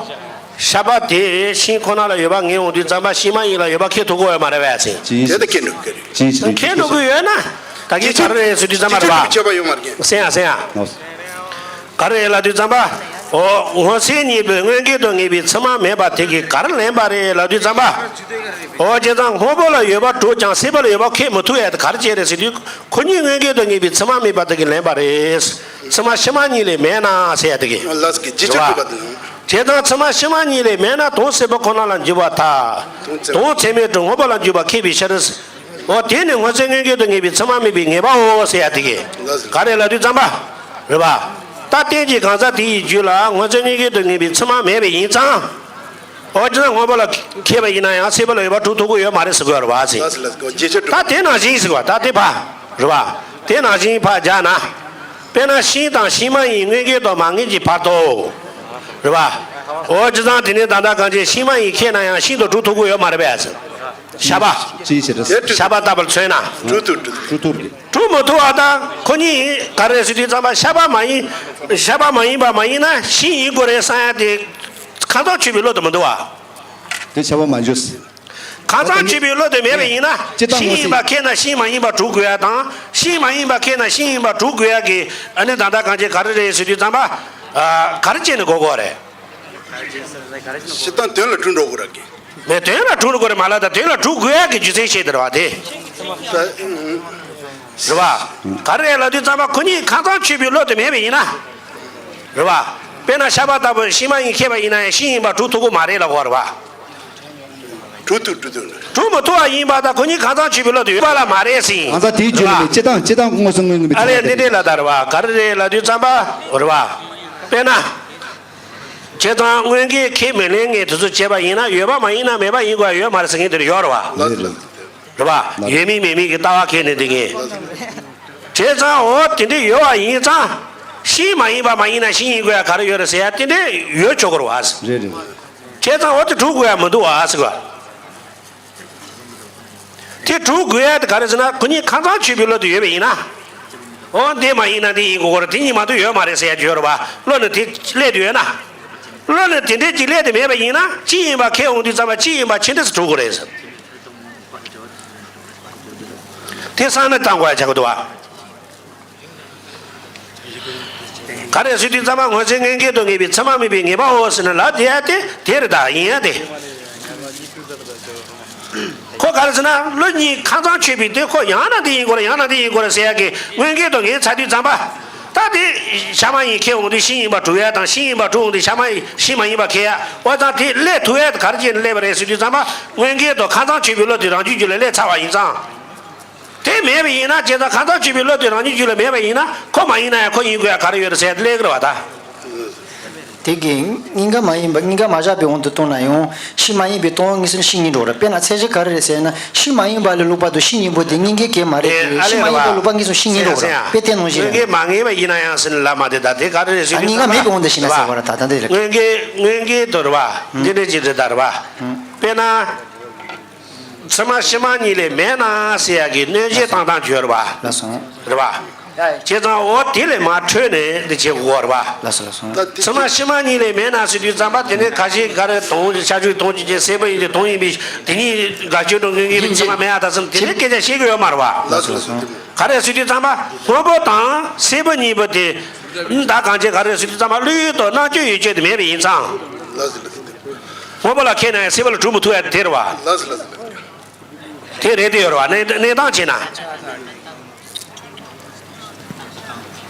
ཤ་པ་དེ་ཤིང་ཁོ་ན་ལ་ཡོད་པ་ངེས་འོང་དུས་ཙམ་པ་ཤིང་མ་ཡིན་ལ་ཡོད་པ་ཁེགས་ཐུབ་ཀྱི་ཡོད་མ་རེད་པས་ཟེར། ཅི། དེ་ལྟར་ཁེགས་འགྲོ་གི་རེད། ཅི་ཅི། ཁེགས་འགྲོ་གི་ཡོད་ན། ད་གིན་ག་རེ་རེད་ཟེར་དུས་ཙམ་པ་རེད་བ། ཁྱད་པར་ཡོད་མ་རེད། སེང་ཡ་སེང་ཡ། ལགས། ག་རེ་རེད་ལབ་དུས་ཙམ་པ། འོ་སྔོ་ཚལ་གཉིས་པོའི་མངོན་གྱུར་དུ་ངེས་པའི་ཚད་མ་མེད་པ་དེ་གིས་ག་རེ་ལན་པ་རེད་ལབ་དུས་ཙམ་པ། འོ་བྱས་ཙང་སྔོན་པོ་ལ་ཡོད་པ་གྲུབ་ཀྱང་སེར་པོ་ལ་ཡོད་པ་ཁེགས་མི་ཐུབ་ཡ་དེ་ག་རེ་བྱས་རེད་ཟེར་དུས་ཁོ་གཉིས་མངོན་གྱུར་དུ་ངེས་པའི་ཚད་མ་མེད་པ་དེ་གིས་ལན་པ་རེད། ཚད་མ་ཕྱི་མ་གཉིས་ལས་མེད་ན་ཟེར་ཡ་དེ་གིས། ལགས་ཀྱི་རྗེས་ཆོད་གྲུབ་པ་དང་། བྱས་ཙང་ཚད་མ་ཕྱི་མ་གཉིས་ལས་མེད་ན་དོན་སེར་པོ་ཁོ་ན་ལ་འཇུག་པར་ཐལ། དོན་ཚད་མས་གྲུབ་སྔོན་པོ་ལ་འཇུག་པ་ཁེགས་པའི་ཕྱིར། འོ་དེ་ནི་སྔོ་ཚལ་མངོན་གྱུར་དུ་ངེས་པའི་ཚད་མ་མེད་པའི་ངེས་པའོ་ཟེར་ཡ་དེ་གིས། ག་རེ་ལབ་དུས་ཙམ་པ། རེད་བ། ད་རྟེན་ཅིང་གང་ཟག་དེ་ཡི་རྒྱུད་ལ་སྔོ་ཚལ་མངོན་གྱུར་དུ་ངེས་པའི་ཚད་མ་མེད་པ་ཡིན་ཙང་། འོ་ཅི་ན་སྔོན་པོ་ལ་ཁེགས་པ་ཡིན་ན་ཡང་སེར་པོ་ལ་ཡོད་པ་གྲུབ་ཐུབ་ཀྱི་ཡོད་མ་རེད་ཟེར་དགོས་རེད་བ་ཟེར། ལགས་སོ་ལགས་སོ། རྗེས་ཆོད་གྲུབ། ད་དེ་ནང་བཞིན་ཟེར་བ་ད་དེ་ཕ། རེད་བ། དེ་ནང་བཞིན་ཕ་རྒྱག་ན། དཔེར་ན་ཤིང་དང་ཤིང་མ་ཡིན་མངོན་གྱུར་དུ་མ་ངེས་ཀྱི་བར་དུ། རེད་བ། འོ་ཅི་ཙང་དེ་ནས་ད་ལྟ་གང་ཅི་ཤིང་མ་ཡིན་ཁེགས་ན་ཡང་ཤིང་དུ་གྲུབ་ཐུབ་ཀྱི་ཡོད་མ་རེད་པས། ཤ་པ། ཅིའི་ཕྱིར། ཤ་པ་ལྟ་བུར་མཚོན་ན། གྲུབ་ཐུབ་གྲུབ་ཐུབ། གྲུབ་ཐུབ་ཀྱི། གྲུབ་མི་ཐུབ་པ་དང་ཁོ་གཉིས་ག་རེ་ཟེར་དུས་ཙམ་པ་ཤ་པ་མ་ཡིན། ཤ་པ་མ་ཡིན་པ་མ་ཡིན་ན་ཤིང་ཡིན་དགོས་རེད་བསམ་ཡ་དེ། ཁ་ཚང་ཆོད་པའི་བློ་དུ་མི་འདུག་བ། དེ་ཁྱབ་པ་མ་འཇོག་ཟེར། ཁ་ཚང་ཆོད་པའི་བློ་དེ་མེད་པ་ཡིན་ན། སྤྱིར་བཏང་ཤིང་ཡིན་པ་ཁེགས་ན་ཤིང་མ་ཡིན་པ་གྲུབ་དགོས་ཡ་དང་། ཤིང་མ་ཡིན་པ་ཁེགས་ན་ཤིང་ཡིན་པ་གྲུབ་དགོས་ཡ་གི་ཨ་ནི་ད་ལྟ་གང་ཅི་ག་རེ་རེད་ཟེར་དུས་ཙམ་པ། ཨ། ག་རེ་བྱས་ནས་གོ་དགོས་རེད། སྤྱིར་བཏང་དོན་ལ་གྲུབ་འགྲོ་དགོས་ར་གི། མེད་དོན་ལ་གྲུབ་འགྲོ་དགོས་རེད་མ་ལབ་ད་དོན་ལ་གྲུབ་དགོས་ཡ་གི་རྒྱུ་མཚན་བཤད་དེ་རེད་བ་དེ། རེད་བ། ག་རེ་རེད་ལབ་དུས་ཙམ་པ་ཁོ་གཉིས་ཁ་ཚང་ཆོད་པའི་བློ་དེ་མེད་པ་ཡིན་ན། རེད་བ། དཔེར་ན་ཤ་པ་ལྟ་བུ་ཤིང་མ་ཡིན་ཁེགས་པ་ཡིན་ན་ཡང་ཤིང་ཡིན་པ་གྲུབ་ཐུབ་ཀྱི་མ་རེད་ལབ་དགོས་རེད་བ། གྲུབ་ཐུབ་གྲུབ་ཐུབ། གྲུབ་མི་ཐུབ་པ་ཡིན་པ་དང་ཁོ་གཉིས་ཁ་ཚང་ཆོད་པའི་བློ་དེ་ཡོད་པ་ལ་མ་རེད་ཟིན། གང་ཟག་དེའི་རྒྱུད་ལ་ནི་སྤྱིར་བཏང་སྤྱིར་བཏང་མངོན་སུམ་མངོན་གྱི་མི་ཨ་ལས་འདི་འདྲས་ལ་ད་རེད་བ་ག་རེ་རེད་ལབ་དུས་ཙམ་པ་རེད་བ། དཔེར་ན། བྱས་ཙང་དངོས་འགལ་ཁས་མི་ལེན་མཁན་དེ་ཚོ་བྱས་པ་ཡིན་ན་ཡོད་པ་མ་ཡིན་ན་མེད་པ་ཡིན་དགོས་ཡོད་མ་རེད་ཟེར་མཁན་དེ་འདྲ་ཡོད་རེད་བ། ལགས་ལགས། རེད་བ། ཡོད་མིན་མེད་མིན་གྱི་ལྟ་བ་ཁས་ནས་འདི་ངས། བྱས་ཙང་འོ་དེ་འདྲ་ཡོད་པ་ཡིན་ཙང་། ཤིང་མ་ཡིན་པ་མ་ཡིན་ན་ཤིང་ཡིན་དགོས་ཡ་ག་རེ་ཡོད་རེད་ཟེར་ཡ་དེ་འདྲ་ཡོད་ཆོག་གི་རེད་བ། རེད་རེད། བྱས་ཙང་འོ་དེ་གྲུབ་དགོས་ཡ་མི་འདུག་བ་ཟེར་བ། དེ་གྲུབ་དགོས་ཡ་དེ་ག་རེ་ཟེར་ན་ཁོ་གཉིས་ཁ་ཚང་ཆོད་པའི་བློ་དེ་ཡོད་པ་ཡིན་ན། འོ་འདི་མ་ཡིན་ན་འདི་ཡིན་དགོས་རེད་དེ་གཉིས་མ་གཏོགས་ཡོད་མ་རེད་ཟེར་ཡ་ཅིག་ཡོད་རེད་བ། བློ་ནི་དེ་སླེབས་དུ་ཡོད་ན། བློ་ནི་དེ་འདྲས་ཅིག་སླེབས་དུ་མེད་པ་ཡིན་ན་གཅིག་ཡིན་པ་ཁས་འོང་དུས་ཙམ་པ་གཅིག་ཡིན་པ་ཇི་འདྲས་སུ་གྲུབ་དགོས་རེད་ཟེར། དེ་བསམ་བློ་བཏང་དགོས་ཡ་ཆགས་ཀྱི་འདུག་བ། ག་རེ་ཟེར་དུས་ཙམ་པ་སྔོ་ཚལ་མངོན་གྱུར་དུ་ངེས་པའི་ཚད་མ་མེད་པའི་ངེས་པའོ་ཟེར་ན་ལབ་དེ་ཡ་དེ་དེ་རེད་ད་ཡིན་ཡ་དེ། ཁོ་ག་རེ་ཟེར་ན་བློ་གཉིས་ཁ་ཚང་ཆོད་པའི་དེ་ཁོ་ཡང་ན་དེ་ཡིན་དགོས་རེད་ཡང་ན་དེ་ཡིན་དགོས་རེད་ཟེར་ཡ་གི་མངོན་གྱུར་དུ་ངེས་ཚར་དུས་ཙམ་པ། ད་དེ་ཤ་མ་ཡིན་ཁས་འོང་དུས་ཤིང་ཡིན་པ་གྲུབ་ཡ་དང་ཤིང་ཡིན་པ་གྲུབ་འོང་དུས་ཤ་མ་ཡིན་ཤིང་མ་ཡིན་པ་ཁས་ཡ་འོ་ཙང་དེ་སླེབས་ཐུབ་ཡ་དེ་ག་རེ་བྱས་ནས་སླེབས་པ་རེད་ཟེར་དུས་ཙམ་པ་སྔོན་གྱི་དང་ཁ་ཚང་ཆོད་པའི་བློ་དེ་རང་རྒྱུད་རྒྱུད་ལ་སླེབས་ཚར་བ་ཡིན་ཙང་། དེ་མེད་པ་ཡིན་ན་བྱས་ཙང་ཁ་ཚང་ཆོད་པའི་བློ་དེ་རང་རྒྱུད་རྒྱུད་ལ་མེད་པ་ཡིན་ན་ཁོ་མ་ཡིན་ན་ཡང་ཁོ་ཡིན་དགོས་ཡ་ག་རེ་ཡོད་རེད་ཟེར་ཡ་དེ་སླེབས་ཀྱི་རེད་བ་ད། དེ་གིན་སྙིང་ག་མ་ཡིན་པ་སྙིང་ག་མ་བཞག་པའི་དབང་དུ་བཏང་ན་ཡང་ཤིང་མ་ཡིན་པའི་སྟོང་པ་ངེས་ཟེར་ན་ཤིང་ཡིན་འགྲོ་ར། དཔེར་ན་ཚད་གཞི་ག་རེ་རེད་ཟེར་ན་ཤིང་མ་ཡིན་པ་ལ་ལོག་པ་དང་ཤིང་ཡིན་པོ་དེ་སྙིང་གའི་གེ་མ་རེད་དེ། ཨ་ལས་ཤིང་མ་ཡིན་པ་ལོག་པ་ངེས་སོང་ཤིང་ཡིན་འགྲོ་ར། དཔེ་བསྟན་ནང་བཞིན་རེད། སྔོན་གྱི་མ་ངེས་པ་ཡིན་ན་ཡང་ཟེར་ན་ལབ་མ་དེ་ད་དེ་ག་རེ་རེད་ཟེར་དུས་ཙམ་པ། སྙིང་ག་མེད་པའི་དབང་དུ་ཤིང་ན་ཟེར་བ་ར་ད་ད་འདི་རེད། སྔོན་གྱི་སྔོན་གྱི་དོ་ར་བ་འདི་འདྲ་ཅིག་རེད་ད་ར་བ། དཔེར་ན། ཚད་མ་ཕྱི་མ་གཉིས་ལས་མེད་ན་ཟེར་ཡ་གི་གནོད་བྱེད་བཏང་སྟངས་བརྗོད་རེད་བ། ལགས་སོ། རེད་བ། བྱས་ཙང་འོ་དེ་ལས་མར་འཕྲོས་ནས་འདི་བྱེད་དགོས་རེད་བ། ལགས་སོ་ལགས་སོ། ཚད་མ་ཕྱི་མ་གཉིས་ལས་མེད་ན་ཟེར་དུས་ཙམ་པ་དེ་ནས་ཁ་ཤས་ག་རེ་དོན་ཆ་ཆུ་དོན་གྱི་རྗེས་སེ་བ་ཡིན་ཏེ་དོན་ཡིན་པའི་དེ་གཉིས་དགག་བྱ་དང་དངོས་འགལ་མིན་ཚད་མ་མེད་ཡ་ད་ཙམ་དེ་ནས་སྐད་ཆ་བཤད་གི་ཡོད་མ་རེད་བ། ལགས་སོ་ལགས་སོ། ག་རེ་ཟེར་དུས་ཙམ་པ་སྔོན་པོ་དང་སེ་བ་གཉིས་པོ་དེ་ད་གང་བྱེད་ག་རེ་ཟེར་དུས་ཙམ་པ་བློ་ཡུལ་དང་རྣམ་དཔྱོད་ཡུལ་ཅན་དེ་མེད་པ་ཡིན་ཙང་། ལགས་སོ་ལགས་སོ། སྔོན་པོ་ལ་ཁེལ་ན་ཡང་སེར་པོ་ལ་གྲུབ་མི་ཐུབ་ཡ་དེ་རེད་བ། ལགས་སོ་ལགས་སོ། དེ་རེད་དེ་ཡོད་རེད་བ། གནས་གནས་སྟངས་བྱས་ན།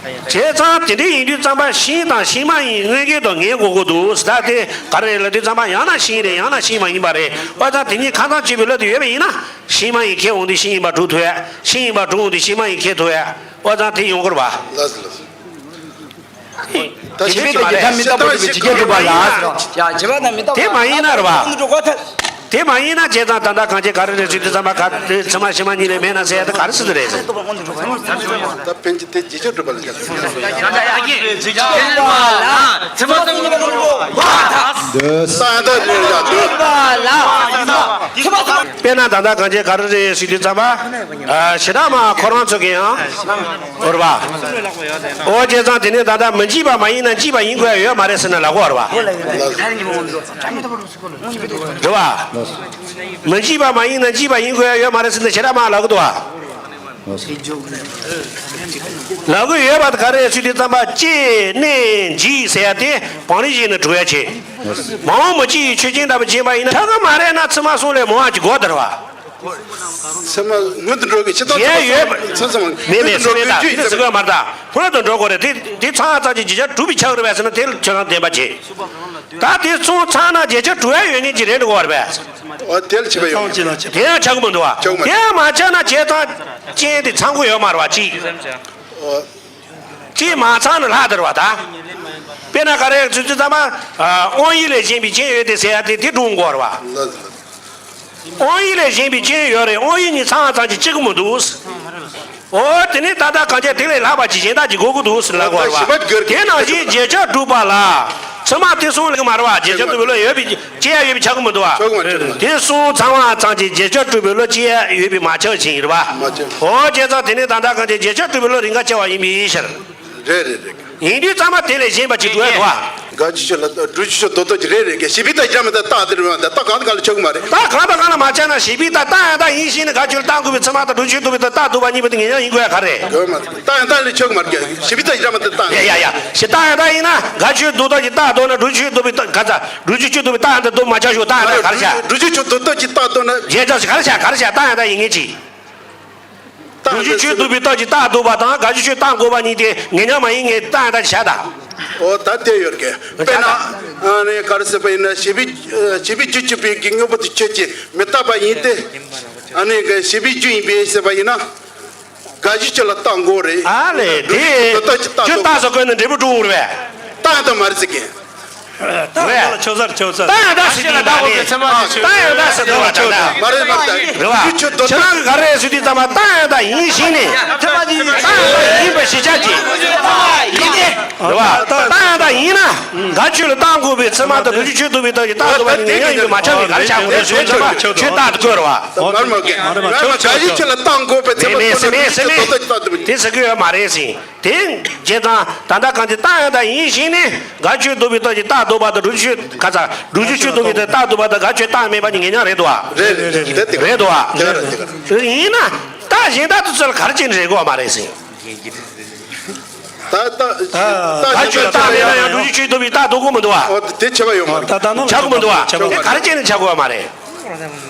བྱས་ཙང་དེ་འདྲ་ཡིན་དུས་ཙམ་པ་ཤིང་དང་ཤིང་མ་ཡིན་དངོས་འགལ་དུ་ངེས་དགོས་ཀྱི་འདུག་ཟེར། ད་དེ་ག་རེ་རེད་ལབ་དུས་ཙམ་པ་ཡང་ན་ཤིང་རེད། ཡང་ན་ཤིང་མ་ཡིན་པ་རེད། ཨོ་ཙང་དེ་གཉིས་ཁ་ཚང་གཅིག་པའི་བློ་དེ་ཡོད་པ་ཡིན་ན། ཤིང་མ་ཡིན་ཁེལ་འོང་དུས་ཤིང་ཡིན་པ་གྲུབ་ཐུབ་ཡ། ཤིང་ཡིན་པ་གྲུབ་འོང་དུས་ཤིང་མ་ཡིན་ཁེལ་ཐུབ་ཡ། ཨོ་ཙང་དེ་ཡོང་གི་རེད་བ། ལགས་སོ་ལགས་སོ། ད་བྱེད་པའི་རྟགས་ཀྱི་རྒྱ་མི་རྟག་པ་སྒྲུབ་པའི་བྱེད་རྐྱེན་སྒྲུབ་པ་ལ་ཟེར་བ། ཡ། བྱེད་པའི་རྟགས་མི་རྟག་པ། དེ་མ་ཡིན་ན་རེད་བ། དེ་མ་ཡིན་ན་བྱས་ཙང་ད་ལྟ་གང་བྱེད་ག་རེ་རེད་ཟེར་དུས་ཙམ་པ་ག་དེ་ཚང་མ་ཤིང་མ་ཡིན་ལས་མེད་ན་ཟེར་ཡ་དེ་ག་རེ་ཟེར་དུ་རེད་ཟེར། ད་ཕན་ཆད་དེ་རྗེས་ཆོག་སྒྲུབ་པ་ལ་བྱ་དགོས། ད་ཡང་ད་ལས་ཡ་འདོད། དཔེར་ན་ད་ལྟ་གང་བྱེད་ག་རེ་རེད་ཟེར་དུས་ཙམ་པ། ཨ། བྱེ་བྲག་མ་ཁོ་རང་ཚོ་གི་ཡང་། རེད་བ། ཨོ་བྱས་ཙང་དེ་ནས་ད་ལྟ་མི་འཇིགས་པ་མ་ཡིན་ན་འཇིགས་པ་ཡིན་དགོས་ཡ་ཡོད་མ་རེད་ཟེར་ན་ལབ་དགོས་རེད་བ། རེད་བ། མི་འཇིགས་པ་མ་ཡིན་ན་འཇིགས་པ་ཡིན་དགོས་ཡ་ཡོད་མ་རེད་ཟེར་ན་བྱེ་བྲག་མ་ལབ་གི་འདུག་བ། ལབ་གི་ཡོད་པ་དེ་ག་རེ་ཟེར་དུས་ཙམ་པ་སྐྱེ་གནས་འཇིག་ཟེར་ཡ་དེ་བང་རིམ་བཞིན་དུ་གྲུབ་ཡ་བྱེད། མ་འོངས་མི་སྐྱེ་ཡི་ཆོས་ཅན་ལྟ་བུ་བྱེད་པ་ཡིན་ན་ཆགས་ཀྱི་མ་རེད་ན་ཚུལ་མ་གསུམ་ལས་མང་བ་ཅིག་དགོས་དེ་རེད་བ། ཚད་མ་སྔོན་དུ་འགྲོ་གི་ཕྱི་ལྟར་གཞན་ཡོད་མཚམས་མཚམས་མེད་པའི་སེམས་མེད་ད་དེ་ཟེར་དགོས་མ་རེད་ད། སྔོན་དུ་འགྲོ་དགོས་རེད། དེ་དེ་ཚང་ཙམ་གྱི་རྗེས་ཆ་གྲུབ་པའི་ཆགས་རེད་པས་ཟེར་ན་དེ་ཁྱོད་རང་བདེན་པ་བྱེད། ད་དེ་སོང་ཚར་ན་རྗེས་ཆ་གྲུབ་ཡ་ཡོད་ངེས་ཀྱི་རེད་འགྲོ་གི་རེད་པས། ཨོ་དེ་ལ་བྱེད་པ་ཡོད་མ་རེད། དེ་ཡང་ཆགས་ཀྱི་མི་འདུག་བ། ཆགས་མ་དེ་ཡང་མ་ཆགས་ན་བྱས་ཙང་རྐྱེན་དེ་ཚང་གི་ཡོད་མ་རེད་བ་གཅིག་ཨོ། གཅིག་མ་ཚང་ནི་ལྷག་དེ་རེད་བ་ད། དཔེར་ན་ག་རེ་ཚུལ་ཚུལ་ཙམ་པ། དབང་ཡུལ་ལས་གཞན་པའི་རྐྱེན་ཡོད་དེ་ཟེར་ཡ་དེ་དེ་སྒྲུབ་དགོས་རེད་བ། དབང་ཡུལ་ལས་གཞན་པའི་རྐྱེན་ཡོད་རེད། དབང་ཡུལ་གཉིས་ཚང་བ་ཙམ་གྱིས་གཅིག་གི་མི་འདུག་ཨོ་དེ་ནི་ད་ལྟ་གང་བྱས་དེ་ལས་ལྷག་པ་ཅིག་གཞན་དག་ཅིག་དགོས་ཀྱི་འདུག་ཟེར་ལབ་དགོས་རེད་བ། དེ་ནང་བཞིན་རྗེས་ཆ་གྲུབ་པ་ལ། ཚད་མ་དེ་གསུམ་ལས་མ་རེད་བ། རྗེས་ཆ་གྲུབ་པའི་བློ་ཡོད་པའི་སྐྱེ་ཡ་ཡོད་པའི་ཆགས་ཀྱི་མི་འདུག་བ། དེ་གསུམ་ཚང་བ་ཙམ་གྱིས་རྗེས་ཆ་གྲུབ་པའི་བློ་སྐྱེ་ཡ་ཡོད་པའི་མ་ཆགས་ཤིང་རེད་བ། ཨོ་བྱས་ཙང་དེ་ནི་ད་ལྟ་གང་བྱས་རྗེས་ཆ་གྲུབ་པའི་བློ་རེས་འགའ་སྐྱེ་བ་ཡིན་པའི་ཕྱིར། རེད་རེད་རེད། ཡིན་དུས་ཚང་མ་དེ་ལས་གཞན་པ་ཅིག་འགྲོ་ཡ་འདུག་བ། དགག་བྱའི་ཆོས་ལ་སྒྲུབ་བྱའི་ཆོས་ལྡོག་ལྡོག་ཅིག་རེད་རེད་གས། བྱས་པའི་རྟགས་ཡིན་རྒྱུ་མ་གཏོགས་རྟགས་དེ་རེད་མ་གཏོགས་རྟགས་གང་དང་གང་ལ་མ་ཆགས་ན། བྱས་པའི་རྟགས་རྟགས་ཡང་དག་ཡིན་ཞེས་ནས་དགག་བྱའི་ཆོས་ལ་རྟགས་འགོད་པའི་ཚད་མ་དང་སྒྲུབ་བྱའི་ཆོས་ལྡོག་པའི་རྟགས་རྟགས་ལྡོག་པ་གཉིས་པོ་དེ་ངེས་འབྱུང་ཡིན་དགོས་ཡ་ག་རེ། རེད་མ་གཏོགས་རྟགས་ཡང་དག་ལས་ཆགས་ཀྱི་མ་རེད་གས། བྱས་པའི་རྟགས་ཡིན་རྒྱུ་མ་གཏོགས་རྟགས། ཡ་ཡ་ཡ། བྱས་རྟགས་ཡང་དག་ཡིན་ན་དགག་བྱའི་ལྡོག་ལྡོག་གི་རྟགས་ལྡོག་ན་སྒྲུབ་བྱའི་ལྡོག་པའི་རྟགས་ག་ཚ་སྒྲུབ་བྱའི་ཆོས་ལྡོག་པའི་རྟགས་ཡང་དག་ལྡོག་མ་ཆགས་ཤོག་རྟགས་ཡང་དག་ག་རེ་བྱ། སྒྲུབ་བྱའི་ཆོས་ལྡོག་ལྡོག་གི་རྟགས་ལྡོག་ན། གཞན་ཆགས་ག་རེ་བྱ་ག་རེ་བྱ། རྟགས་ཡང་དག་ཡིན་ངེས་ཅིག་སྒྲུབ་བྱའི་ཆོས་ལྡོག་པའི་རྟགས་ཀྱི་རྟགས་ལྡོག་པ་དང་དགག་བྱའི་ཆོས་རྟགས་འགོད་པ་གཉིས་དེ་ངེས་འབྱུང་མ་ཡིན་ངེས་རྟགས་ཡང་དག་བྱ་དང་། ཨོ་ད་དེ་ཡོད་གས། དཔེར་ན། ཨ་ནི་ག་རེ་ཟེར་བ་ཡིན་ན་བྱས་པའི་བྱས་པའི་རྒྱུ་གཅིག་པུའི་གི་དངོས་པོ་དེ་ཁྱོད་ཀྱིས་མི་རྟག་པ་ཡིན་ཏེ། ཨ་ནི་གི་བྱས་པའི་རྒྱུ་ཡིན་པས་ཟེར་བ་ཡིན་ན། དགག་བྱའི་ཆོས་ལ་རྟགས་འགོད་རེད། ཨ་ལས་དེ་སྒྲུབ་བྱའི་ཆོས་ལྡོག་ལྡོག་གི་རྟགས་ལྡོག་ཁྱོད་རྟགས་སུ་བཀོད་ནས་འབྲས་བུ་སྒྲུབ་རེད་པས། རྟགས་ཡང་དག་མ་རེད་ཟེར་གི། རྟགས་ཡང་དག་ལ་ཆོག་ས་རེད་ཆོག་ས་རེད། རྟགས་ཡང་དག་ཟེར་དུས་མ་རེད། རྟགས་ཡང་དག་ཟེར་དུས་མ་རེད། མ་རེད་མ་རེད། རེད་བ། ཁྱེད་རང་གིས་ག་རེ་ཟེར་དུས་ཙམ་པ་རྟགས་ཡང་དག་ཡིན་ཞེས་ནས། རྟགས་ཡང་དག་ཡིན་པ་ཞིག་ཆགས་ཀྱི། རེད་བ། རྟགས་ཡང་དག་ཡིན་ན། དགག་བྱའི་ཆོས་ལ་རྟགས་འགོད་པའི་ཚད་མ་དང་སྒྲུབ་བྱའི་ཆོས་ལྡོག་པའི་རྟགས་ཀྱི་རྟགས་ལྡོག་པ་གཉིས་ངེས་འབྱུང་ཡིན་པས་མ་ཆགས་པས་ག་རེ་ཆགས་དགོས་རེད་ཟེར་དུས་ཙམ་པ་ཁྱོད་རྟགས་དེ་བཀོད་རེད་བ། མ་རེད་མ་རེད། དགག་བྱའི་ཆོས་ལ་རྟགས་འགོད་པའི་ཚད་མ་མེད་མེད་ཟེར་མེད་ཟེར་མེད། དེ་ཟེར་གི་ཡོད་མ་རེད་ཟེར། དེ་བྱས་ཙང་ད་ལྟ་གང་ཅི་རྟགས་ཡང་དག་ཡིན་ཞེས་ནས་དགག་བྱའི་ཆོས་ལྡོག་པའི་རྟགས་ཀྱི་རྟགས་ལྡོག་པ་དང་སྒྲུབ་བྱའི་ཆོས་ག་ཚ་སྒྲུབ་བྱའི་ཆོས་ལྡོག་པའི་རྟགས་ལྡོག་པ་དང་དགག་བྱའི་རྟགས་མེད་པ་གཉིས་ངེས་འབྱུང་རེད་དོ། རེད་རེད་རེད་རེད། དེ་རེད་དོ། དེ་རེད་དེ་རེད། ཡིན་ན་རྟགས་གཞན་དག་ཏུ་ཚུར་ག་རེ་བྱས་ནས་རེད་དགོས་པ་མ་རེད་ཟེར། ད་ད་དགག་བྱའི་རྟགས་མེད་ན་ཡང་སྒྲུབ་བྱའི་ཆོས་ལྡོག་པའི་རྟགས་ལྡོག་གི་མི་འདུག་བ། ཨོ་དེ་བྱས་པ་ཡོད་མ་རེད། ད་ད་ནང་ཆགས་ཀྱི་མི་འདུག་བ། ཆགས་པ་དེ་ག་རེ་བྱས་ནས་ཆགས་དགོས་པ་མ་རེད།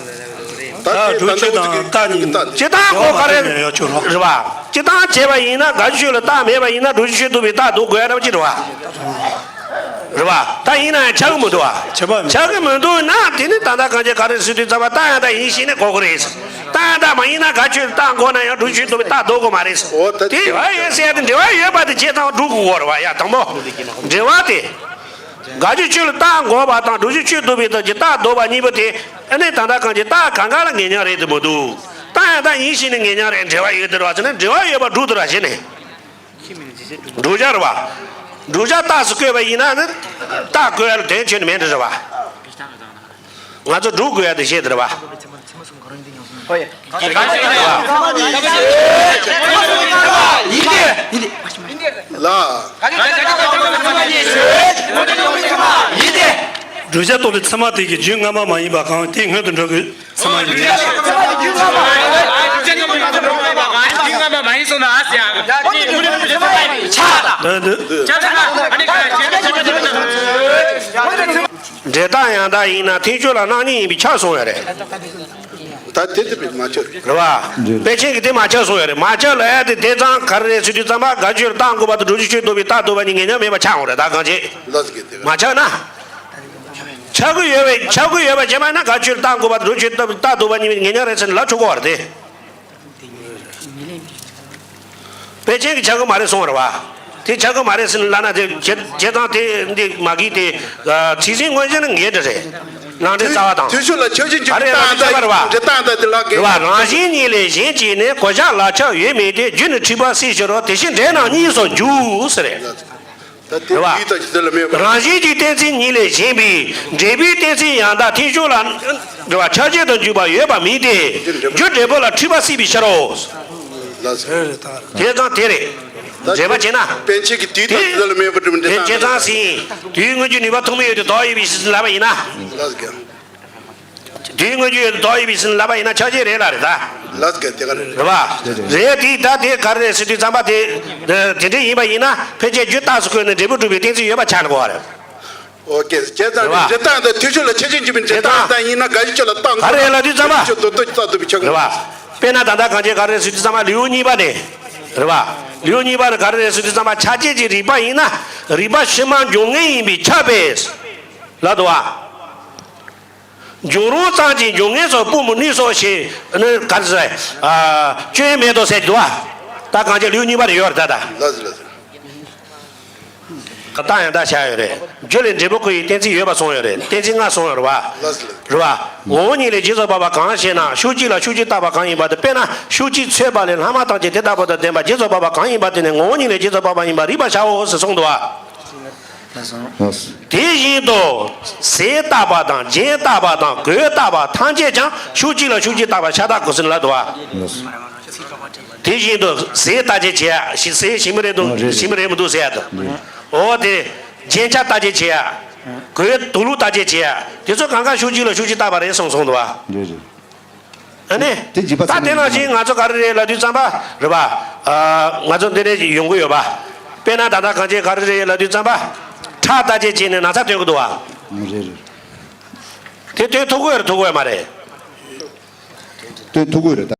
ད་ཨ་དེ་སྒྲུབ་བྱའི་ཆོས་དང་རྟགས་གཉིས། སྤྱིར་བཏང་ཁོ་ག་རེ་རེད་བ། སྤྱིར་བཏང་བྱས་པ་ཡིན་ན་དགག་བྱའི་ཆོས་ལ་རྟགས་མེད་པ་ཡིན་ན་སྒྲུབ་བྱའི་ཆོས་ལྡོག་པའི་རྟགས་ལྡོག་དགོས་ཡ་འདྲ་པོ་ཅིག་རེད་བ། རེད་བ། ད་ཡིན་ན་ཡང་ཆགས་ཀྱི་མི་འདུག་བ། ཆགས་པ་མེད། ཆགས་ཀྱི་མི་འདུག་ན་དེ་ནི་ད་ལྟ་གང་ཅི་ག་རེ་ཟེར་དུས་ཙམ་པ་རྟགས་ཡང་དག་ཡིན་ཞེས་ནས་གོ་གི་རེད། རྟགས་ཡང་དག་མ་ཡིན་ན་དགག་བྱའི་ཆོས་ལ་རྟགས་འགོད་ན་ཡང་སྒྲུབ་བྱའི་ཆོས་ལྡོག་པའི་རྟགས་ལྡོག་གི་མ་རེད། འོ་ད་དེ་འབྲེལ་བ་ཡོད་ཟེར་ཡ་དེ་འབྲེལ་བ་ཡོད་པ་དེ་བྱས་ཙང་སྒྲུབ་དགོས་པ་རེད་བ། ཡ་དང་པོ། འབྲེལ་བ་དེ། དགག་བྱའི་ཆོས་ལ་རྟགས་འགོད་པ་དང་སྒྲུབ་བྱའི་ཆོས་ལྡོག་པའི་རྟགས་ཀྱི་རྟགས་ལྡོག་པ་གཉིས་པོ་དེ་ཨ་ནི་ད་ལྟ་གང་ཅི་རྟགས་གང་ག་ལ་ངེས་འབྱུང་རེད་དེ་མི་འདུག་རྟགས་ཡང་དག་ཡིན་ཞེས་ནས་ངེས་འབྱུང་རེད། འབྲེལ་བ་ཡོད་དེ་རེད་བ་ཟེར་ན་འབྲེལ་བ་ཡོད་པ་སྒྲུབ་དེ་རེད་བ་ཟེར་ནས། བསྒྲུབ་བྱ་རེད་བ། བསྒྲུབ་བྱ་རྟགས་སུ་བཀོད་པ་ཡིན་ན་ནི་རྟགས་བཀོད་ཡ་ལ་དོན་ཁྱོན་ནས་མེད་འདྲ་རེད་བ། ང་ཚོ་སྒྲུབ་དགོས་ཡ་དེ་བཤད་དེ་རེད་བ། ཧོ་ཡ། ལ། བསྒྲུབ་བྱ་རྟོགས་པའི་ཚད་མ་དེ་གི་རྒྱུ་སྔ་མ་མ་ཡིན་པ་གང་དེ་སྔོན་དུ་འགྲོ་དགོས་ཚད་མ་ཡིན་ཏེ། ཆགས་དང་། འདི་འདི། འབྲས་རྟགས་ཡང་དག་ཡིན་ན་མཐུན་ཕྱོགས་ལ་རྣམ་གཉིས་ཡིན་པས་ཁྱབ་སོང་ཡོད་རེད། ད་དེ་དེ་མ་ཁྱབ་རེད། རེད་བ། དཔེ་ཅན་གྱི་དེ་མ་ཁྱབ་སོང་ཡོད་རེད། མ་ཁྱབ་ལབ་ཡ་དེ་དེ་ཙང་ག་རེ་རེད་ཟེར་དུས་ཙམ་པ་དགག་ཆོས་རྟགས་འགོད་པ་དང་སྒྲུབ་བྱེད་ཆོས་ལྡོག་པའི་རྟགས་ལྡོག་པ་གཉིས་ངེས་མཉམ་མེད་པ་ཆགས་འོང་རེད། ད་གང་བྱེད། ལགས་སོ། དེ་མ་ཁྱབ་ན། ཁྱབ་ཀྱི་ཡོད་པས་ཁྱབ་ཀྱི་ཡོད་པ་བྱས་པ་ན་དགག་ཆོས་རྟགས་འགོད་པ་དང་སྒྲུབ་བྱེད་ལྡོག་པའི་རྟགས་ལྡོག་པ་གཉིས་ངེས་མཉམ་རེད་ཟེར་ནས་ལབ་ཆོག་གི་རེད་དེ། དཔེ་ཅན་གྱི་ཆ་གི་མ་རེད་གསུངས་རེད་བ། དེ་ཆ་གི་མ་རེད་ཟེར་ན་ལབ་ན་དེ་བྱེད་བྱེད་སྟངས་དེ་འདི་མ་གི་དེ་ཁྲིག་ཟིན་མངོན་བྱེད་ནི་འགལ་འདྲ་རེད། ནང་འདྲེན་རྩ་བ་དང་། དུས་ཚོད་ལ་ཆ་ཅན་གྱི་ག་རེ་ལབ་ན་ཆོས་པ་རེད་བ། འབྲས་རྟགས་དང་དེ་ལ་འགལ། རེད་བ། རང་བཞིན་གཉིས་ལས་གཞན་གཅིག་ནི་གོ་བྱ་ལ་ཁྱབ་ཡོད་མིན་ཏེ་རྒྱུ་ནི་འཁྲུལ་པ་སྲིད་ཕྱིར་རོ། དེ་བཞིན་འབྲས་རྣམས་གཉིས་སུ་འགྱུར་ཟེར་རེད། ད་དེ། རེད་བ། དུས་དང་ཕྱི་ཚུལ་ལ་མེད་པར། རང་བཞིན་གྱི་གཏན་ཚིགས་གཉིས་ལས་གཞན་པའི་འབྲས་བུའི་གཏན་ཚིགས་ཡང་དག་མཐུན་ཕྱོགས་ལ། རེད་བ། ཁྱབ་བྱེད་དུ་འཇུག་པ་ཡོད་པ་མིན་ཏེ། རྒྱུ་འབྲས་བུ་ལ་འཁྲུལ་པ་སྲིད་པའི་ཕྱིར་རོ། ལགས་སོ། དེ་དང་དེ་རེད། འགྲེལ་པ་བྱས་ན། དཔེ་ཆ་གི་དུས་དང་ཕྱི་ཚུལ་ལ་མེད་པར་གྲུབ་འབྲས་དེ་རྟགས་བྱས་ཙང་ཟིན། དུས་མངོན་གྱུར་ནུས་པ་ཐུང་མི་ཡོད་དེ་དོགས་ཡོད་པའི་ཕྱིར་ལབ་པ་ཡིན་ན། ལགས་སོ། དུས་མངོན་གྱུར་ཡོད་དོ་ཡིན་པའི་ཕྱིར་ལབ་པ་ཡིན་ན་ཆ་ཤས་རེད་ལ་རེད་ད། ལགས་སོ། དེ་ག་རེད། རེད་བ། རེད་དེ་ད་དེ་ག་རེ་རེད་ཟེར་དུས་ཙམ་པ་དེ། དེ་འདྲ་ཡིན་པ་ཡིན་ན་ཕལ་ཆེར་རྒྱུ་རྟགས་སུ་བཀོད་ནས་འབྲས་བུ་གྲུབ་པའི་གཏན་ཚིགས་ཡོད་པ་ཆགས་འགྲོ་བ་རེད། ཨོ་ཀེ། བྱས་ཙང་རེད་བ། འབྲས་རྟགས་དང་མཐུན་ཕྱོགས་ལ་ཁྱད་ཆོས་འཇུག་པའི་འབྲས་རྟགས་དང་ཡིན་ན་དགག་གཞི་ཆོས་ལ་རྟགས་ག་རེ་ལབ་དུས་ཙམ་པ། ཆོས་དོ་དོ་རྩ་རྟོག་པའི་ཆོས་རེད་བ། དཔེར་ན་ད་ལྟ་གང་བྱས་ག་རེ་རེད་ཟེར་དུས་ཙམ་པ་ལེའུ་གཉིས་པ་ནས། རེད་བ། ལེའུ་གཉིས་པ་ནས་ག་རེ་རེད་ཟེར་དུས་ཙམ་པ་ཆ་བྱད་ཀྱི་རིགས་པ་ཡིན་ན་རིགས་པ་ཕྱི་མ་འབྱུང་ངེས་ཡིན་པས་ཁྱབ་པས། ལབ་འདུག་བ། འབྱུང་རུང་ཙམ་གྱིས་འབྱུང་ངེས་སོགས་སྤོ་མི་ནུས་སོ་ཞེས་ནི་ག་ཚོད། ཨ། སྐྱོན་མེད་དོ་ཟེར་འདུག་བ། ད་གང་བྱས་ལེའུ་གཉིས་པ་རེ་ཡོད་རེད་ད་ད། ལགས་སོ་ལགས་སོ། རྟགས་ཡང་དག་བཞག་ཡོད་རེད། རྒྱུ་ལས་འབྲས་བུ་བཀོད་པའི་གཏན་ཚིགས་ཡོད་པ་གསུངས་ཡོད་རེད། གཏན་ཚིགས་ལྔ་གསུངས་ཡོད་རེད་བ། ལགས་སོ་ལགས་སོ། རེད་བ། ངོ་བོ་ཉིད་ལས་རྗེས་སུ་དཔག་པ་གང་ཞེ་ན་ཤུགས་གཅིག་ལ་ཤུགས་གཅིག་བཏགས་པ་གང་ཡིན་པ་དེ། དཔེར་ན་ཤུགས་གཅིག་འཚོད་པ་ལས་ལྷག་མ་ཐམས་ཅད་དེ་ལྟ་བུ་དང་ལྡན་པ་རྗེས་སུ་དཔག་པ་གང་ཡིན་པ་དེ་ནི་ངོ་བོ་ཉིད་ལས་རྗེས་སུ་དཔག་པ་ཡིན་པར་རིགས་པ་བྱའོ་ཞེས་གསུངས་འདུག་བ། དེ་བཞིན་དུ། ཟས་བཏགས་པ་དང་རྒྱན་བཏགས་པ་དང་གོས་བཏགས་པ་ཐམས་ཅད་ཀྱང་ཤུགས་གཅིག་ལ་ཤུགས་གཅིག་བཏགས་པ་ཤ་སྟག་གོ་ཟིན་ལ་དུ་བ། དེ་བཞིན་དུ་ཟས་བརྟག་དཔྱད་བྱེད་ཡ། ཟས་ཞིམ་པོ་རེད་འདུག་ཞིམ་པོ་རེད་མི་འདུག་ཟེར་ཡ་དང་། འོ་དེ། རྒྱན་ཆ་བརྟག་དཔྱད་བྱེད་ཡ། གོས་དུག་ལོག་བརྟག་དཔྱད་བྱེད་ཡ། དེ་ཚོ་གང་ག་ཤུགས་གཅིག་ལ་ཤུགས་གཅིག་བཏགས་པ་རེད་གསུངས་སོང་དུ་བ། རེད་རེད། ཨ་ནི། དེ་འཇིགས་པ་ད་དེ་ནང་བཞིན་ང་ཚོ་ག་རེ་རེད་ལབ་དུས་ཙམ་པ། རེད་པ། ང་ཚོ་འདི་ནས་ཡོང་གི་ཡོད་པ། དཔེར་ན་ད་ལྟ་གང་བྱས་ག་རེ་རེད་ལབ་དུས་ཙམ་པ། ཁྲག་བརྟག་དཔྱད་བྱས་ནས་ན་ཚ་སྟོན་གི་འདུག་བ། རེད་རེད། དེ་སྟོན་ཐུབ་ཀྱི་ཡོད་རེད་ཐུབ་ཀྱི་ཡོད་མ་རེད། སྟོན་ཐུབ་ཀྱི་ཡོད་རེད་ད།